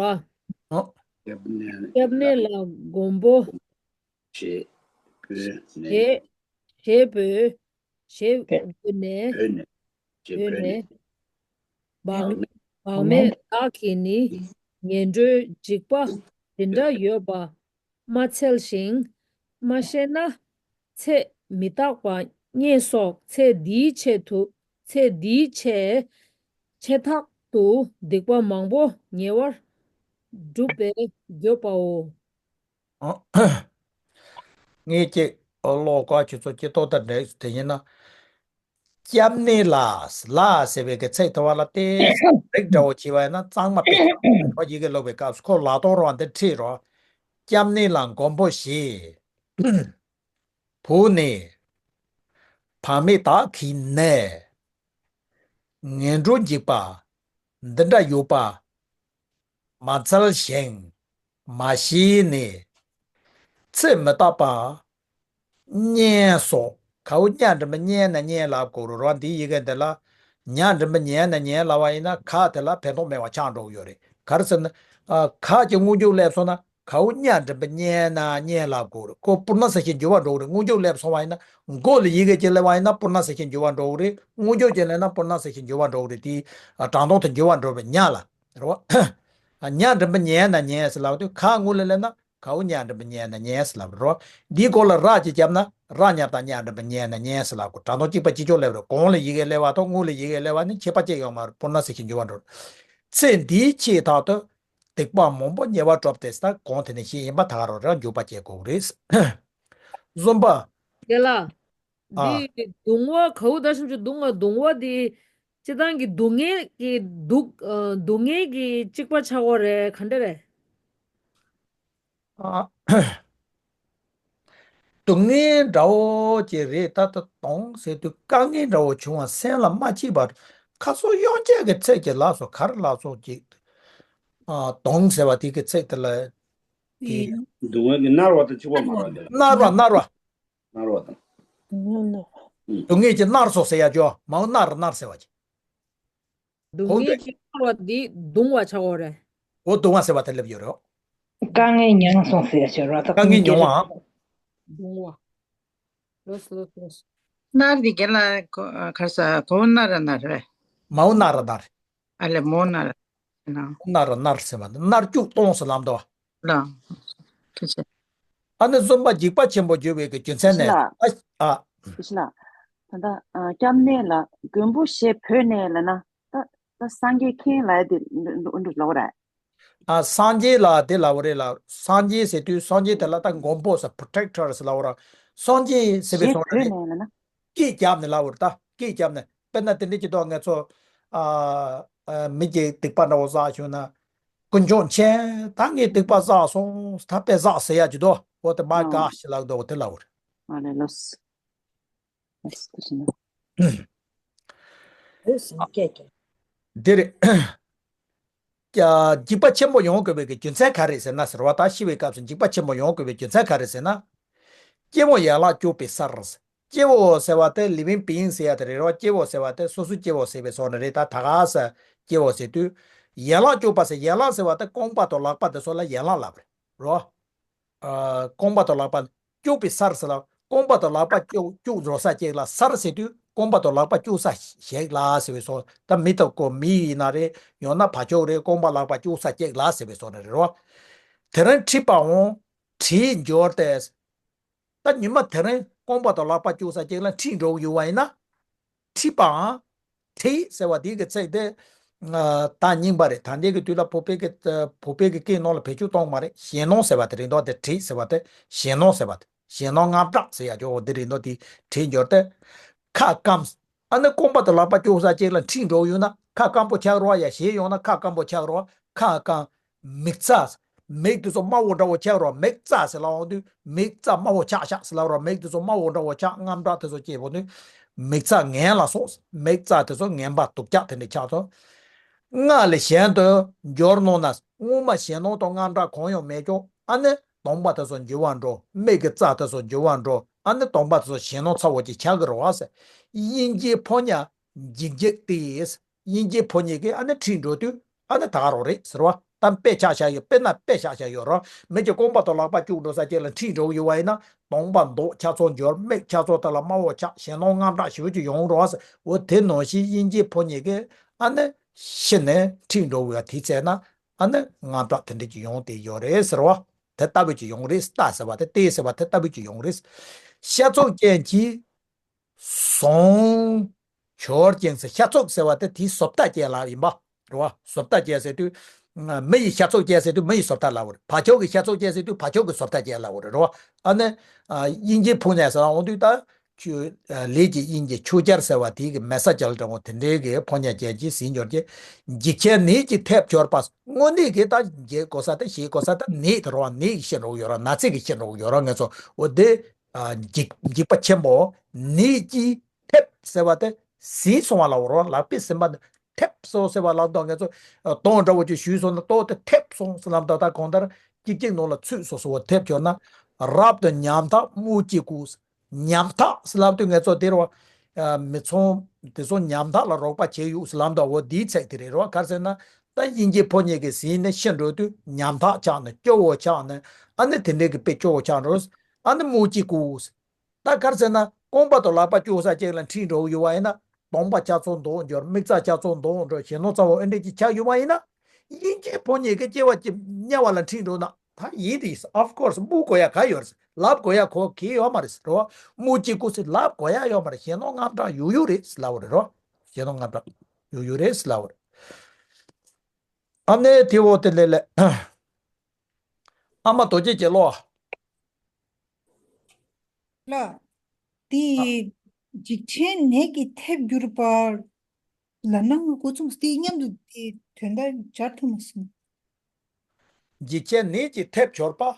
ཨོ། སྐྱབས་གནས་ལ། སྐྱབས་གནས་ལ་མགོན་པོ། ཞེས་འབོད་ནས། ཞེས་ཞེས་འབོད། ཞེས་འབོད་ནས། འབོད་ནས། ཞེས་འབོད་ནས། བག་བག་མེད་བདག་གིས་ནི། ངན་འགྲོའི་འཇིགས་པ་འདི་འདྲ་ཡོད་པ་མ་འཚལ་ཞིང་། མ་ཤེས་ན་ཚེ་མི་རྟག་པ་བརྙེས་སོགས་ཚེ་འདིའི་ཆེད་དུ། ཚེ་འདིའི་ཆེད་ཆེད་དག་ཏུ་སྡིག་པ་མང་པོ་ཉེ་བར་བསྒྲུབ་པའི་འགྱོད་པའོ། ངས་ཀྱི་ཀློག་ག་ཁྱོད་ཚོ་ཀྱི་ཏོག་ལྟར་འདྲ་དེ་ཡིན་ན། སྐྱབས་གནས་ལ། ལ་ཟེར་བའི་གི་ཚིག་དེ་བ་ལ་ཏེ་རིགས་འདྲ་བོ་བྱས་པ་ཡིན་ན་གཙང་མ་དཔེ་ཁོ་ཡི་གེ་ཀློག་པའི་སྐབས་སུ་ཁོ་ལ་དོ་རོ་འདི་ཁྲིད་རོ། སྐྱབས་གནས་ལ་མགོན་པོ་ཞེས་འབོད་ནས། བག་མེད་བདག་གིས་ནི། ངན་འགྲོ་འཇིགས་པ་འདི་འདྲ་ཡོད་པ་མ་འཚལ་ཞིང་མ་ཤེས་ནས། ཚེ་མི་རྟག་པ་བརྙེས་སོགས། གའུ་བརྙ་འདྲ་མི་བརྙེས་ན་བརྙེས་ལབ་དགོས་རུ་རོ། འདིའི་ཡི་གེ་འདི་ལ་ ཉ་འགྲེང་བུ་ཉལ་ན་ཉལ་ལབ་པ་ཡིན་ན་ག་དེ་ལ་ཕན་ཐོགས་མེད་པ་ཆགས་འགྲོ་གི་ཡོད་རེད། ག་རེ་ཟེར་ན། ཨ། ག་གི་སྔོན་འཇུག་སླེབས་སོང་ན་གའུ་ཉ་འགྲེང་བུ་ཉལ་ན་ཉལ་ལབ་དགོས་རེད། ཁོ་པུར་ན་ས་ཞབས་ཀྱུ་འགྱུར་བ་འགྲོ་གི་རེད། སྔོན་འཇུག་སླེབས་སོང་བ་ཡིན་ན། མགོ་ལ་ཡི་གེ་གཅིག་སླེབས་པ་ཡིན་ན་པུར་ན་ས་ཞབས་ཀྱུ་འགྱུར་བ་འགྲོ་གི་རེད། སྔོན་འཇུག་གཅིག་སླེབས་ན་པུར་ན་ས་ཞབས་ཀྱུ་འགྱུར་བ་འགྲོ་གི་རེད། དེ་ཨ་སྦྲགས་སྟོང་དུ་འགྱུར་བ་འགྲོ་བའི་ཉ་ལ་རེད་བ། ཉ་འགྲེང་བུ་ཉལ་ན་ཉལ་ཟེར་ལབ་དུས་ག་སྔོན་ལ་སླེབས་ན། གའུ་ཉ་འགྲེང་བུ་ཉལ་ན་ཉལ་ཟེར་ལབ་རོ། འདིའི་སྐོར་ལ་ར་གཅིག་བརྒྱབ་ན་ར་ཉ་བཏགས་ཉ་འགྲེང་བུ་ཉལ་ན་ཉལ་ཟེར་ལབ་དགོས། སྦྲགས་སྟོང་གཅིག་པ་གཅིག་ལྕོགས་སླེབས་རེད། གོང་ལ་ཡི་གེ་སླེབས་པ་དང་སྔོན་ལ་ཡི་གེ་སླེབས་པ་ནི་ཁྱད་པར་ཅི་ཡང་མ་རེད། པུར་ན་ས་ཞབས་ཀྱུ་འགྱུར་བ་འགྲོ། ཚེ་འདིའི་ཆེས་ཐག་ཏུ་སྡིག་པ་མང་པོ་ཉེ་བར་འགྲོ་སྟེ་ཟེར། ད་གོང་དེ་ནས་བཤད་ཡིན་པ་ད་ག་རང་རང་འཇུག་པ་བྱེད་དགོས་རེད། གསུམ་པ། རྒན་ལགས། ཨ། འདི་གདུང་བ་གའུ་ད་ཞབས་ཀྱུ་གདུང་བ་གདུང་བ་འདི་སྤྱིར་བཏང་གི་སྡུག་བསྔལ་གྱི་སྡུག་ཨ། སྡུག་བསྔལ་གྱི་གཅིག་པ་ཆགས་པ་རེད། ག་འདྲ་རེད། ཨ། སྡུག་བསྔལ་འདྲ་བོ་ཅིག་རེད། ད་ལྟ་གདུང་ཟེར་དུས་དཀའ་ངལ་འདྲ་བོ་བྱུང་བ་སེམས་ལ་མ་སྐྱེས་པར་ཁ་སོ་གཡོན་ཆད་ཀྱི་ཚིག་ཅིག་ལབ་སོང་། ག་རེ་ལབ་སོང་ཅིག་ཨ། གདུང་ཟེར་བ་དེ་གི་ཚིག་དེ་ལ་དེ། སྡུག་བསྔལ་གྱི་མནར་བ་དང་གཅིག་པ་མ་རེད་དེ། མནར་བ། མནར་བ། མནར་བ་དང་། སྡུག་བསྔལ་གྱིས་མནར་སོང་ཟེར་ཡ་ཅོ་མའོ། མནར་མནར་ཟེར་བ་ཅིག་སྡུག་བསྔལ་གྱིས་མནར་བ་འདི་གདུང་བ་ཆགས་པ་རེད། འོ་གདུང་བ་ཟེར་བ་དེ་སླེབས་ཡོད་རེད། དཀའ་ངལ་མྱངས་སོང་ཟེར་ཡ་ཅོ་ར། ད་དཀའ་ངལ་མྱོང་བའམ། གདུང་བ། ལོས་ལོས་ལོས། མནར་འདི་རྒན་ལགས་ག་རེ་ཟེར། གའུ་མནར་ར་མནར་རེད། མའོ་མནར་ར་མནར། ཨ་ལས་མའོ་མནར་ར་མནར། མནར་ར་མནར་ཟེར་བ་འདི་མནར་སྐྱུག་བཏང་ཟེར་ལབ་འདུག་བ། ལགས། ཐུགས་རྗེ་ཆེ། ཨ་ནི་གསུམ་པ་འཇིགས་པ་ཆེན་པོ་འགྱུར་བའི་གི་རྒྱུ་མཚན་ནི། ཨ། ཨ། ཞི་ལ། ད་ལྟ་ཨ། སྐྱབས་གནས་ལ་མགོན་པོ་ཞེས་བོས་ནས་ལབ་ན། ད་ད་སངས་རྒྱས་མཁྱེན་ལབ་ཡ་དེ་འགྲོ་འགྲོ་ལོག་རེད། ཨ། སངས་རྒྱས་ལ་དེ་ལབ་པ་རེད་ལ། སངས་རྒྱས་ཟེར་དུས་སངས་རྒྱས་དེ་ལ་ད་མགོན་པོ་ཟེར། པྲོ་ཊེག་ཊར་ཟེར་ལབ་པ་ར། སངས་རྒྱས་ཟེར་བའི་ཞེས་བཟོ་འདྲ་བོས་རེད། ནས་ལབ་ན། སྐད་བརྒྱབ་ནས་ལབ་པ་རེད། ད་སྐད་བརྒྱབ་ནས། དཔེར་ན་དེ་འདྲ་ཅིག་འདུག་ང་ཚོ་ཨ། ཨ། མི་གིས་སྡིག་པ་འདྲ་བོ་བསགས་བྱུང་ན། དཀོན་མཆོག་མཁྱེན། ད་ངས་སྡིག་པ་བསགས་སོང་། ད་དཔེ་བསགས་ཟེར་ཡ་ཅིག་འདུག་འོ་དེ་མའི་ཨ། གོཌ་ཞེས་ལབ་འདུག་འོ་དེ་ལབ་པ་རེད། ཨ་ལས་ལོས། ཨེ་སི་ཀུ་ཤི་ན། འོ་སེམས་སྐྱིད་ཀྱང་། འདི་རེད། ཀྱ། འཇིགས་པ་ཆེན་པོ་ཡོང་དགོས་པའི་གི་རྒྱུ་མཚན་ག་རེ་ཟེར་ན་ཟེར་བ། ད་ཤི་བའི་སྐབས་སུ་འཇིགས་པ་ཆེན་པོ་ཡོང་དགོས་པའི་རྒྱུ་མཚན་ག་རེ་ཟེར་ན། སྐྱེ་བོ་ཡན་ལག་བཅུ་པའི་སར། སྐྱེ་བོ་ཟེར་བ་དེ་ལི་ཝིང་བི་ཡིང་ཟེར་ཡ་དེ་རེད་རོ། སྐྱེ་བོ་ཟེར་བ་དེ་སོ་སོ་སྐྱེ་བོ་ཟེར་བའི་སོ་ནི་རེད། ད་ད་ག་ས་སྐྱེ་བོ་ཟེར་དུས། ཡན་ལག་བཅུ་པ་ཟེར། ཡན་ལག་ཟེར་བ་དེ་རྐང་པ་དང་ལག་པ་དེ་ཚོ་ལ་ཡན་ལག་ལབ་རེད་རོ། ཨ། རྐང་པ་དང་ལག་པ་བཅུ་པའི་སར་ཟེར་ལ། རྐང་པ་དང་ལག་པ་བཅུ་བཅུ་འགྲོ་ས་གཅིག་ལ། སར་ཟེར་དུས་རྐང་པ་དང་ལག་པ་བཅུ་ས་ཞིག་ལ་ཟེར་བའི་སོ། ད་མི་དང་ཀོ་མི་ཡིན་ན་རེད། ཡང་ན་བ་ཕྱུགས་རེད། རྐང་པ་ལག་པ་བཅུ་ས་གཅིག་ལ་ཟེར་བའི་སོ་ནི་རེད་རོ། དེ་རིང་ཁྲིད་པའང་ཁྲིད་འགྱུར་ཏེ། ད་ཉི་མ་དེ་རིང་རྐང་པ་དང་ལག་པ་བཅུ་ས་གཅིག་ལ་ཁྲིད་འགྲོ་གི་ཡོད་པ་ཡིན་ན། ཁྲིད་པའང་། ཁྲིད་ཟེར་བ་དེ་གི་ཚིག་དེ་ད་རྙིང་པ་རེད། ད་ལྟའི་གི་དུས་ལ་བོད་པའི་གི་བོད་པའི་གི་སྐད་ནང་ལ་བེད་སྤྱོད་གཏོང་མ་རེད། ཞེད་སྣང་ཟེར་བ་དེ་རེད་འདུག་དེ་ཁྲིད་ཟེར་བ་དེ་ཞེད་སྣང་ཟེར་བ་དེ། ཞེད་སྣང་དངངས་སྐྲག་ཟེར་ཡ་ཅོ་འོ་དེ་རེད་འདུག་དེ་ཁྲིད་འགྱུར་ཏེ། ཁ་སྐམ། ཨ་ནི་རྐང་པ་དང་ལག་པ་བཅུ་ས་གཅིག་ལ་ཁྲིད་འགྲོ་ཡོད་ན་ཁ་སྐམ་པོ་ཆགས་རོགས། ཡ་ཞེད་ཡོང་ན་ཁ་སྐམ་པོ་ཆགས་རོགས། ཁ་སྐམ། མིག་ཚ། མིག་དེ་ཚོ་དམར་པོ་འདྲ་བོ་ཆགས་རོགས། མིག་ཚ་ཟེར་ལབ་འོང་དུས་མིག་ཚ་དམར་པོ་ཆགས་ཤག་ཟེར་ལབ་རོགས། མིག་དེ་ཚོ་དམར་པོ་འདྲ་བོ་ཆགས། དངངས་སྐྲག་དེ་ཚོ་སྐྱེས་པོ་ནི་མིག་ཚ་ངན་ལ་སོགས། མིག་ཚ་དེ་ཚོ་ངན་པ་སྡུག་ཅག་དེ་འདྲ་ཆགས་སོང་། སྔར་ལས་གཞན་དུ་འགྱུར་ནུས་ན། སྔོན་མ་ཞེད་སྣང་དང་དངངས་སྐྲག་གང་ཡང་མེད་ཀྱང་། ཨ་ནི་གདོང་པ་དེ་ཚོ་འགྱུར་བ་འགྲོ། མིག་གི་རྩ་དེ་ཚོ་འགྱུར་བ་འགྲོ། ཨ་ནི་གདོང་པ་དེ་ཚོ་ཞེད་སྣང་ཚ་བོ་ཅིག་ཆགས་ཀྱི་རེད་བ་ཟེར། དབྱིན་ཇིའི་ཕོ་ཉ་འཇིགས་འཇིགས་ཏེ། དབྱིན་ཇིའི་ཕོ་ཉ་གིས་ཨ་ནི་ཁྲིད་འགྲོ་དུས་ཨ་ནི་ད་ག་རང་རེད་ཟེར་བ། གཏམ་དཔེ་ཆགས་བཞག་ཡོད། དཔེར་ན་དཔེ་ཆགས་བཞག་ཡོད་རོ། མི་གི་རྐང་པ་དང་ལག་པ་བཅུག་འགྲོ་ས་ཅིག་ལ་ཁྲིད་འགྲོ་གི་ཡོད་པ་ཡིན་ན་གདོང་པ་མདོག་ཆ་ཚང་འགྱུར། མིག་ཆ་ཚང་དེ་ལ་དམར་པོ་ཆགས། ཞེད་སྣང་དངངས་སྐྲག་ཞེ་པོ་ཅིག་ཡོང་རོགས་ཟེར། འོ་དེ་ནང་བཞིན་དབྱིན་ཇིའི་ཕོ་ཉ་གིས་ཨ་ནི་ཤི་ནས་ཁྲིད་འགྲོ་གི་ཡོད་དུས་ཙམ་ན། ཨ་ནི་དངངས་སྐྲག་དེ་འདྲ་ཅིག་ཡོང་དེ་ཡོད་རེད་ཟེར་བ། དེ་ལྟ་བུ་ཅིག་ཡོང་རེད། ལྟ་ཟེར་བ་དེ་ལྟས་ཟེར་བ་དེ་ལྟ་བུ་ཅིག་ཡོང་རེད། ཤ་ཚུགས་ཅན་གྱི་ཟོང་ཁྱོར་ཅན་ཟེར། ཤ་ཚུགས་ཟེར་བ་དེ་དེའི་བཟོ་ལྟ་ཅན་ལ་ཡིན་པ་རེད་བ། བཟོ་ལྟ་ཅན་ཟེར་དུས་མི་ཡི་ཤ་ཚུགས་ཅན་ཟེར་དུས་མི་ཡི་བཟོ་ལྟ་ལབ་པ་རེད། བ་ཕྱུགས་ཀྱི་ཤ་ཚུགས་ཅན་ཟེར་དུས་བ་ཕྱུགས་ཀྱི་བཟོ་ལྟ་ཅན་ལབ་པ་རེད་བ། ཨ་ནི་དབྱིན་ཇིའི་ཕོ་ཉ་ཟེར་བ་འོང་དུས་ད། ཆུ། ལས་ཀྱི་དབྱིན་ཇི་ཆུ་སྐྱར་ཟེར་བ་དེ་གི་མེ་སྲེག་བྱེད་ལ་དྲང་བ་དེ་འདྲའི་གི་ཕོ་ཉ་ཅན་གྱིས་ཟིན་འགྱུར་གྱི། འཇིགས་ཆེན་ནད་ཀྱིས་ཐེབས་གྱུར་པ། དངོས་གནས་ཀྱི་ད་འཇིགས་དགོས་ས་ད་ཞེད་དགོས་ས་ད་ནད་དེ་རེད་བ། ནད་ཀྱིས་ཤི་འགྲོ་གི་ཡོད་རེད། ན་ཚ་གིས་ཤི་འགྲོ་གི་ཡོད་རེད། ང་ཚོ་འོ་དེ། ཨ། འཇིགས་འཇིགས་པ་ཆེན་པོ་ནད་ཀྱིས་ཐེབས་ཟེར་བ་དེ་ཟིན་སོང་བ་ལ་འོ་རེད་བ། ལག་པས་ཟིན་པ་ནི་ཐེབས་སོང་ཟེར་བ་ལབ་དུས་ང་ཚོ་ལྟོ་འདྲ་བོ་ཅིག་བཞུས་སོང་ན་ལྟོ་དེ་ཐེབས་སོང་ཟེར་ལབ་དུས་ད་གང་ལྟར་ཅིག་ཅིག་ནང་ལ་ཚུད་སོང་ཟེར་བ། ཐེབས་གྱུར་ན། རབ་ཏུ་ཉམ་ཐག་རྨུགས་ཀྱིས་བསྐུལ། ཉམ་ཐག་ཟེར་ལབ་དུས་ང་ཚོ་དེ་རེད་བ། མི་ཚང་ དེ་ཚོ་ཉམ་ཐག་ལ་རོགས་པ་བྱས་ཡོད་ཟེར་ལབ་འདུག་འོ་འདིའི་ཚིག་དེ་རེད་རོ། ག་རེ་ཟེར་ན། ད་དབྱིན་ཇིའི་ཕོ་ཉས་ཀྱིས་ཟིན་ནས་ཤི་འགྲོ་དུས་ཉམ་ཐག་ཆགས་ནས་སྐྱོ་བོ་ཆགས་ནས་ཨ་ནི་དེ་འདྲའི་གི་དཔེ་སྐྱོ་བོ་ཆགས་འགྲོ། ཨ་ནི་མུ་གཅིག་གུ། ད་ག་རེ་ཟེར་ན་རྐང་པ་དང་ལག་པ་གཅོད་ས་ཅིག་ལ་འཁྲིད་འགྲོ་གི་ཡོད་པ་ཡིན་ན་གདོང་པ་རྒྱ་མཚོ་མདོག་འགྱུར། མིག་རྩ་རྒྱ་མཚོ་མདོག་འགྱུར། གཞོན་ནུ་ཚ་བོ་ཨེ་འདྲས་ཀྱི་ཆགས་ཡོད་པ་ཡིན་ན། དབྱིན་ཇིའི་ཕོ་ཉས་ཀྱིས་སྐྱེ་བ་ཅིག་དམྱལ་བ་ལ་འཁྲིད་འགྲོ་ན་ད་ཡིན་དེ། of course མུ་དགོས་ཡ་ག་ཡོད་རེད། ལབ་དགོས་ཡ་ག་གི་ཡོད་མ་རེད་རོ། མུ་གཅིག་གུ་ཟེར་ལབ་དགོས་ཡ་ཡོད་མ་རེད། གཞོན་ནུ་དངངས་སྐྲག་ཡོད་ཡོད་རེད་ཟེར་ལབ་པ་རེད་རོ། གཞོན་ནུ་དངངས་སྐྲག་ཡོད་ཡོད་རེད་ཟེར་ལབ་པ་རེད། ཨ་ནི་དེ་འོ་དེ་ལས་ལས། ཨ་མ་རྡོ་རྗེ་རྒྱལ་ལོ། ལ། དེ་འཇིགས་ཆེན་ནད་ཀྱིས་ཐེབས་གྱུར་པ་ལབ་ན་འགོ་ཚུགས་དེ་མཉམ་དུ་དེ་དོན་དག་སྦྱར་ཐུབ་མ་སོང་། འཇིགས་ཆེན་ནད་ཀྱིས་ཐེབས་གྱུར་པ།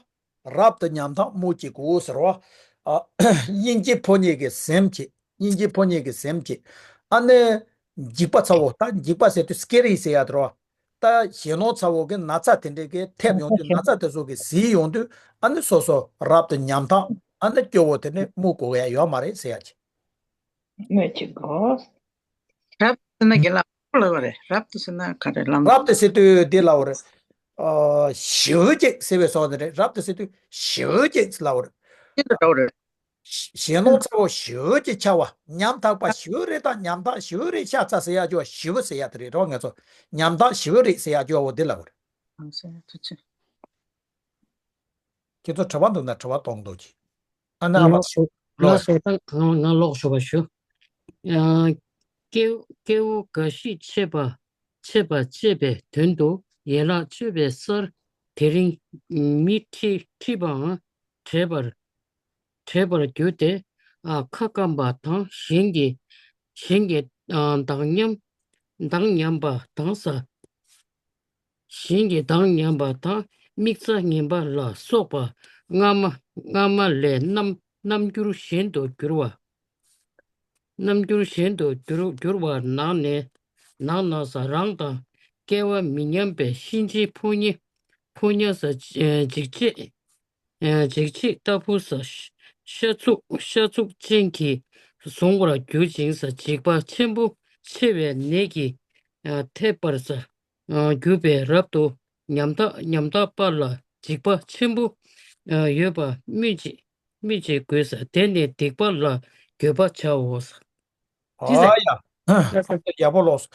རབ་ཏུ་ཉམ་ཐག་མུ་གཅིག་གུ་ཟེར་བ། ཨ། དབྱིན་ཇིའི་ཕོ་ཉས་ཀྱིས་ཟིན་བྱས། དབྱིན་ཇིའི་ཕོ་ཉས་ཀྱིས་ཟིན་བྱས། ཨ་ནི་འཇིགས་པ་ཚ་བོ། ད་འཇིགས་པ་ཟེར་དུས་སི་ཀེ་རི་ཟེར་ཡ་དེ་རོ། ད་གཞོན་ནུ་ཚ་བོ་གི་ན་ཚ་དེ་འདྲས་ཀྱིས་ཐེབས་ཡོང་དུས་ན་ཚ་དེ་ཚོ་གིས་ཟིན་ཡོང་དུས་ཨ་ནི་སོ་སོ་རབ་ཏུ་ཉམ་ཐག་ཨ་ནི་སྐྱོ་བོ་དེ་ནི་མུ་དགོས་ཡ་ཡོད་མ་རེད་ཟེར་ཡ་ཅིག་མུ་གཅིག་གུ། རབ་ཏུ་ཟེར་ན་རྒན་ལགས་ལབ་པ་རེད། རབ་ཏུ་ཟེར་ན་ག་རེ་ལབ་ན། རབ་ཏུ་ཟེར་དུས་འདི་ལབ་པ་རེད། ཨ། ཞེ་པོ་ཅིག་ཟེར་བའི་སོགས་དེ་རེད། རབ་ཏུ་ཟེར་དུས་ཞེ་པོ་ཅིག་ལབ་པ་རེད། ཅི་ལ་འདྲ་བ་རེད། གཞོན་ནུ་ཚ་བོ་ཞེ་པོ་ཅིག་ཆགས་པ། ཉམ་ཐག་པ་ཞེ་པོ་རེད། ད་ཉམ་ཐག་ཞེ་པོ་རེད། ཤ་ཚ་ཟེར་ཡ་ཅོ་ཞེ་པོ་ཟེར་ཡ་དེ་རེད་རོ། ང་ཚོ་ཉམ་ཐག་ཞེ་པོ་རེད་ཟེར་ཡ་ཅོ་འོ་འདི་ལབ་པ་རེད། ཨང་སེ་ཐུ་ཆེ། ཁྱེད་ཚོ་དྲི་བ་འདུག་ན་དྲི་བ་གཏོང་རོགས་གྱིས། ཨ་ན་ཨ་མ་ལགས་སོ། ལགས་ལགས་སོ། ད་ང་ང་ལོག་ཞུ་བ་ཞུ། ཨ། སྐྱེ་སྐྱེ་བོ་འགའ་ཞིག་ཆད་པ་ཆད་པ་བཅད་པའི་དོན་དུ་ཡན་ལག་གཅོད་པའི་སར་དེ་རིང་མི་ཁྲི་ཁྲི་པའང་བྲེད་པར་བྲེད་པར་འགྱུར་ཏེ། ཨ། ཁ་སྐམ་པ་དང་གཞན་གྱི་གཞན་གྱི་ཨ་མདངས་ཉམས་མདངས་ཉམས་པ་དང་ས། གཞན་གྱི་མདངས་ཉམས་པ་དང་མིག་རྩ་ངན་པ་ལ་སོགས་པ་སྔ་མ་སྔ་མ་ལས་རྣམ་རྣམ་འགྱུར་གཞན་དུ་འགྱུར་བ། རྣམ་འགྱུར་གཞན་དུ་འགྱུར་འགྱུར་བ་ནང་ནས་ནང་ན་ས་རང་དང་སྐལ་བ་མི་མཉམ་པའི་གཤིན་རྗེའི་ཕོ་ཉ་ཕོ་ཉ་ས་འཇིགས་བྱེད་འཇིགས་བྱེད་ལྟ་བུ་ས་ཤ་ཚུགས་ཤ་ཚུགས་ཅན་གྱིས་བཟུང་བར་འགྱུར་ཅིང་ས་འཇིགས་པ་ཆེན་པོ་ཆེ་བའི་ནད་ཀྱིས་ཐེབས་པར་ས། གྱུར་པས་རབ་ཏུ་ཉམ་ཐག་ཉམ་ཐག་པ་ལ་འཇིགས་པ་ཆེན་པོ་ཡོད་པ་སྨོས་ཅི་སྨོས་ཅི་དགོས་ས། དེ་ནི་སྡིག་པ་ལ་འགྱོད་པ་བྱའོ། ཅི་ཟེར། ཨ་ཡ། ཡག་པོ་ལོས།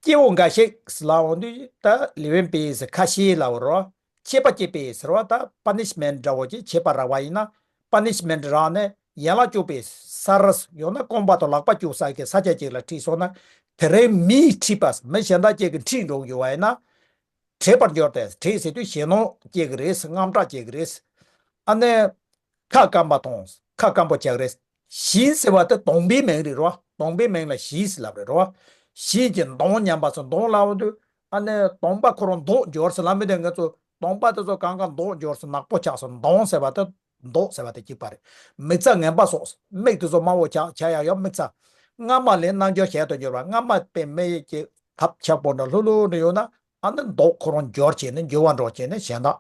སྐྱེ་བོ་འགའ་ཞིག་ལ་འོང་དུས་ད་ལེ་བན་པེ་ཟེར་ཁ་ཤས་ལ་འོ་རོ། ཆད་པ་བཅད་པའི་ཟེར་བ་ད་པ་ནི་ཤི་མེན་ཊི་འདྲ་བོ་ཅིག་ཆད་པ་རག་པ་ཡིན་ན་པ་ནི་ཤི་མེན་ཊི་རག་ནས་ཡན་ལག་གཅོད་པའི་སར་ཡང་ན་རྐང་པ་དང་ལག་པ་གཅོད་ས་གི་ས་ཆ་ཅིག་ལ་ཁྲིད་སོང་ན་དེ་རིང་མིས་ཁྲིད་པ་མི་གཞན་དག་ཅིག་གིས་ཁྲིད་འགྲོ་གི་ཡོད་པ་ཡིན་ན། བྲེད་པར་འགྱུར་ཏེ། བྲེད་ཟེར་དུས་ཞེད་སྣང་སྐྱེ་གི་རེད། དངངས་སྐྲག་སྐྱེ་གི་རེད། ཨ་ནི་ཁ་སྐམ་པ་དང་ཁ་སྐམ་པོ་ཆགས་རེད། གཞིན་ཟེར་བ་དེ་གདོང་པའི་མིང་རེད་རོ། གདོང་པའི་མིང་ལ་གཞིན་ཟེར་ལབ་རེད་རོ། གཞིན་གྱི་གདོང་ཉམས་པ་སོགས་གདོང་ལ་འོང་དུས་ཨ་ནི་གདོང་པ་ཁོ་རང་མདོག་འགྱུར་ཟེར་ལབ་མི་དེ་ང་ཚོ་གདོང་པ་དེ་ཚོ་གང་ག་མདོག་འགྱུར་ཟེར་ནག་པོ་ཆགས་སོང་། གདོང་ཟེར་བ་དེ་མདོག་ཟེར་བ་དེ་གཅིག་པ་རེད། མིག་རྩ་ངན་པ་སོགས་མིག་དེ་ཚོ་དམར་པོ་ཆགས་ཆགས་ཡ་ཡོད། མིག་རྩ་སྔ་མ་ལས་རྣམ་འགྱུར་གཞན་དུ་འགྱུར་བ། སྔ་མ་དཔེ་མི་ཡི་གི་ཐབ་ཆག་པོ་འདྲ་ལྷུག་ལྷུག་འདྲ་ཡོད་ན། ཨ་ནི་མདོག་ཁོ་རང་འགྱུར་བྱས་ནས་འགྱུར་བ་འགྲོ་བྱས་ནས་གཞན་དག་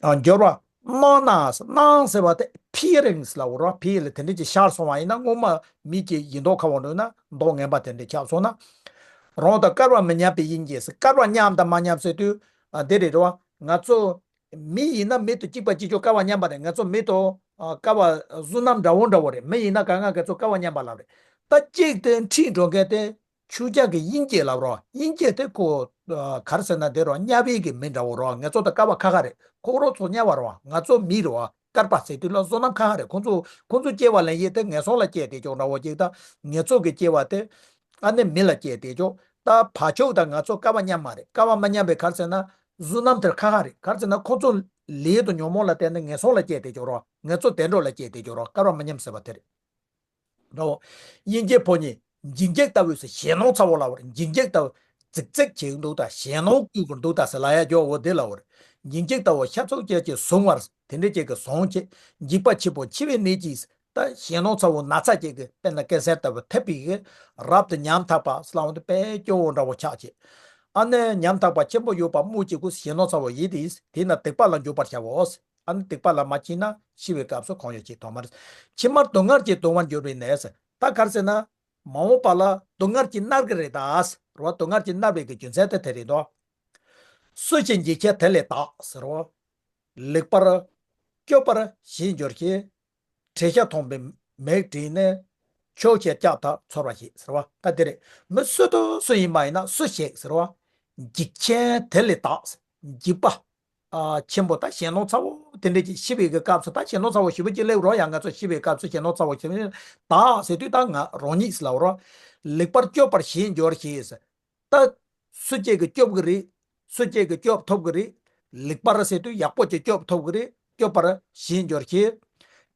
ཨ་འགྱུར་བ་སྣང་ན། སྣང་ཟེར་བ་དེ་ཕི་ཡི་རིང་ལབ་རོ། ཕི་ཡི་ལ་དེ་འདྲ་ཅིག་ཤར་སོང་བ་ཡིན་ན་སྔོན་མ་མི་གི་ཡིན་མདོག་ཁ་བོ་འདྲ་ན་མདོག་ངན་པ་དེ་འདྲ་ཆགས་སོང་ན། རང་དང་སྐལ་བ་མི་མཉམ་པའི་དབྱིན་སྐད་ཟེར། སྐལ་བ་མཉམ་དང་མ་མཉམ་ཟེར་དུས་ཨ་འདི་རེད་རོ། ང་ཚོ་མི་ཡིན་ན་མི་དང་གཅིག་པ་གཅིག་ཆོག་སྐལ་བ་མཉམ་པ་རེད། ང་ཚོ་མི་དང་ཨ་སྐལ་བ་བསོད་ནམས་འདྲ་བོ་འདྲ་བོ་རེད། མི་ཡིན་ན་ག་ང་ང་ཚོ་སྐལ་བ་མཉམ་པ་ལབ་རེད། ད་གཅིག་དེ་ཁྲིད་འགྲོ་མཁན་དེ། ཆུ་རྐྱང་གི་དབྱིན་སྐད་ལབ་རོགས། དབྱིན་སྐད་དེ་ཁོ་ཨ་ག་རེ་ཟེར་ན་དེ་རོགས་དམྱལ་བའི་གི་མི་འདྲ་བོ་རོགས། ང་ཚོ་དང་སྐལ་བ་ཁ་ཁ་རེད། ཁོ་རོགས་ཚོ་དམྱལ་བ་རོགས། ང་ཚོ་མི་རོགས། སྐལ་པ་ཟེར་དུས་ལ་བསོད་ནམས་ཁ་ཁ་རེད། ཁོ་ཚོ་ཁོ་ཚོ་སྐྱེ་བ་ལེན་ཡས་དེ་ངན་སོང་ལ་སྐྱེས་བསྡད་ཆོག་འདྲ་བོ་ཅིག་ད་ང་ཚོ་གི་སྐྱེ་བ་དེ་ཨ་ནི་མི་ལ་སྐྱེས་བསྡད་ཆོག་ད་བ་ཕྱུགས་དང་ང་ཚོ་སྐལ་བ་མཉམ་མ་རེད། སྐལ་བ་མ་མཉམ་པའི་ག་རེ་ཟེར་ན་བསོད་ནམས་དེར་ཁ་ཁ་རེད། ག་རེ་ཟེར་ན་ཁོ་ཚོ་ལས་དང་ཉོན་མོངས་ལ་བརྟེན་ནས་ངན་སོང་ལ་སྐྱེས་བསྡད་ཆོག་རོགས། ང་ཚོ་བདེ་འགྲོ་ལ་སྐྱེས་བསྡད་ཆོག་རོགས། སྐལ་བ་མ་མཉམ་ཟེར་བ་དེ་རེད། འདྲ་བོ། དབྱིན་སྐད་ཕོ་ཉས་འཇིགས་བྱེད་ལྟ་བུའི་ཟེར་ཞེད་སྣང་ཚ་བོ་ལབ་པ་རེད། འཇིགས་བྱེད་ལྟ་བུ་རྫིག་རྫིག་བྱེད་ཀྱི་འདུག་ད་ཞེད་སྣང་བསྐུལ་གྱི་འདུག་ད་ཟེར་ལབ་ཡ་ཅོག་འོ་དེ་ལབ་པ་རེད། འཇིགས་བྱེད་ལྟ་བུ་ཤ་ཚུགས་ཅན་གྱིས་བཟུང་བར་དེ་འདྲ་ཅིག་གིས་བཟུང་བྱས། འཇིགས་པ་ཆེན་པོ་འཆི་བའི་ནད་ཀྱིས་ད་ཞེད་སྣང་ཚ་བོ་ན་ཚ་ཅིག་གིས་དཔེར་ན་ཀན་སར་ལྟ་བུ་ཐེབས་པའི་གི་རབ་ཏུ་ཉམ་ཐག་པ་ཟེར་ལབ་པ་དེ་དཔེ་སྐྱོ་བོ་འདྲ་བོ་ཆགས་བྱས། ཨ་ནི་ཉམ་ཐག་པ་ཆེན་པོ་ཡོད་པ་མུ་གཅིག་གུ་ཞེད་སྣང་ཚ་བོ་ཡིན་ཏེ། དེས་ན་སྡིག་པ་ལ་འཇུག་པར་བྱའོ། ཨ་ནི་སྡིག་པ་ལ་མ་ཕྱིན་ན་ཤི་བའི་སྐབས་སུ་གང་ཡང་ཅིག་དོན་མ་རེད། ཕྱི་མར་སྡུག་བསྔལ་གྱིས་གདུང་བར་འགྱུར་བའི་ནད་ཟེར། ད་ག་རེ་ཟེར་ན། མ་འོངས་པ་ལ་སྡུག་བསྔལ་གྱིས་མནར་གྱི་རེད་ད། རེད་བ། སྡུག་བསྔལ་གྱིས་མནར་བའི་གི་རྒྱུ་མཚན་དེ་དེ་རེད་དོ། སུ་ཞིག་འཇིགས་ཆེན་དེ་ལས་བདག་ཟེར་བ། ལེགས་པར་སྐྱོབ་པར་བྱེད་འགྱུར་ཞིང་། བྲེད་ཤ་མཐོང་བའི་མིག་བགྲད་ནས། ཆོག་ཤེས་སྐྱབས་དང་འཚོལ་བར་བྱེད་ཟེར་བ། ད་དེ་རེད། མི་སུ་དང་སུ་ཡིན་པ་ཡིན་ན་སུ་ཞིག་ཟེར་བ། འཇིགས་ཆེན་དེ་ལས་བདག་འཇིགས་པ། ཨ། ཆེན་པོ་ད་ཞེད་སྣང་ཚ་བོ་དེ་འདྲ་ཅིག་ཤི་བའི་གི་སྐབས་སུ། ད་ཞེད་སྣང་ཚ་བོ་ཞེ་པོ་ཅིག་སླེབས་རོགས་ཡ། ང་ཚོ་ཤི་བའི་སྐབས་སུ་ཞེད་སྣང་ཚ་བོ་ཞེ་པོ་ཅིག་བདག་ཟེར་དུས་ད་ང་རང་ཉིད་ཟེར་ལབ་རོགས། ལེགས་པར་སྐྱོབ་པར་བྱེད་འགྱུར་ཞིང་ཟེར། ད་སུ་གཅིག་གིས་སྐྱོབ་གི་རེད། སུ་གཅིག་གིས་སྐྱོབ་ཐུབ་གི་རེད། ལེགས་པར་ཟེར་དུས་ཡག་པོ་ཅིག་སྐྱོབ་ཐུབ་གི་རེད། སྐྱོབ་པར་བྱེད་འགྱུར་ཞིང་།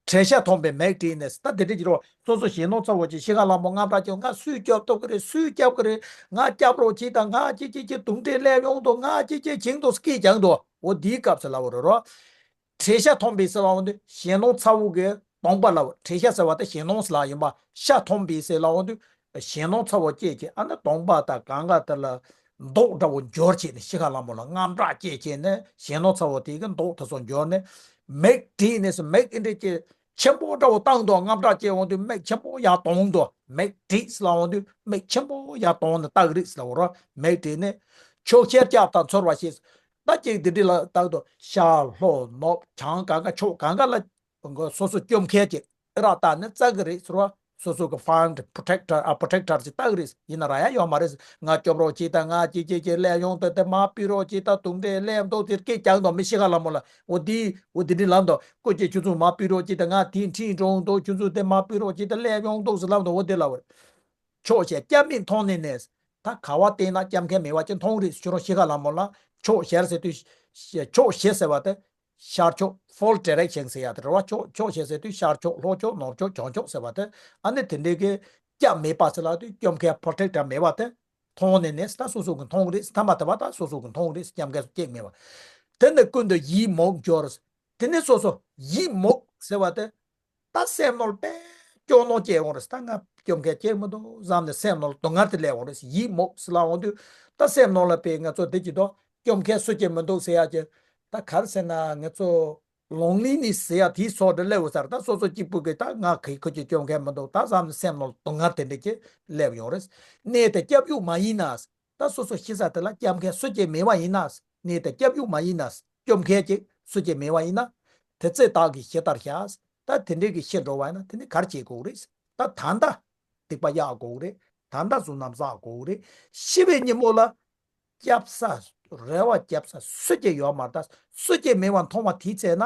བྲེད་ཤ་མཐོང་བའི་མིག་བགྲད་ནས། ད་དེ་འདྲ་ཅིག་རོ། སོ་སོ་ཞེད་སྣང་ཚ་བོ་ཅིག་ཤི་ཁ་ལ་མོ་དངངས་སྐྲག་ཅིག་ང་སུས་སྐྱོབ་ཐུབ་གི་རེད། སུས་སྐྱོབ་གི་རེད། ང་སྐྱོབ་རོགས་གྱིས་དང་། ང་ཅི་ཅི་ཅི་དུག་སྦྲུལ་སླེབས་ཡོང་དོ། ང་ཅི་ཅི་བྱིང་དོ་སྐད་རྐྱང་དོ། འོ་དེའི་སྐབས་སུ་ལབ་རོ་རོ། བྲེད་ཤ་མཐོང་བའི་ཟེར་ལབ་འོང་དུས་ཞེད་སྣང་ཚ་བོ་གི་གདོང་པ་ལ། བྲེད་ཤ་ཟེར་བ་དེ་ཞེད་སྣང་ཟེར་ལབ་ཡིན་པ། ཤ་མཐོང་བའི་ཟེར་ལབ་འོང་དུས་ཞེད་སྣང་ཚ་བོ་སྐྱེས་བྱས། ཨ་ནི་གདོང་པ་དང་གང་ག་དེ་ལ་མདོག་འདྲ་བོ་འགྱུར་བྱས་ནས། ཤི་ཁ་ལ་མོ་ལ་དངངས་སྐྲག་སྐྱེས་བྱས་ནས་ཞེད་སྣང་ཚ་བོ་དེ་གི་མདོག་དེ་ཚོ་འགྱུར་ནས། མིག་བགྲད་ནས་ཟེར། མིག་ཨེ་འདྲ་ཅིག་ཆེན་པོ་འདྲ་བོ་བཏང་དུས་དངངས་སྐྲག་སྐྱེས་འོང་དུས་མིག་ཆེན་པོ་ཡར་གཏོང་དུས། མིག་བགྲད་ཟེར་ལབ་འོང་དུས་མིག་ཆེན་པོ་ཡར་གཏོང་ནས་ལྟ་གི་རེད་ཟེར་ལབ་རོ། མིག་བགྲད་ནས། ཆོག་ཤེས་སྐྱབས་དང་འཚོལ་བར་བྱེད། ད་ཅིག་དེ་འདྲ་ལ་ལྟ་དུས་ཤར་ལྷོ་ནུབ་བྱང་གང་ག་ཕྱོགས་གང་ག་ལ་སོ་སོ་སྐྱོབ་མཁན་ཅིག་ཨེ་རག་ལྟ་ནས་བཙལ་གི་རེད་ཟེར་བ། སོ་སོ་གི་ཕན་ཌི་པྲོ་ཊེག་ཊར། ཨ། པྲོ་ཊེག་ཊར་ཅིག་ལྟ་གི་རེད། ཡིན་ན་རག་ཡ་ཡོད་མ་རེད། ང་སྐྱོབ་རོགས་གྱིས་དང་། ང་ཅི་ཅི་ཅི་སླེབས་ཡོང་དོ། དེ་མར་ཕུད་རོགས་གྱིས་དང་། དུག་སྦྲུལ་སླེབས་འདུག་དེ་སྐད་རྐྱང་དུ་མི་ཤི་ཁ་ལ་མོ་ལ། འོ་དེ། འོ་དེ་འདྲ་ལབ་འདུག་སྐུ་མཁྱེན་ཁྱོད་ཚོ་མར་ཕུད་རོགས་གྱིས་དང་། ང་དེ་འཁྲིད་འགྲོ་འདུག་ཁྱོད་ཚོ་དེ་མར་ཕུད་རོགས་གྱིས་དང་། སླེབས་ཡོང་འདུག་ཟེར་ལབ་འདུག་འོ་དེ་ལབ་པ་རེད། ཆོག་ཤེས་སྐྱབས་མེད་མཐོང་ནས་ནས། ད་ག་བ་བལྟས་ན་སྐྱོབ་མཁན་མེད་པ་ཅིག་མཐོང་རེད། ཁྱོད་རང་ཤི་ཁ་ལ་མོ་ལ། ཆོག་ཤེས་ཟེར་དུས། ཆོག་ཤེས་ཟེར་བ་དེ་ཤར་ཕྱོགས། ཕོལ་ཌི་རེག་ཤན་ཟེར་ཡ་དེ་རེད་བ། ཕྱོགས། ཕྱོགས་ཤེས་ཟེར་དུས་ཤར་ཕྱོགས། ལྷོ་ཕྱོགས། ནུབ་ཕྱོགས། བྱང་ཕྱོགས་ཟེར་བ་དེ། ཨ་ནི་དེ་འདྲའི་གི་སྐྱབས་མེད་པ་ཟེར་ལབ་དུས་སྐྱོབ་མཁན་པྲོ་ཊེག་ཊར་མེད་པ་དེ་མཐོང་ནས་ནས། ད་སོ་སོ་གི་མཐོང་རེད། ཐ་མ་དེ་བ་ད་སོ་སོ་གི་མཐོང་རེད། སྐྱབས་མཁན་སུ་གཅིག་མེད་པ། དེ་ནི་ཀུན་ཏུ་ཡིད་མུག་འགྱུར། དེ་ནི་སོ་སོ་ཡིད་མུག་ཟེར་བ་དེ། ད་སེམས་ནང་ལ་དཔེ་སྐྱོ་སྣང་སྐྱེ་འོང་རེད། ད་ང་སྐྱོབ་མཁན་གཅིག་མི་འདུག་བསམ་ནས་སེམས་ནང་ལ་སྡུག་བསྔལ་དེ་སླེབས་འོང་རེད། ཡིད་མུག་ཟེར་ལབ་འོང་དུས། ད་སེམས་ནང་ལ་དཔེ་ང་ཚོ་འདི་གཅིག་འདུག་སྐྱོབ་མཁན་སུ་གཅིག་མི་འདུག་ཟེར་ཡ་གི། ད་ག་རེ་ཟེར་ན། ང་ཚོ་ལོན་ལི་ནེ་སི་ཟེར་ཡ་དེའི་ཚོར་འདྲ་སླེབས་འོང་ས་རེད། ད་སོ་སོ་གཅིག་པུ་གི་ད་ང་གི་ཁོ་གཅིག་སྐྱོབ་མཁན་མི་འདུག་ད་བསམ་ནས་སེམས་ནང་ལ་སྡུག་བསྔལ་དེ་འདྲ་གཅིག་སླེབས་ཡོང་རེད། གནས་དེར་སྐྱབས་ཡུལ་མ་ཡིན་ན། ད་སོ་སོ་ཤི་ས་དེ་ལ་སྐྱོབ་མཁན་སུ་གཅིག་མེད་པ་ཡིན་ན། གནས་དེར་སྐྱབས་ཡུལ་མ་ཡིན་ན། སྐྱོབ་མཁན་གཅིག་སུ་གཅིག་མེད་པ་ཡིན་ན། དེ་ཚེ་བདག་གིས་ཇི་ལྟར་བྱ། ད་དེ་འདྲའི་གི་ཤི་འགྲོ་བ་ཡིན་ན་དེ་ནི་ག་རེ་བྱེད་དགོས་རེད། ད་ད་ལྟ་སྡིག་པ་གཡར་དགོས་རེད། ད་ལྟ་བསོད་ནམས་བསགས་དགོས་རེད། ཤི་བའི་ཉིན་མོ་ལ་སྐྱོབ་ས། རེ་བ་རྒྱབ་ས་སུ་གཅིག་ཡོད་མ་རེད། ད་སུ་གཅིག་མེད་པ་མཐོང་བ་དེའི་ཚེ་ན།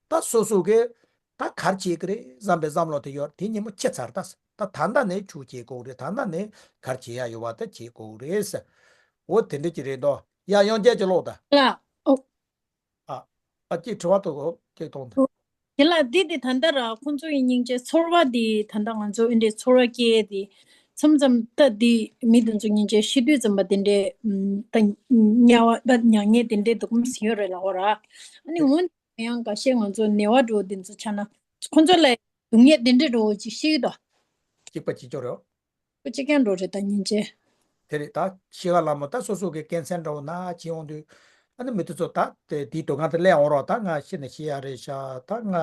ད་སོ་སོ་གིས་ད་ག་རེ་བྱེད་ཀྱི་རེད་བསམ་པའི་བསམ་བློ་དེ་ཡོད། དེ་ཉིན་མོ་འཆི་ཚར། ད་ད་ད་ལྟ་ནས་ཆུ་བྱེད་དགོས་རེད། ད་ལྟ་ནས་ག་རེ་བྱེད་ཡ་ཡོད་པ་དེ་བྱེད་དགོས་རེད་ཟེར། འོ་དེ་འདྲ་ཅིག་རེད་དོ། ཡ་ཡང་བསྐྱར་ཅིག་ཀློག་ད། ལ། ཨོ། ཨ། ཨ་ཅིག་དྲི་བ་འདུག་ཨོ་ཅིག་གཏོང་ད། དེ་ལ་འདི་དེ་ད་ལྟ་ར་ཁོང་ཚོ་ཡི་སྙིང་རྗེ་ཚོར་བ་དེ། ད་ལྟ་ང་ཚོ་འདི་འདྲའི་ཚོར་བ་སྐྱེ་དེ། མཚམས་མཚམས་ད་དེ་མི་དེ་ཚོ་སྙིང་རྗེ་ཤི་དུས་ཙམ་པ་དེ་འདྲའི་ད་དམྱལ་བ་ད་མྱ་ངན་དེ་འདྲའི་སྡུག་མ་ཟིན་ཡོད་རེད་ལ། འོ་ར། ཨ་ནི་འོན་ཡང་འགའ་ཤས་ང་ཚོ་ནད་པ་འདྲ་བོ་འདི་ཚོ་ཆགས་ན་ཁོང་ཚོ་ལ་སྡུག་བསྔལ་འདི་འདྲ་འདྲ་བོ་ཅིག་ཤེས་ཀྱི་འདུག་གཅིག་པ་གཅིག་རྐྱང་རེད། ཁོ་གཅིག་རྐྱང་འདྲ་བོ་རེད་ད་སྙིང་རྗེ། དེ་རེད། ད་ཤི་ཁ་ལ་མོ་ད་སོ་སོ་གི་སྐྱེ་མཚམས་འདྲ་བོ་ན་ཅི་ཡོང་དུས། ཨ་ནི་མི་དེ་ཚོ་ད་དེ་དེའི་སྡུག་བསྔལ་དེ་སླེབས་འོང་རོགས། ད་ང་ཤི་ན་ཤི་ཡ་རེད་ཤག་ད་ང་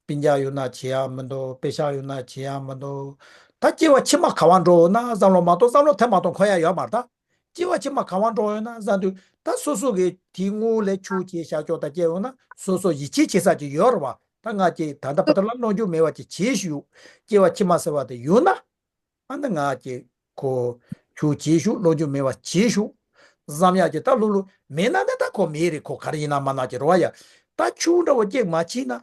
སྤུན་ཀྱག་ཡོད་ན་བྱེད་ཡ་མི་འདུག་པེ་ཤག་ཡོད་ན་བྱེད་ཡ་མི་འདུག་ད་སྐྱེ་བ་ཕྱི་མ་ག་པར་འགྲོ་ན་བསམ་བློ་མ་གཏོང་། བསམ་བློ་དེ་མ་གཏོང་ཁོ་ཡ་ཡོད་མ་རེད་ད། སྐྱེ་བ་ཕྱི་མ་ག་པར་འགྲོ་ཡོད་ན་བསམ་དུས། ད་སོ་སོ་གི་དེའི་སྔོན་ལ་ཆོས་བྱས་བཞག་ཆོག་ད་སྐྱེ་ཡོང་ན་སོ་སོ་ཡིད་ཆེས་བྱེད་ས་ཅིག་ཡོད་རེད་བ། ད་ང་ཅིག་ད་ལྟ་བར་དུ་ལ་བློ་འགྱོད་མེད་པ་ཅིག་བྱེད་ཤུགས། སྐྱེ་བ་ཕྱི་མ་ཟེར་བ་དེ་ཡོད་ན། ཨ་ནི་ང་ཅིག་ཁོ་ཆོས་བྱེད་ཤུགས། བློ་འགྱོད་མེད་པ་བྱེད་ཤུགས་བསམ་ཡག་ཅིག་ད་ལྷུག་ལྷུག་མེད་ན་ནི་ད་ཁོ་མེད་རེད། ཁོ་ག་རེ་ཡིན་ན་མ་ན་ཅིག་རེད་བ་ཡ། ད་ཆོས་འདྲ་བོ་ཅིག་མ་བྱས་ན།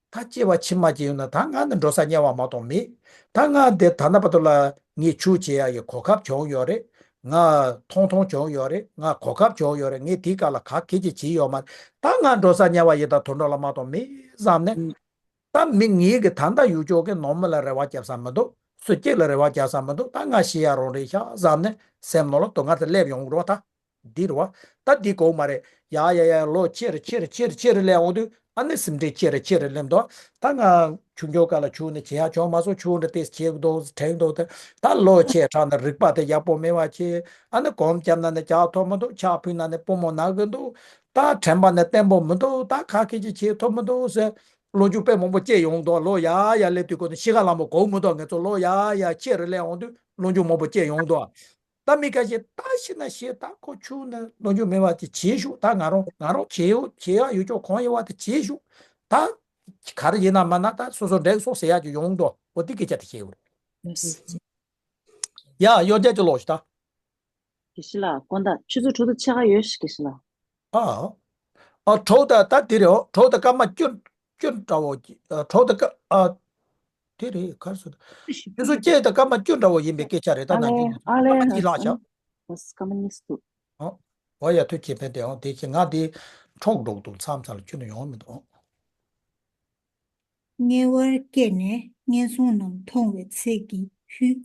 ད་སྐྱེ་བ་ཕྱི་མ་ཅིག་ཡོང་ན་ད་ང་ནི་འགྲོ་ས་དམྱལ་བ་མ་གཏོགས་མེད། ད་ང་འདི་ད་ལྟ་བར་དུ་ལ་ངས་ཆོས་བྱེད་ཡ་ཡི་གོ་སྐབས་བྱུང་ཡོད་རེད། ང་ཐོང་ཐོང་བྱུང་ཡོད་རེད། ང་གོ་སྐབས་བྱུང་ཡོད་རེད། ངས་དེའི་སྐབས་ལ་ག་གེ་ཅིག་བྱས་ཡོད་མ་རེད། ད་ང་འགྲོ་ས་དམྱལ་བ་ཡི་ད་དུད་འགྲོ་ལ་མ་གཏོགས་མེད་བསམ་ནས། ཨུ། ད་མི་ངེད་ཀྱི་ད་ལྟ་ཡུལ་ཕྱོགས་ཀྱི་ནང་མི་ལ་རེ་བ་རྒྱབ་ས་མི་འདུག་སུ་གཅིག་ལ་རེ་བ་རྒྱག་ས་མི་འདུག་ད་ང་ཤི་ཡ་རང་རེད་ཤག་བསམ་ནས་སེམས་ནང་ལ་སྡུག་བསྔལ་དེ་སླེབས་ཡོང་གི་རེད་བ། ད་འདི་རེད་བ། ད་འདི་དགོས་མ་རེད། ཡ་ཡ་ཡ། ལོ་ཆེ་རུ་ཆེ་རུ་ཆེ་རུ་ཆེ་རུ་སླེབས་འོང་དུས། ཨ་ནི་སེམས་ཁྲལ་ཆེ་རུ་ཆེ་རུ་སླེབས་འདུག་ད་ང་ཆུང་ཆུང་སྐབས་ལ་ཆོས་ནི་བྱེད་ཡ་བྱུང་མ་སོང་། ཆོས་འདི་ཏོག་ཙམ་བྱེད་དགོས་འདུག་དྲན་འདུག་ད་ད་ལོ་ཆེ་དྲགས་ནས་རིག་པ་དེ་ཡག་པོ་མེད་པ་བྱས། ཨ་ནི་གོམ་བརྒྱབ་ན་ནི་རྒྱག་ཐུབ་མི་འདུག་ཕྱག་ཕུལ་ན་ནི་པུས་མོ་ན་གི་འདུག་ད་དྲན་པ་ནི་བརྟན་པོ་མི་འདུག་ད་ག་གེ་ཅིག་བྱེད་ཐུབ་མི་འདུག་ཟེར། སློབ་སྦྱོང་དཔེ་མང་པོ་སྐྱེས་ཡོང་འདུག་ལོ་ཡ་ཡ་སླེབས་དུས་ཁོ་ནི་ཤི་ཁ་ལ་མོ་གོ་མི་འདུག་ང་ཚོ་ལོ་ཡ་ཡ་ཁྱེད་རེ་སླེབས་འོང་དུས་སློབ་སྦྱོང་མང་པོ་སྐྱེས་ཡོང་འདུག་ད་མི་ཁ་ཤས་ད་ཤི་ན་ཤི་ད་ཁོ་ཆུང་ནས་སློབ་སྦྱོང་མེད་པ་དེ་བྱེད་ཤུགས་ད་ང་རང་ང་རང་བྱེད་ཡོད་བྱེད་ཡ་ཡོད་ཅོག་གང་ཡོད་བ་དེ་བྱེད་ཤུགས་ད་ག་རེ་ཡིན་ན་མ་ན་ད་སོ་སོ་འགྲིག་སོང་ཟེར་ཡ་ཅིག་ཡོང་འདུག་འོ་དེ་སྐད་ཆ་དེ་བཤད་ཡོད་རེད། ཡ་ཡོ་རྒྱ་ཅིག་ལོག་ཤི་ད། དགེ་བཤེས་ལགས་དགོངས་དག་ཆུ་ཚོད་དྲུག་དང་ཕྱེད་ཀ་ཡོད་ཤག་དགེ་བཤེས་ལགས། ཨ། ཨ་གྲོགས་ད་ད་དེ་རེད་འོ་གྲོགས་ད་སྐར་མ་བཅུ་བཅུ་འདྲ་བོ་ཅིག་ཨ་གྲོགས་ད་སྐར་ཨ་དེ་རེད་གར་སོ་ད་ཆུ་ཚོད་བཅུ་ད་སྐར་མ་བཅུ་འདྲ་བོ་ཡིན་པའི་སྐད་ཆ་རེད་ད་ཨ་ནང་ལེ་ཆུ་ཨ་ལེ་སྐར་མ་གཉིས་ལྷག་ཤག་ཨ་སྐར་མ་གཉིས་སུ། ཨོ་ཨོ་ཡ་ཐུགས་རྗེ་ཕན་དེ་འོང་དེ་ཁྱེད་ང་དེ་འཕྲོག་འགྲོ་འདུག་མཚམས་མཚམས་ལ་ཁྱོན་ནས་ཡོང་མི་འདུག་ཨོ། དམྱལ་བར་སྐྱེས་ནས་ངན་སོང་རྣམས་མཐོང་བའི་ཚེ་གི་ཤུལ།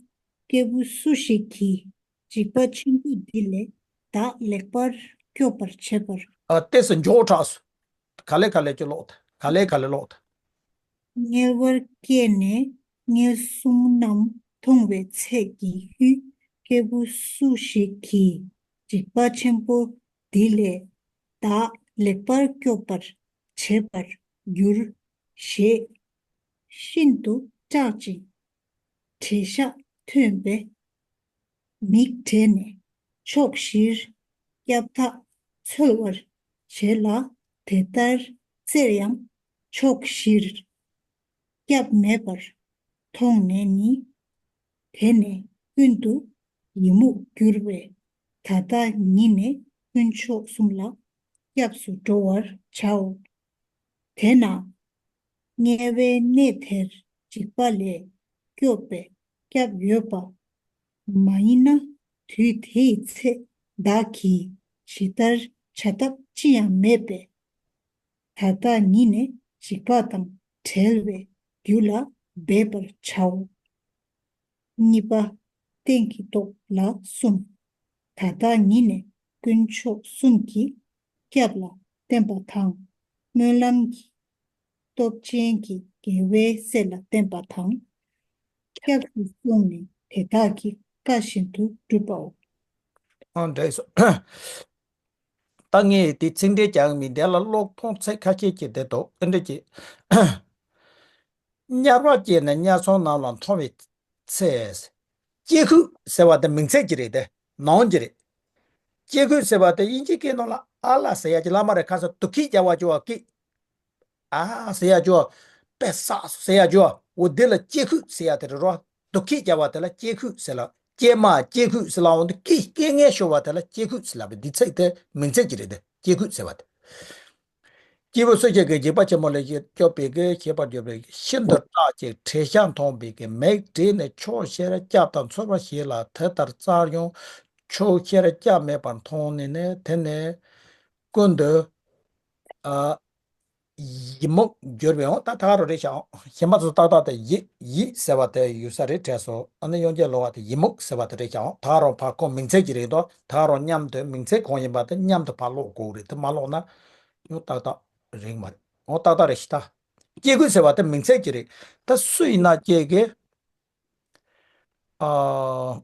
སྐྱེས་བུ་སུ་ཞིག་གིས་འཇིགས་པ་ཆེན་པོ་འདི་ལས་བདག་ལེགས་པར་སྐྱོབ་པར་བྱེད་པར། ཨ་ཏེས་འཇོག་དྲགས་སོ། ག་ལེ་ག་ལེ་ཅི་ལོག་ད་ག་ལེ་ག་ལེ་ལོག་ད། དམྱལ་བར་སྐྱེས་ནས་ངན་སོང་རྣམས་མཐོང་བའི་ཚེ་གི་ཤུལ། སྐྱེས་བུ་སུ་ཞིག་གིས་འཇིགས་པ་ཆེན་པོ་འདི་ལས་བདག་ལེགས་པར་སྐྱོབ་པར་བྱེད་པར་འགྱུར། ཞེས་ཤིན་ཏུ་སྐྲག་ཅིང་། བྲེད་ཤ་ཐོན་པས་མིག་བགྲད་ནས་ཕྱོགས་བཞིར་སྐྱབས་ཐག་འཚོལ་བར་བྱེད་ལ། དེ་ལྟར་བཙལ་ཡང་ཕྱོགས་བཞིར་སྐྱབས་མེད་པར་མཐོང་ནས་ནི། དེ་ནས་ཀུན་ཏུ་ཡི་མུག་གྱུར་པས་ད་ལྟ་ཉིད་ནས་དཀོན་མཆོག་གསུམ་ལ་སྐྱབས་སུ་འགྲོ་བར་བྱའོ། དེས་ན་དམྱལ་བའི་གནས་དེར་འཇིགས་པ་ལས་སྐྱོབ་པའི་སྐྱབས་ཡོད་པ་མ་ཡིན་ན། དུས་དེའི་ཚེ་བདག་གིས་ཇི་ལྟར་བྱ་ཐབས་ཅི་ཡང་མེད་པས། ད་ལྟ་ཉིད་ནས་འཇིགས་པ་དང་བྲལ་བའི་རྒྱུ་ལ་འབད་པར་བྱའོ། གཉིས་པ། རྟེན་གྱི་སྟོབས་ལ་གསུམ། ད་ལྟ་ཉིད་ནས་དཀོན་མཆོག་གསུམ་གྱི་སྐྱབས་ལ་བརྟེན་པ་དང་། སྨོན་ལམ་གྱི་སྟོབས་ཅན་གྱི་དགེ་བའི་སྲས་ལ་བརྟེན་པ་དང་། སྐྱབས་སུ་སོང་ནས་དེ་དག་གི་བཀའ་བཞིན་དུ་བསྒྲུབ་པའོ། ཨང་འདྲེས་སོ། ད་ངས་དེ་ཚིག་འགྲེལ་རྒྱག་མི་འདི་ལ་ཀློག་མཐོང་ཚད་ཁ་ཤས་ཀྱི་བསྡད་འདུག་ཨེ་འདྲ་ཅིག་དམྱལ་བར་སྐྱེས་ནས་དམྱལ་སོང་རྣམས་ལ་མཐོང་བའི་ཚེ། སྐྱེ་ཤུལ་ཟེར་བ་དེ་མིང་ཚིག་ཅིག་རེད་དེ་ནོན་གྱི་རེད། སྐྱེ་ཤུལ་ཟེར་བ་དེ་དབྱིན་ཇིའི་སྐད་ནང་ལ་ཨ་ལ་ཟེར་ཡ་ཅིག་བླ་མ་རེད་ཁ་སང་དུ་ཁྱིད་རྒྱག་པ་ཅོ་བ་སྐད། ཨ་ཟེར་ཡ་ཅོ། པེ་ས་ཟེར་ཡ་ཅོ། འོ་དེ་ལ་སྐྱེ་ཤུལ་ཟེར་ཡ་དེ་རེད་རོ། དུ་ཁྱིད་རྒྱག་པ་དེ་ལ་སྐྱེ་ཤུལ་ཟེར་ལ། སྐྱེས་མ་སྐྱེ་ཤུལ་ཟེར་ལ་འོང་དུ་སྐྱེ་སྐྱེ་ངན་ཤོར་བ་དེ་ལ་སྐྱེ་ཤུལ་ཟེར་ལ་བའི་འདི་ཚིག་དེ་མིང་ཚིག་ཅིག་རེད་དེ་སྐྱེ་ཤུལ་ཟེར་བ་དེ། སྐྱེས་བུ་སུ་ཞིག་གིས་འཇིགས་པ་ཆེན་པོ་ལས་སྐྱོབ་པའི་གི་ཞེས་པར་གྱུར་པའི་ཤིན་ཏུ་སྐྲག་ཅིང་བྲེད་ཤ་མཐོང་བའི་གི་མིག་བགྲད་ནས་ཕྱོགས་བཞིར་སྐྱབས་དང་འཚོལ་བར་བྱེད་ལ་དེ་ལྟར་བཙལ་ཡང་ཕྱོགས་བཞིར་སྐྱབས་མེད་པར་མཐོང་ནས་ནི་དེ་ནས་ཀུན་ཏུ། ཨ། ཡི་མུག་གྱུར་པའི་འོང་ད་ད་ག་རང་རེད་ཤག་གཞན་པ་ཚོ་ཏག་ཏག་དེ་ཡི་ཡི་ཟེར་བ་དེ་ཡོད་ས་རེད་དྲན་སོང་། ཨ་ནི་དབྱངས་ཅན་ལོ་བ་དེ་ཡི་མུག་ཟེར་བ་དེ་རེད་ཤག་ད་ག་རང་ཕར་ཁོ་མིང་ཚིག་ཅིག་རེད་དོ། ད་ག་རང་མཉམ་དུ་མིང་ཚིག་གང་ཡིན་པ་དེ་མཉམ་དུ་ཕར་ཀློག་དགོས་རེད། དེ་མ་ཀློག་ན་ཡང་ཏག་ཏག་རེད་མ་རེད། འོ་ཏག་ཏག་རེད་ཤི་ད། སྐྱེ་ཤུལ་ཟེར་བ་དེ་མིང་ཚིག་ཅིག་རེད། ད་སུ་ཡིན་ན་སྐྱེ་གི་ཨ།